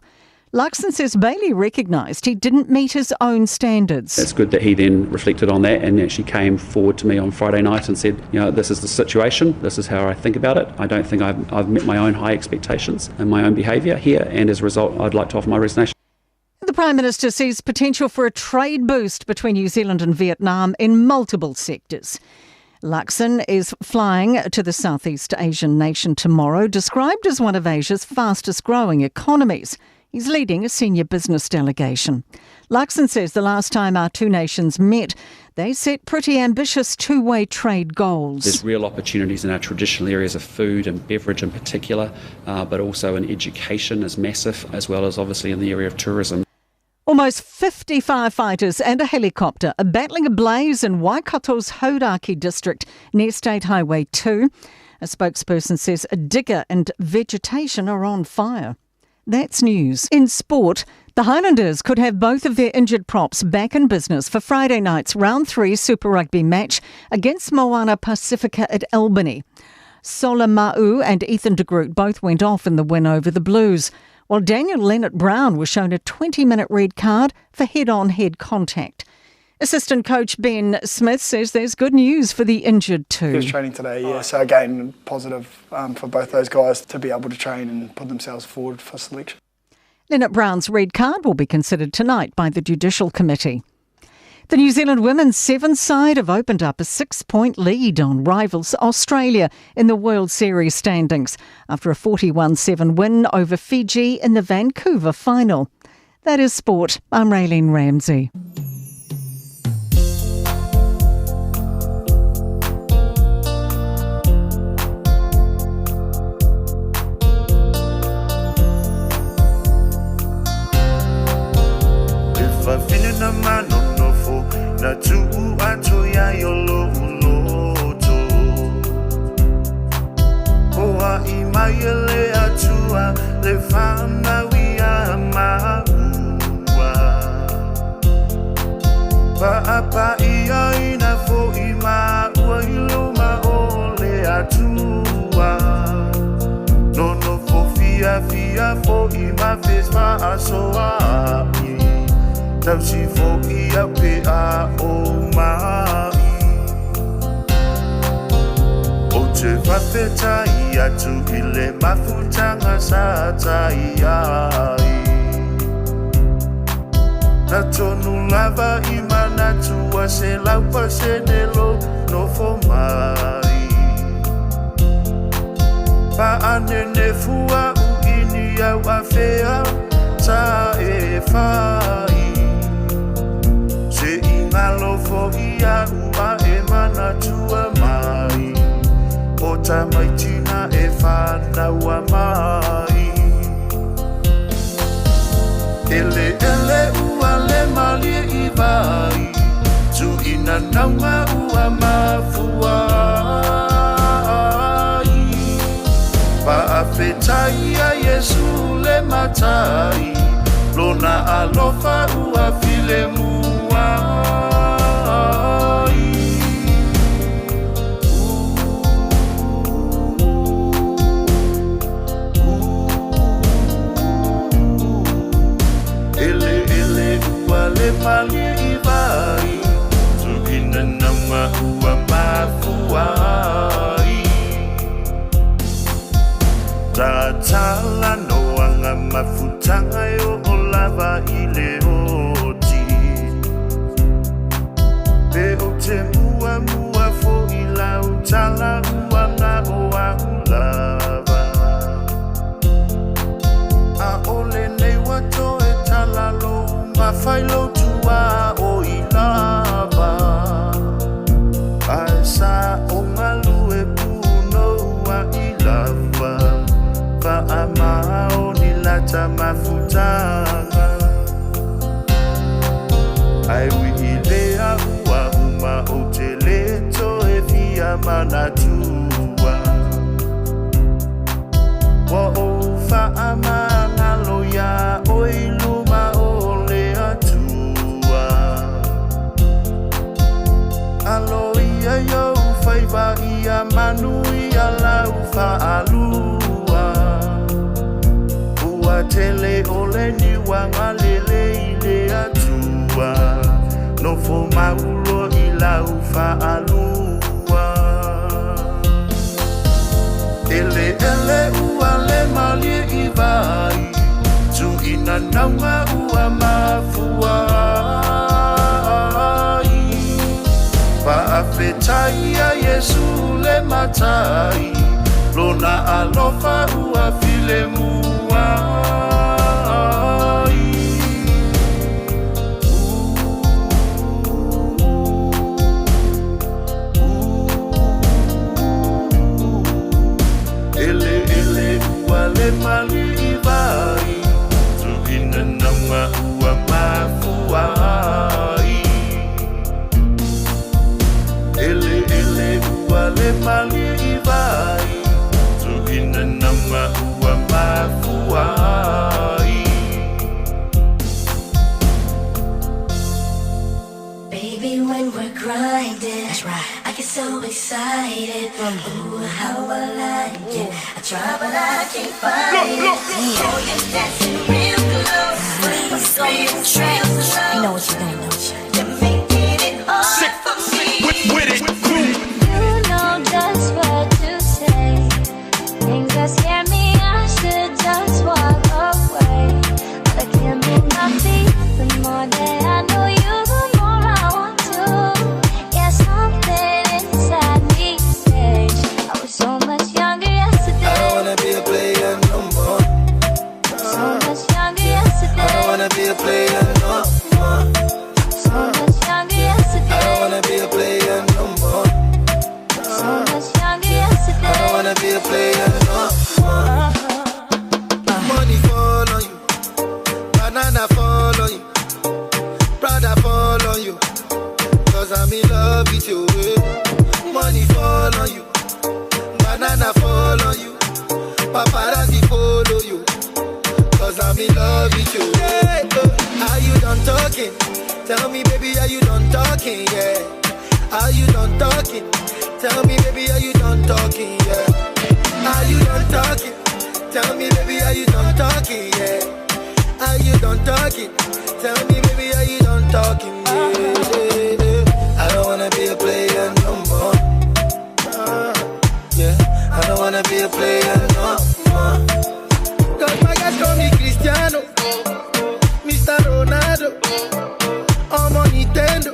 Luxon says Bailey recognised he didn't meet his own standards. It's good that he then reflected on that and actually came forward to me on Friday night and said, this is the situation, this is how I think about it. I don't think I've met my own high expectations and my own behaviour here, and as a result, I'd like to offer my resignation. The Prime Minister sees potential for a trade boost between New Zealand and Vietnam in multiple sectors. Luxon is flying to the Southeast Asian nation tomorrow, described as one of Asia's fastest growing economies. He's leading a senior business delegation. Luxon says the last time our two nations met, they set pretty ambitious two-way trade goals. There's real opportunities in our traditional areas of food and beverage in particular, but also in education is massive, as well as obviously in the area of tourism. Almost 50 firefighters and a helicopter are battling a blaze in Waikato's Hauraki district near State Highway 2. A spokesperson says a digger and vegetation are on fire. That's news. In sport, the Highlanders could have both of their injured props back in business for Friday night's Round 3 Super Rugby match against Moana Pasifika at Albany. Sola Ma'u and Ethan de Groot both went off in the win over the Blues, while Daniel Lienert-Brown was shown a 20-minute red card for head-on-head contact. Assistant coach Ben Smith says there's good news for the injured too. He was training today, yeah. So again, positive for both those guys to be able to train and put themselves forward for selection. Lienert-Brown's red card will be considered tonight by the Judicial Committee. The New Zealand women's sevens side have opened up a 6-point lead on rivals Australia in the World Series standings after a 41-7 win over Fiji in the Vancouver final. That is sport. I'm Raylene Ramsey. Ba Faafetaia Iesu le Matai, lona alofa ua filemu ai. Eleele ua le malie i vai, tuina naunga ua mafua ai. Tatalanoaga mafutaga e oo lava i le oti. Pe ou te muamua foʻi lau tala ua na o aʻu lava. ʻAʻole nei ua toe tala lou mafai lou tuaoi lava. Ae sa o galue punou aʻi lava. Faamaoni lata mafutaga. Ae ui i lea ua uma ou te lē toe fia manatua. Ua ou faamagalo iā oe i luma o le Atua. Alo ia i ou faiva ia manuia lau faalua. Ua tele o le niuaga lele i le Atua. Nofo mau loa i lau faalua. Eleele ua le malie i vai, tuʻina nauga ua mafua ai. Faafetaia Iesu le Matai, lona alofa ua filemu ai. Eleele ua le malie i vai, tuʻina nauga ua mafua ai. Eleele ua le malie i vai, tuʻina nauga ua mafua ai. Baby, when we're grinding, that's right. I get so excited. Ooh, how I like it. I try, but I can't find it. Oh, you're dancing real close. So real close. You know what you're doing, don't you? You're making it hard for me. With it. You know just what to say. Things that scare me, I should just walk away. But I can't move my feet. The more that I know you, the more I want to. Yeah, something inside me says I was so much younger yesterday. I don't wanna be a player no more. So much younger yesterday. I don't wanna be a player no more. So much younger yesterday. I don't wanna be a player no more. So much younger yesterday. I don't wanna be a player no more. Money fall on you, banana fall on you, Prada fall on you, 'cause I'm in love with you. Eh. Money fall on you, banana fall on you, paparazzi follow you, 'cause I'm in love with you. Yeah. Oh, are you done talking? Tell me, baby, are you done talking? Yeah. Are you done talking? Tell me, baby, are you done talking? Yeah. Are you done talking? Tell me, baby, are you done talking? Yeah. Are you done talking? Tell me, baby, are you done talking? Yeah, yeah, yeah. I don't wanna be a player no more. Yeah, I don't wanna be a player no more. 'Cause my guys call me Cristiano, Mr. Ronaldo, I'm on Nintendo.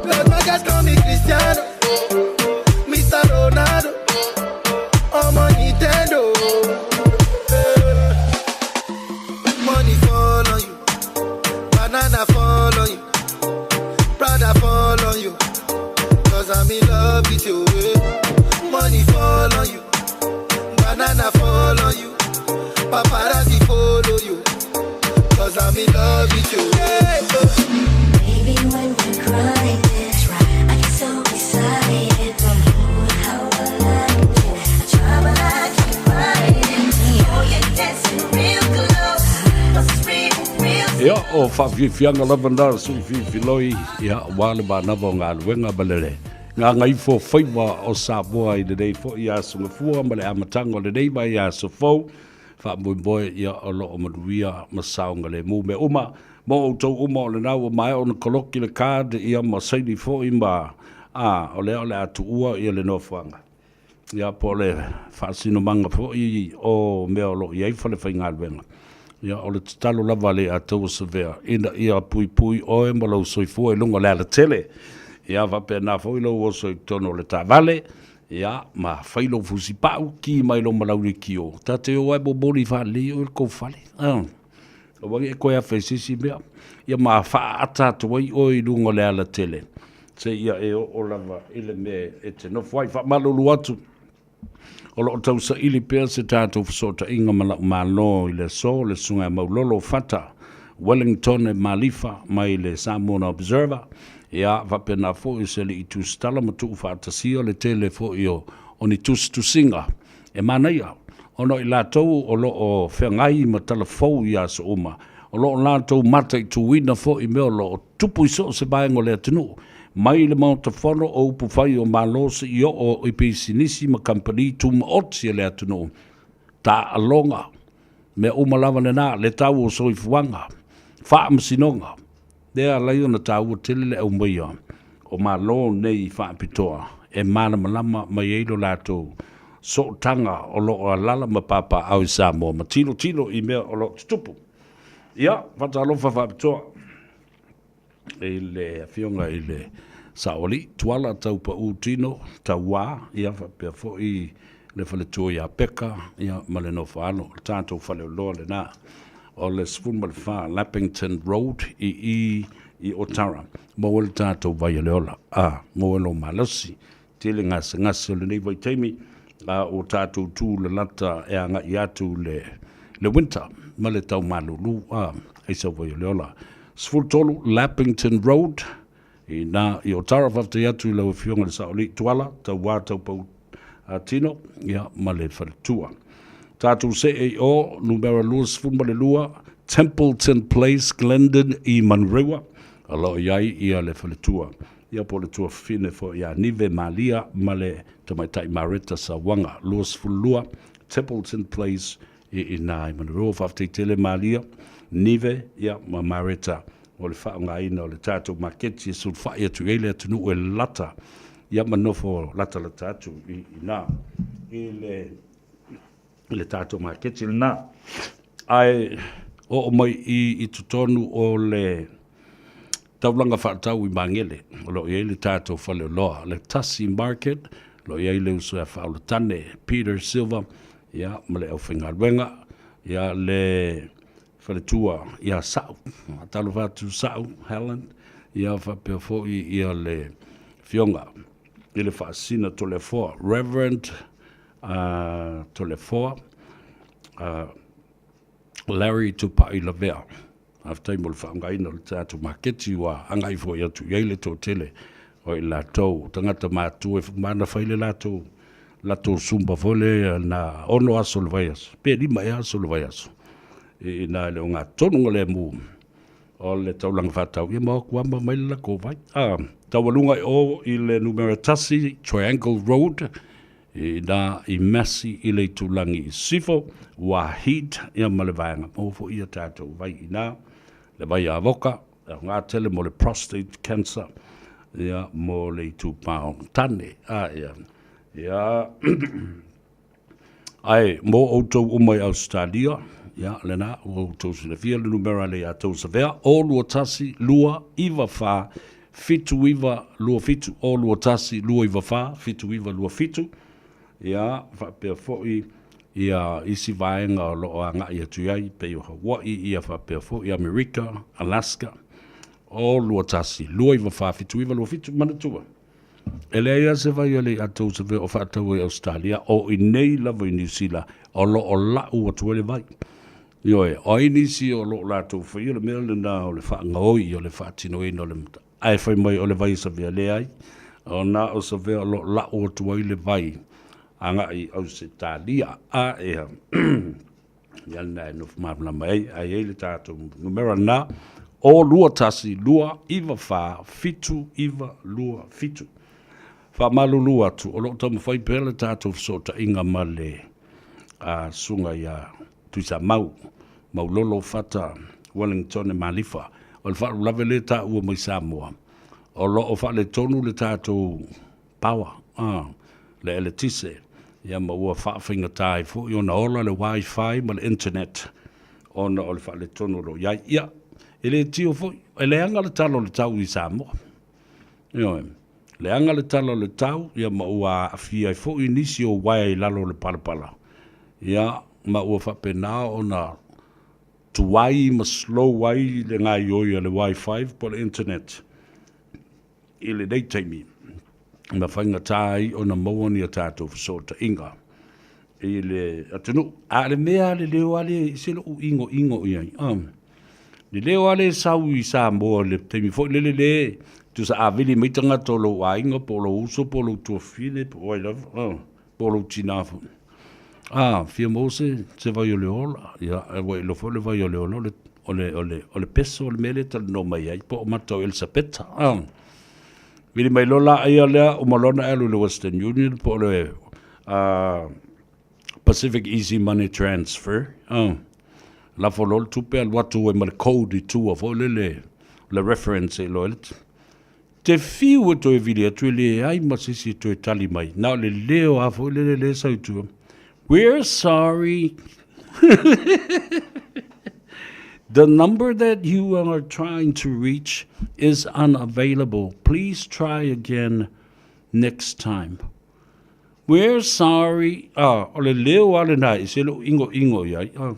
'Cause my guys call me Cristiano, Mr. Ronaldo, I'm on Nintendo. Eh. Money fall on you, banana fall on you, Prada fall on you, 'cause I'm in love with you. Eh. Money fall on you, banana fall on you, paparazzi follow you, 'cause I'm in love with you. Yeah. Oh. Baby, when we're grinding, I get so excited. Ooh, how I like it. I try, but o faafiafiaga lava na sui filifiloi, ia, aua le manava o galuega ma le gagaifo faiva o Samoa i lenei foi aso gafua ma le amataga o lenei vaiaso fou. Faamoemoe, ia, o lo o manuia ma saogalemu mea uma mo outou uma. O lena ua maea ona koloki le card, ia, ma saini foi ma, a, o lea o le a tuua, ia, le nofoaga, ia, po o le faasinomaga foi o mea o lo o i ai falefaigaluega. Ia, o le tatalo lava a le Ataua Savea ina ia puipui oe ma lou soifua i luga o le alatele, ia faapena foi lou oso i totonu o le taavale, ia, ma fai lou fusipau, ki mai lou malaulikio, ta te o ai momoli faalelei oe i le tou fale. Aua ne i e toe afe i se isi mea, ia ma faaata atu ai oe i luga o le alatele seia e oo lava i le mea e te nofo ai. Faamalulu atu, o lo o tausaili pea se tatou fesootaiga ma la'u Malo i le aso, le Susuga ia Maulolo Fata Wellington e Malifa mai le Samoan Observer, ia faapena foi se alii tusitala ma tuufaatasia le tele foi o ni tusitusiga e manaia ona o i latou o lo o feagai ma tala fou i aso uma, o lo o latou mataituina foi mea o lo o tupu i so o se vaega o le atunuu, mai le Maota Fono o upufai o Malo seia oo i pisinisi ma kamupani tumaoti a le atunuu, taaloga, mea uma lava lena, le tau o soifuaga, faamasinoga, lea e ala ai ona taua tele le aumaia o Malo nei faapitoa e malamalama mai ai lo latou sootaga o lo o alaala ma papaaao i Samoa ma tilotilo i mea o lo o tutupu. Ia, faatalofa faapitoa i le Afioga i le Saoalii, Tuala Taupau Tino Tauā, ia faapea foi le faletua ia Peka, ia ma le nofo-a-alo, o le tatou faleoloa lena o le 14 Lappington Road i i i Otara. Maua le tatou vai o le ola, a, maua lou malosi. Tele gasegase o lenei vaitaimi, a ua tatou tulalata e agai atu le le winter ma le tau malulu, a, ai sau vai o le ola. 13 Lappington Road i na i Otara. Faafetai atu i lau Afioga i le Saoalii Tuala Tauā Taupau Tino, ia, ma le faletua. Tatou see i o, numera 22, Templeton Place, Glendon i Manurewa, o lo o i ai ia le faletua, ia po o le tuafafine foi ia Nive Malia ma le tamaitai Mareta Sauaga, 22 Templeton Place i ina i Manurewa. Faafetai tele Malia, Nive, ia, ma Mareta mo le faaaogaina o le tatou maketi e sulufai atu i ai le atunuu e lata, ia, ma nofo latalata atu i ina i le i le tatou maketi lena. Ae oo mai i i totonu o le taulaga faatau i Magele, o lo o i ai le tatou faleoloa, le Tasi Market, o lo o i ai le uso ia Faaolatane Peter Silva, ia, ma le aufaigaluega, ia, le faletua ia Sa'u, faatalofa atu Sa'u Helen, ia faapea foi ia le afioga i le Faasina Toleafoa, Reverend Toleafoa, Larry Tupai Lavea. Faafetai mo le faaaogaina o le tatou maketi ua agai foi atu i ai le toatele o i latou tagata matutua e mana fai le latou latou zumba foi lea na 6 aso o le vaiaso pe 5 ea aso o le vaiaso i ina i le ogatotonu o le mu o le taulaga faatau ia ma o atu lava ma aumai le latou vai. Taualuga i o i le numera 1 Triangle Road i ina i Massey i le itulagi i Sisifo, ua heat ia ma le vaega maua foi ia tatou vai i ina, le vai avoka, e aoga tele mo le prostate cancer, ia mo le itupa o tane. A ia, ia ae mo outou uma i Ausetalia, ia lena ua outou silafia le numera le ia tou savea, o 21 2 9 4 7927, o 21 294 7927, ia faapea foi ia isi vaega o lo o agai atu i ai, pei o Hawaii, ia faapea foi Amerika, Alaska, o 21 294 7927. Manatua, e leai lava se vai a le atou se o faatau ai Ausetalia, o i nei lava i Niu Sila o lo o lau atu ai le vai. Ioe, o ai nisi o lo o latou faia le mea lena o le faagaoi o le faatinoina o le ae fai mai o le vai savea, leai, o na o savea o lo o lau atu ai le vai agai i Ausetalia. A ea. Ia lena e nofo malamalama ai, ae i ai le tatou numera lena, o 2 1 2 9 4 7 9 2 7. Faamalulu atu, o lo o taumafai pea le tatou fesootaiga ma le a susuga ia Tuisamau, Maulolo Fata Wellington Malifa. O le faalavelave lea e taua mai Samoa, o lo o faaletonu le tatou power, le eletise, ia ma ua faafaigata ai foi ona ola le wifi ma le internet ona o le faaletonu o lo o i ai. Ia, e le tio foi, e leaga le tala o le tau i Samoa. Ioe, leaga le tala o le tau, ia ma ua aafia ai foi nisi o uaea i lalo o le palapala, ia ma ua faapena ona tuai ma slow ai le gaoioi a le wifi po o le internet i lenei taimi, ma faigata ai ona maua ni a tatou fesootaiga i le atunuu. A o le mea le leo lava lea e ese lou igoigo i ai, le leo lava lea e sau i Samoa i le taimi foi lele le tusa a vili mai tagata o lou aiga po o lou uso po o lou tuafafine po o ai lava, po o lou tina foi. A fia maua se, se vai o le ola, ia, ua iloa foi le vai o le ola, o le, o le, o le, o le peso le mea lea e talanoa mai ai, po o mata o Elisapeta. Vili mai loa laia lea, uma loa ona e alu i le Western Union po o le Pacific Easy Money Transfer, lafo loa le tupe alu atu ai ma le code i tua foi lele, le reference e iloa ai le te fiu e toe vili atu e leai ma se isi e toe tali mai. Na o le leo lava foi lele lea e sau i tua. We're sorry. The number that you are trying to reach is unavailable. Please try again next time. We're sorry. Ah, o le leo lava lena e ese lou igoigo i ai. Ah.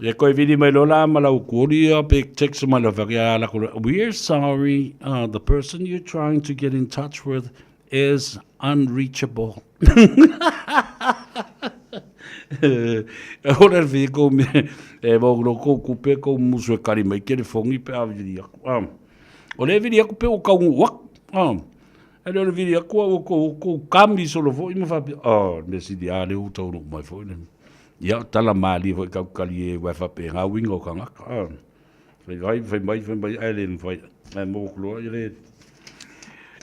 E koe vili mai loa la ma lau kuoli ia pe text mai loa fake a la ko we're sorry the person you're trying to get in touch with is unreachable. E ora e kou me e mo lo kou kupe kou musu e kari mai ke le fongi pe a vili aku. Ah. O le vili aku pe o kau wak. Ah. E le o le vili aku au kou kou kami solo foi ma fa ah me sili a le u tau mai foi le. Ia, tala malie foi kau kali e uae faapena uiga o tagata, a. Fai mai, fai mai, fai mai, ae le mafai, ae maua atu loa, ia le...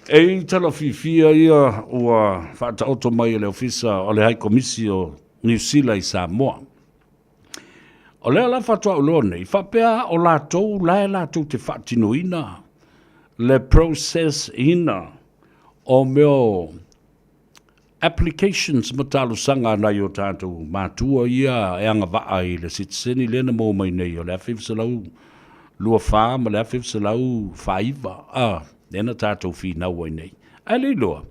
E i tala fiafia ia ua faataoto mai e le Ofisa o le Hai Komisi o Niu Sila i Samoa. O lea la faatoa ou iloa nei, faapea o latou la e latou te faatinoina le process ina o mea o Applications ma talosaga a nai o tatou matua ia e agavaa i le sitiseni lea na maua mai nei o le 1924 ma le 1949, a, lea na tatou finau ai nei. Ae le iloa,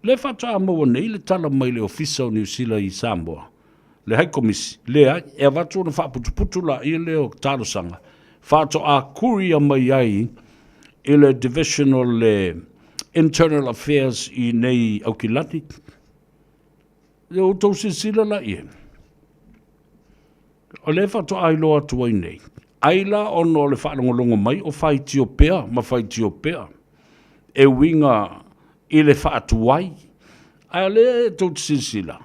lea faatoa maua nei le tala mai le Ofisa o Niu Sila i Samoa, le Hai Komisi, leai, e avatu ona faaputuputu laia lea o talosaga, faatoa courier mai ai i le Division o le Internal Affairs i nei Aukilani. Ia outou silasila la i ai. O lea faatoa iloa atu ai nei, ai la ona o le faalogologo mai o faitio pea ma faitio pea e uiga i le faatuai. Ae o lea e tou te silasila,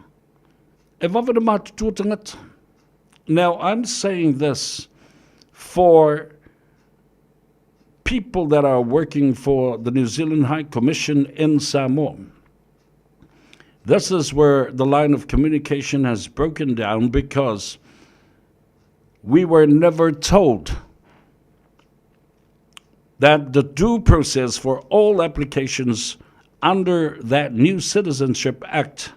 e vave ona matutua tagata. Now, I'm saying this for people that are working for the New Zealand High Commission in Samoa. This is where the line of communication has broken down because we were never told that the due process for all applications under that new Citizenship Act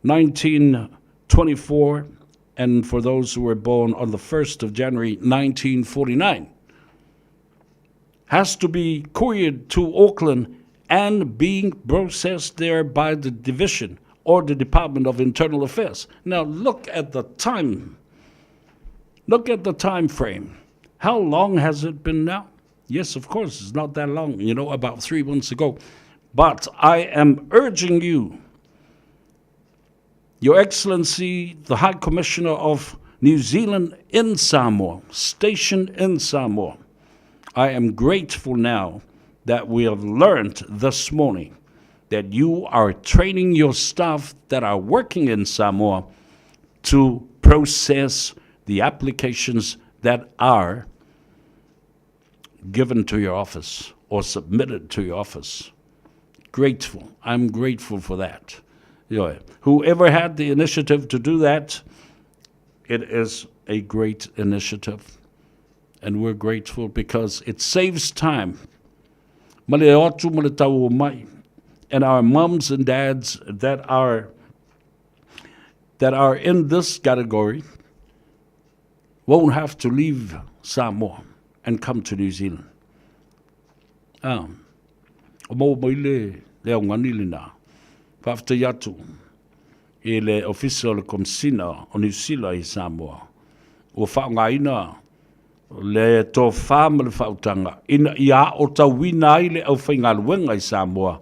1924 and for those who were born on the 1st of January 1949 has to be couriered to Auckland and being processed there by the division or the Department of Internal Affairs. Now look at the time. Look at the time frame. How long has it been now? Yes, of course, it's not that long, you know, about 3 months ago. But I am urging you, Your Excellency, the High Commissioner of New Zealand in Samoa, stationed in Samoa, I am grateful now that we have learned this morning that you are training your staff that are working in Samoa to process the applications that are given to your office or submitted to your office. Grateful. I'm grateful for that. Ioe. Whoever had the initiative to do that, it is a great initiative. And we're grateful because it saves time. Ma le o atu ma le tau o mai. And our mums and dads that are that are in this category won't have to leave Samoa and come to New Zealand. Um, o maua mai le, le augani lenā. Faafetai atu i le Ofisa o le Komesina o Niu Sila i Samoa, ua faaaogaina le tofa ma le faautaga ina ia aotauina ai le aufaigaluega i Samoa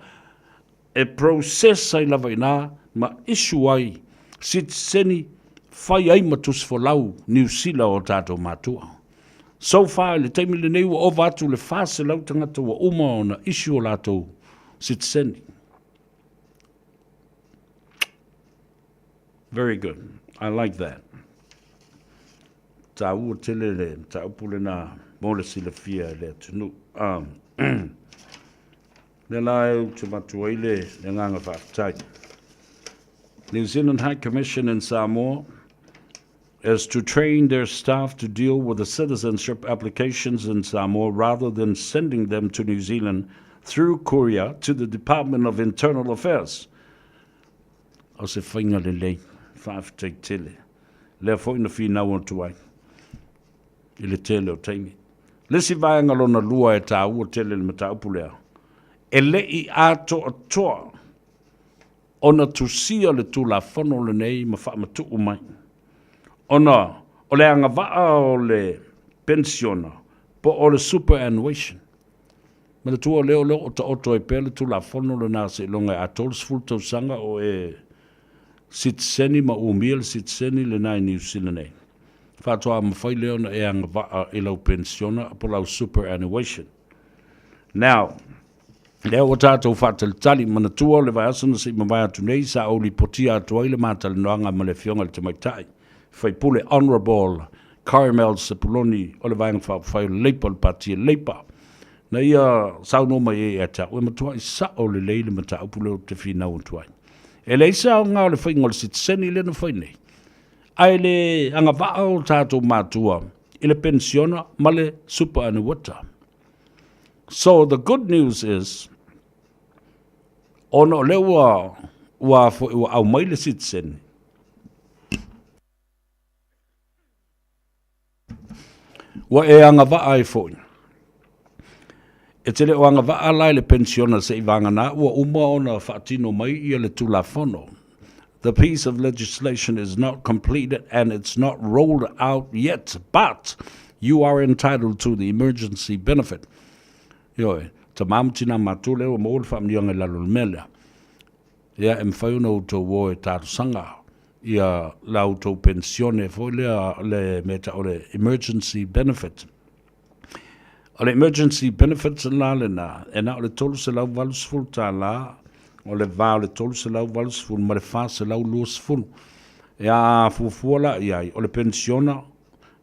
e process ai lava i ina ma issue ai sitiseni fai ai ma tusi folau Niu Sila o tatou matua. So far i le taimi lenei ua ova atu le 400 tagata ua uma ona issue o latou sitiseni. Very good. I like that. Tāua tele le mataupu lenā mo le silafia e le atunuu. Um, lea la e ou te avatu ai le, le agaga faafetai. New Zealand High Commission in Samoa is to train their staff to deal with the citizenship applications in Samoa rather than sending them to New Zealand through courier to the Department of Internal Affairs. O se faiga lelei, faafetai tele. Lea foi na finau atu ai i le tele o taimi. Le isi vaega lona lua e tāua tele le mataupu lea, e le i atoatoa ona tusia le Tulafono lenei ma faamatuu mai, ona o le agavaa o le penisiona po o le superannuation. Manatua lea o lea o taoto ai pea le Tulafono lena seiloga e atoa le 10 tausaga o e sitiseni ma umia le sitiseni lena i Niu Sila nei. Faatoa mafai lea ona e agavaa i lau penisiona po o lau superannuation. Now, Lea ua tatou faatalitali, manatua o le vaiaso na se i mavae atu nei sa ou lipotia atu ai le ma talanoaga ma le Afioga i le Tamaitai Faipule Honourable Carmel Sepuloni o le Vaega Faaupufai o le Leipa o le Pati a Leipa. Na ia saunoa mai ai ia te au, e matuai sao lelei le mataupu lea ou te finau atu ai. E leai se aoga o le faiga o le sitiseni lea na fai nei, ae le agavaa o tatou matua i le penisiona ma le superannuita. So the good news is, ona o lea ua, ua, foi, ua aumai le citizen, ua e agavaa ai foi. E te le o agavaa la i le penisiona seivagana ua uma ona faatino mai ia le Tulafono. The piece of legislation is not completed and it's not rolled out yet, but you are entitled to the emergency benefit. Ioe, tamā ma tinā matua lea ua maua le faamanuiaga i lalo o le mea lea. Ia, e mafai ona outou o e talosaga ia la outou penisione foi lea le mea e tau o le emergency benefit. O le emergency benefits la lena, e na o le $380, o le va o le $380 ma le $420. E a fuafua la i ai, o le penisiona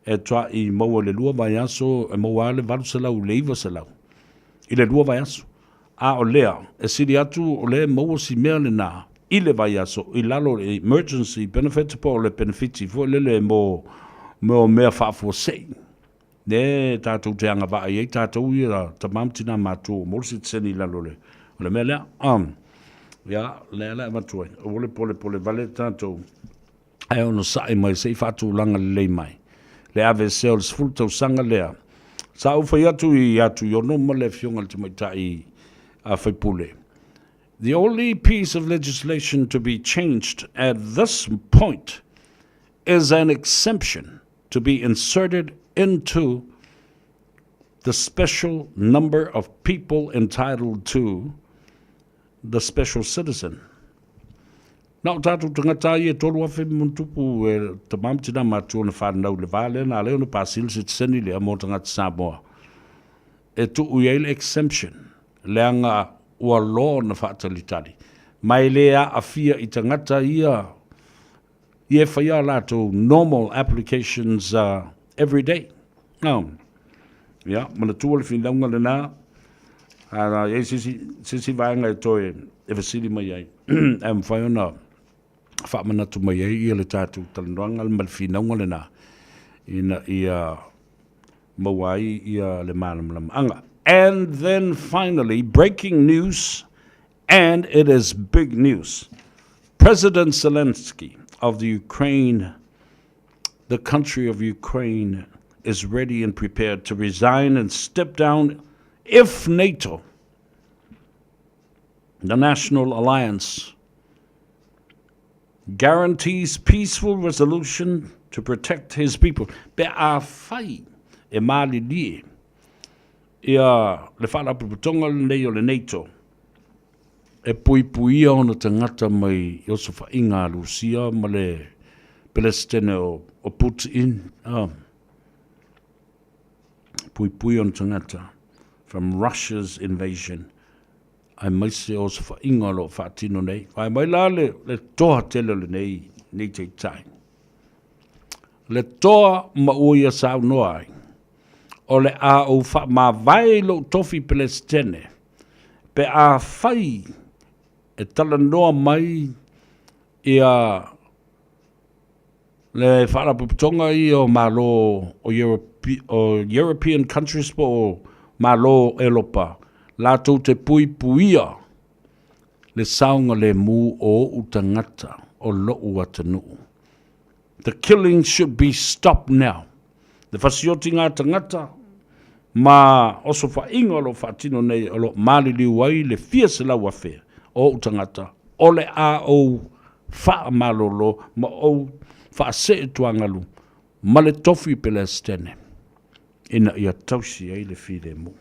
e tua'i maua i le lua vaiaso, e maua lava le $800 i le $900 i le lua vaiaso. A o lea, e sili atu o lea e maua si mea lena i le vaiaso i lalo o le emergency benefit po o le penefiti foi lele mo mo mea faafuasei. Le tatou te agavaa i ai tatou ia tama ma tina matua ua maua le sitiseni i lalo o le, o le mea lea. Um, ia, lea la e avatu ai. Aua le polepole vale tatou ae onosai mai se i faatulaga lelei mai. Le aveesea o le 10 tausaga lea. Sa ou fai atu ia Tuiono ma le Afioga i le Tamaitai a Faipule. The only piece of legislation to be changed at this point is an exemption to be inserted into the special number of people entitled to the special citizen. Na o tātou tagata ia e 3,000 ma tupu e tamā ma tinā matua na whānau le vā lea, nā lea ona pāsia le sitiseni lea mō tagata Samoa. E tuu i ai le exemption, leaga ua loa ona faatalitali. Ma e le aafia i tagata ia. Ia e faia a latou normal applications every day. No. Ia, manatua le finauga lena, a i ai se isi, se isi vaega e toe e fesili mai ai, ae mafai ona faamanatu mai ai ia le tatou talanoaga ma le finauga lena, ina ia maua ai ia le malamalamaaga. And then finally, breaking news, and it is big news. President Zelensky of the Ukraine, the country of Ukraine, is ready and prepared to resign and step down if NATO, the National Alliance, guarantees peaceful resolution to protect his people. Pe afai e malilie ia le Faalapotopotoga lenei o le NATO e puipuia ona tagata mai i osofaiga a Lusia ma le Peresetene o, o Putin, puipui ona tagata from Russia's invasion, aemaise o osofaiga o lo o faatino nei. Vaai mai la le, le toa tele o lenei, nei taitai. Le toa ma ua ia saunoa ai, o le a ou faamavae i lou tofi Pelesitene, pe afai e talanoa mai ia le Faalapotopotoga ia o Malo o Europe, o European countries po o Malo o Elopa, latou te puipuia le saogalemu o ou tagata o lou atunuu. The killing should be stopped now. Le fasiotiga a tagata ma osofaiga o lo o faatino nei o lo o maliliu ai le fia 100,000 o ou tagata, o le a ou faamalolo ma ou faasee tuagalu ma le tofi Pelesitene ina ia tausi ai le filemu.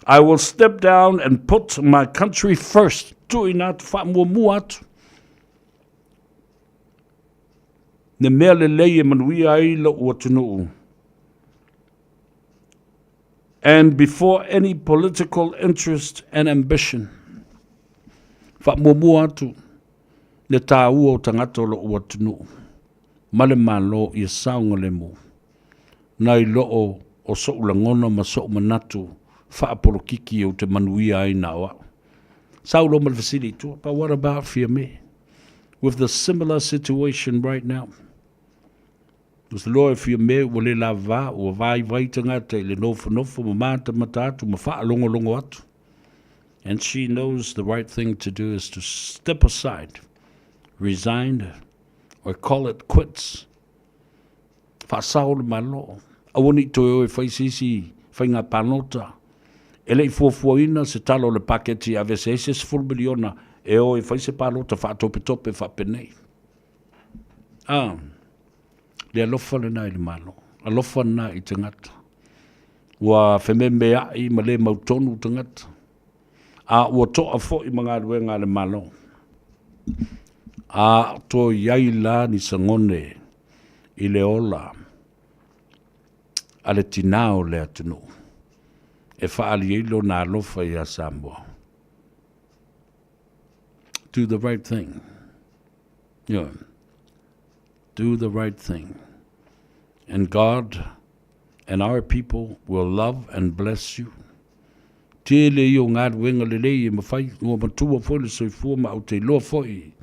I will step down and put my country first, tuuina atu, faamuamua atu le mea lelei e manuia ai lou atunuu and before any political interest and ambition. Faamuamua atu le tāua o tagata o lou atunuu ma le Malo ia saogalemu nai loo o so'u lagona ma so'u manatu faapolokiki ou te manuia ai na o a'u. Sau loa ma le fesili i tua, But what about Fiame? With the similar situation right now. Ua se loa e Fiame ua le lavava, ua vaivai tagata i le nofonofo ma matamata atu ma faalogologo atu. And she knows the right thing to do is to step aside, resign or call it quits. Faasao le Malo, aua ne i toe o e fai se isi faiga palota. E le i fuafuaina se tala o le paketi e aveese ai se 10 miliona e o e fai se palota faatopetope faapenei. A, le alofa lena i le Malo, alofa lena i tagata. Ua fememeai ma le mautonu tagata, a ua toa foi ma galuega a le Malo. A toe i ai la ni sagone i le ola a le tinā o le atunuu e faaali ai lona alofa iā Samoa. Do the right thing. Yeah. Do the right thing. And God and our people will love and bless you. Tele ia o galuega lelei e mafai, ua matua foi le soifua ma ou te iloa foi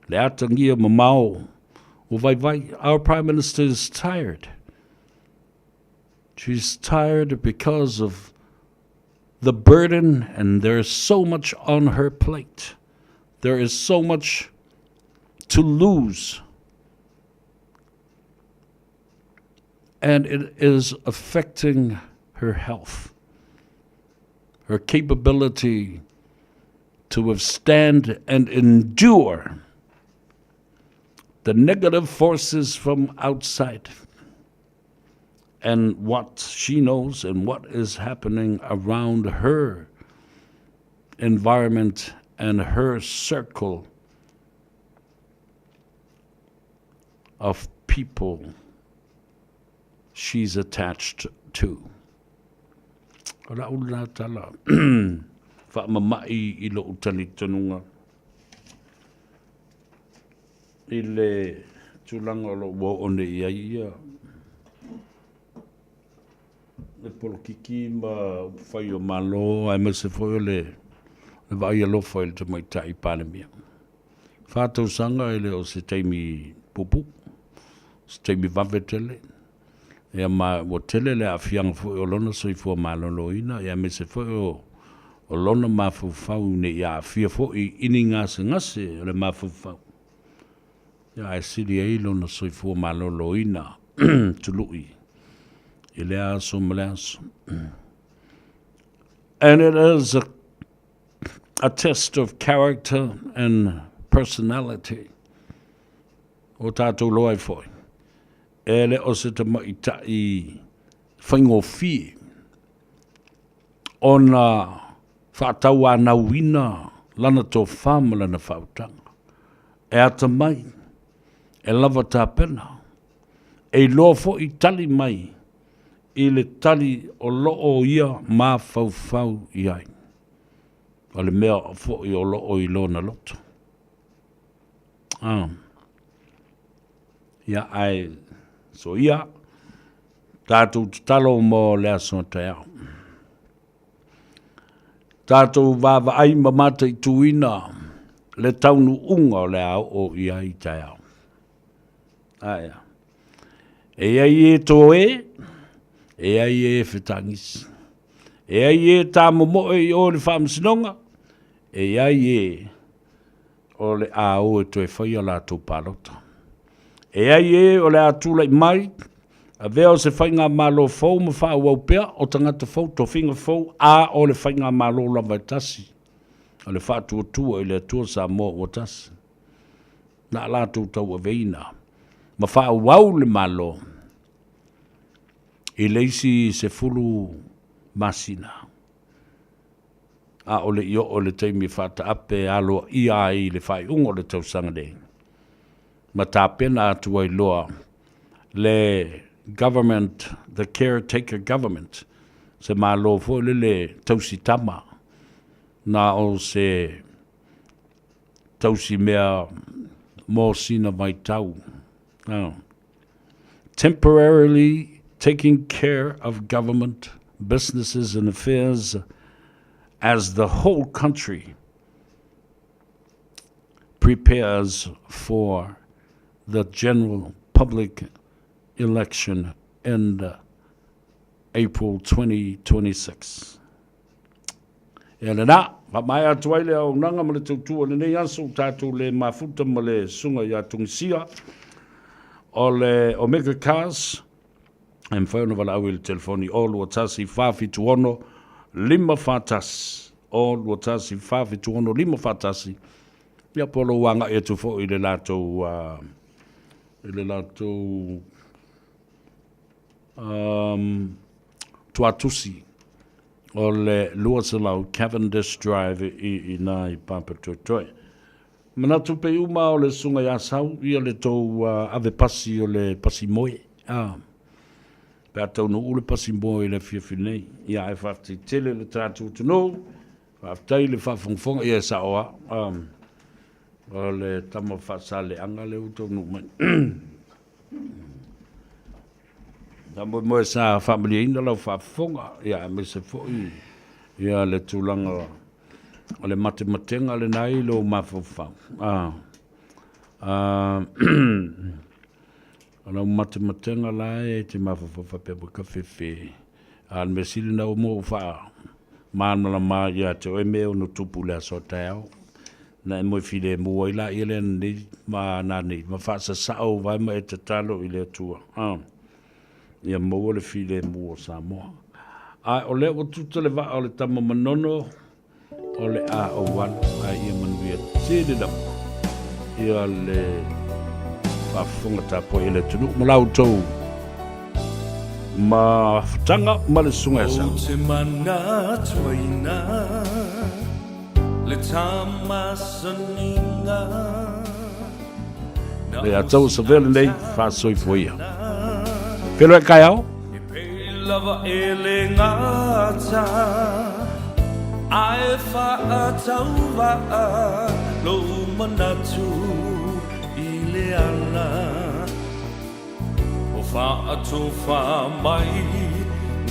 le atagia mamao o vaivai. Our Prime Minister is tired. She's tired because of the burden and there is so much on her plate. There is so much to lose. And it is affecting her health, her capability to withstand and endure the negative forces from outside and what she knows and what is happening around her environment and her circle of people she's attached to. O lau lena tala faamama'i i lou talitonuga. I le tulaga o lo o ua oo nei i ai ia le polokiki ma upufai o Malo aemaise foi o le vaai alofa i le Tamaitai Palemia. Fa tausaga e le o se taimi puupuu, se taimi vave tele, ia ma ua tele le aafiaga foi o lona soifua maloloina, ia aemaise foi o lona mafaufau ne i aafia foi i ni gasegase o le mafaufau, ia ae sili ai lona soifua maloloina tului i lea aso ma lea aso. And it is a test of character and personality. O tātou loa ai foi. E le o se tamaitai faigofie ona faatauanauina lana tofa ma lana faautaga. E atamai, e lava tapena, e iloa foi tali mai i le tali o lo o ia mafaufau i ai. O le mea foi o lo o i lona loto. Ah. Ia, ae soia, tatou tatalo mo le aso taeao. Tatou vaavaai ma mataituina le taunuuga o le a oo i ai taeao. Ae a. E i ai e toe, e i ai e fetagisi. E i ai e tāmomoe i o i le faamasinoga, e i ai e o le a o e toe fai a latou palota. E ai e o le a tulai mai, avea o se faigamalo fou ma faaauau pea o tagata fou, tofiga fou, a o le faigamalo lava e tasi, o le faatuatua i le Atua Samoa ua tasi. Na a latou tauaveina ma faaauau le Malo i le isi 10 masina. A o le i oo i le taimi e faataape aloaia ai le faaiuga o le tausaga nei, ma tapena atu ai loa le government, the caretaker government, se Malo foi lele tausi tama, na o se tausi mea mo sina vaitau. Oh. Temporarily taking care of government, businesses and affairs as the whole country prepares for the general public election in April 2026. Ia lena, faamaea atu ai le auaunaga ma le tautua i lenei aso ua tatou le mafuta ma le Susuga ia Tungisia o le Omega Cars, e mafai ona valaau i le telefoni 0 21 476 541, 0 21 476 541, ia po o lou agai atu foi i le latou, i le latou um, tuatusi o le 200 Cavendish Drive i ina i Papatoetoe. Manatu pei uma o le susuga ia Sau ia le tou ave pasi o le pasi moe. Ah. Pe a taunuu le pasi moe i le afiafi nei. Ia ae faafetai tele le tatou atunuu. Faafetai le faafogafoga. Ia e sao lava. Um, o le tama faasaleaga lea ua taunuu mai. Faamoemoe sa faamalieina lau faafofoga, ia aemaise foi ia le tulaga o le matematega lena i lou mafaufau. Ah, ah, o lau matematega la e te mafaufau faapea ua ka fefe. A o le mea sili lena ua mo faa malamalama ia te oe mea e ono tupu i le aso a taeao. Na e moe filemu ai laia lea nei ma nanei ma faasasao uvae ma e tatalo i le Atua a ia maua le filemu o Samoa. Ae o lea ua tuta le vaa o le tama manono o le a ou alu ae ia manuia tele lava ia le faafofoga tapuai a le atunuu ma la outou mafutaga ma le susuga ia Sau. Ou te manatuaina le tamasaniga. Le atau sa vea lenei faasoifua ia. Feiloai taeao. E pei lava e le gata ae faatauvaa lou manatu i le. le ala O faatofa mai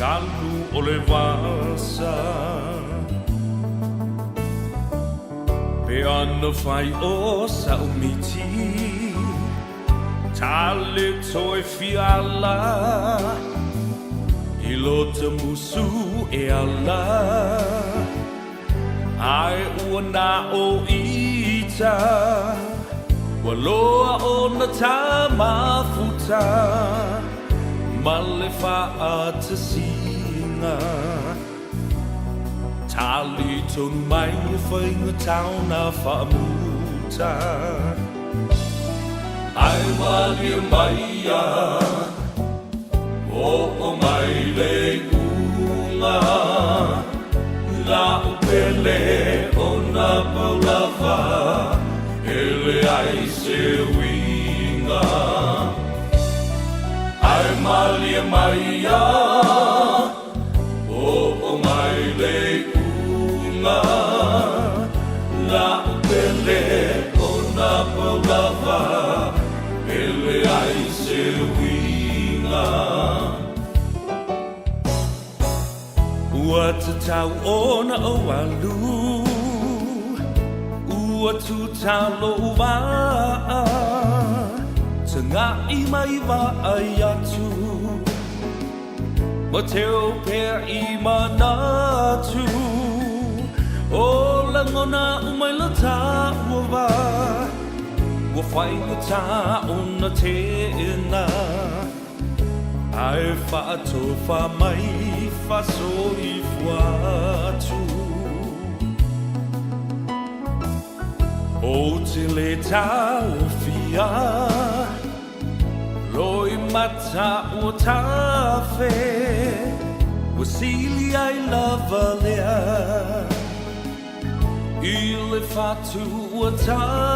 galu o le vasa Pe ana fai o sa'u miti Tale toe fiala I lota musu e ala Ae ua na o ita Ua loa ona tamafuta Ma le faatasiga Tali tonu mai e faigata ona faamuta Ae malie mai ia Oo mai le iuga La'u pele ona pau lava E leai se uiga Ae malie mai ia Oo mai le iuga La'u pele ona pau lava E leai se uiga Ua tatau ona ou alu Ua tuta lo'u vaa Taga'i mai vaai atu Ma teu pea i manatu O lagona uma i lo tāua vā Ua faigata ona teena Ae faatofa mai faasoifua atu Ou te le taofia Loimata ua tafe Ua sili ai lava lea I le fatu ua tafe.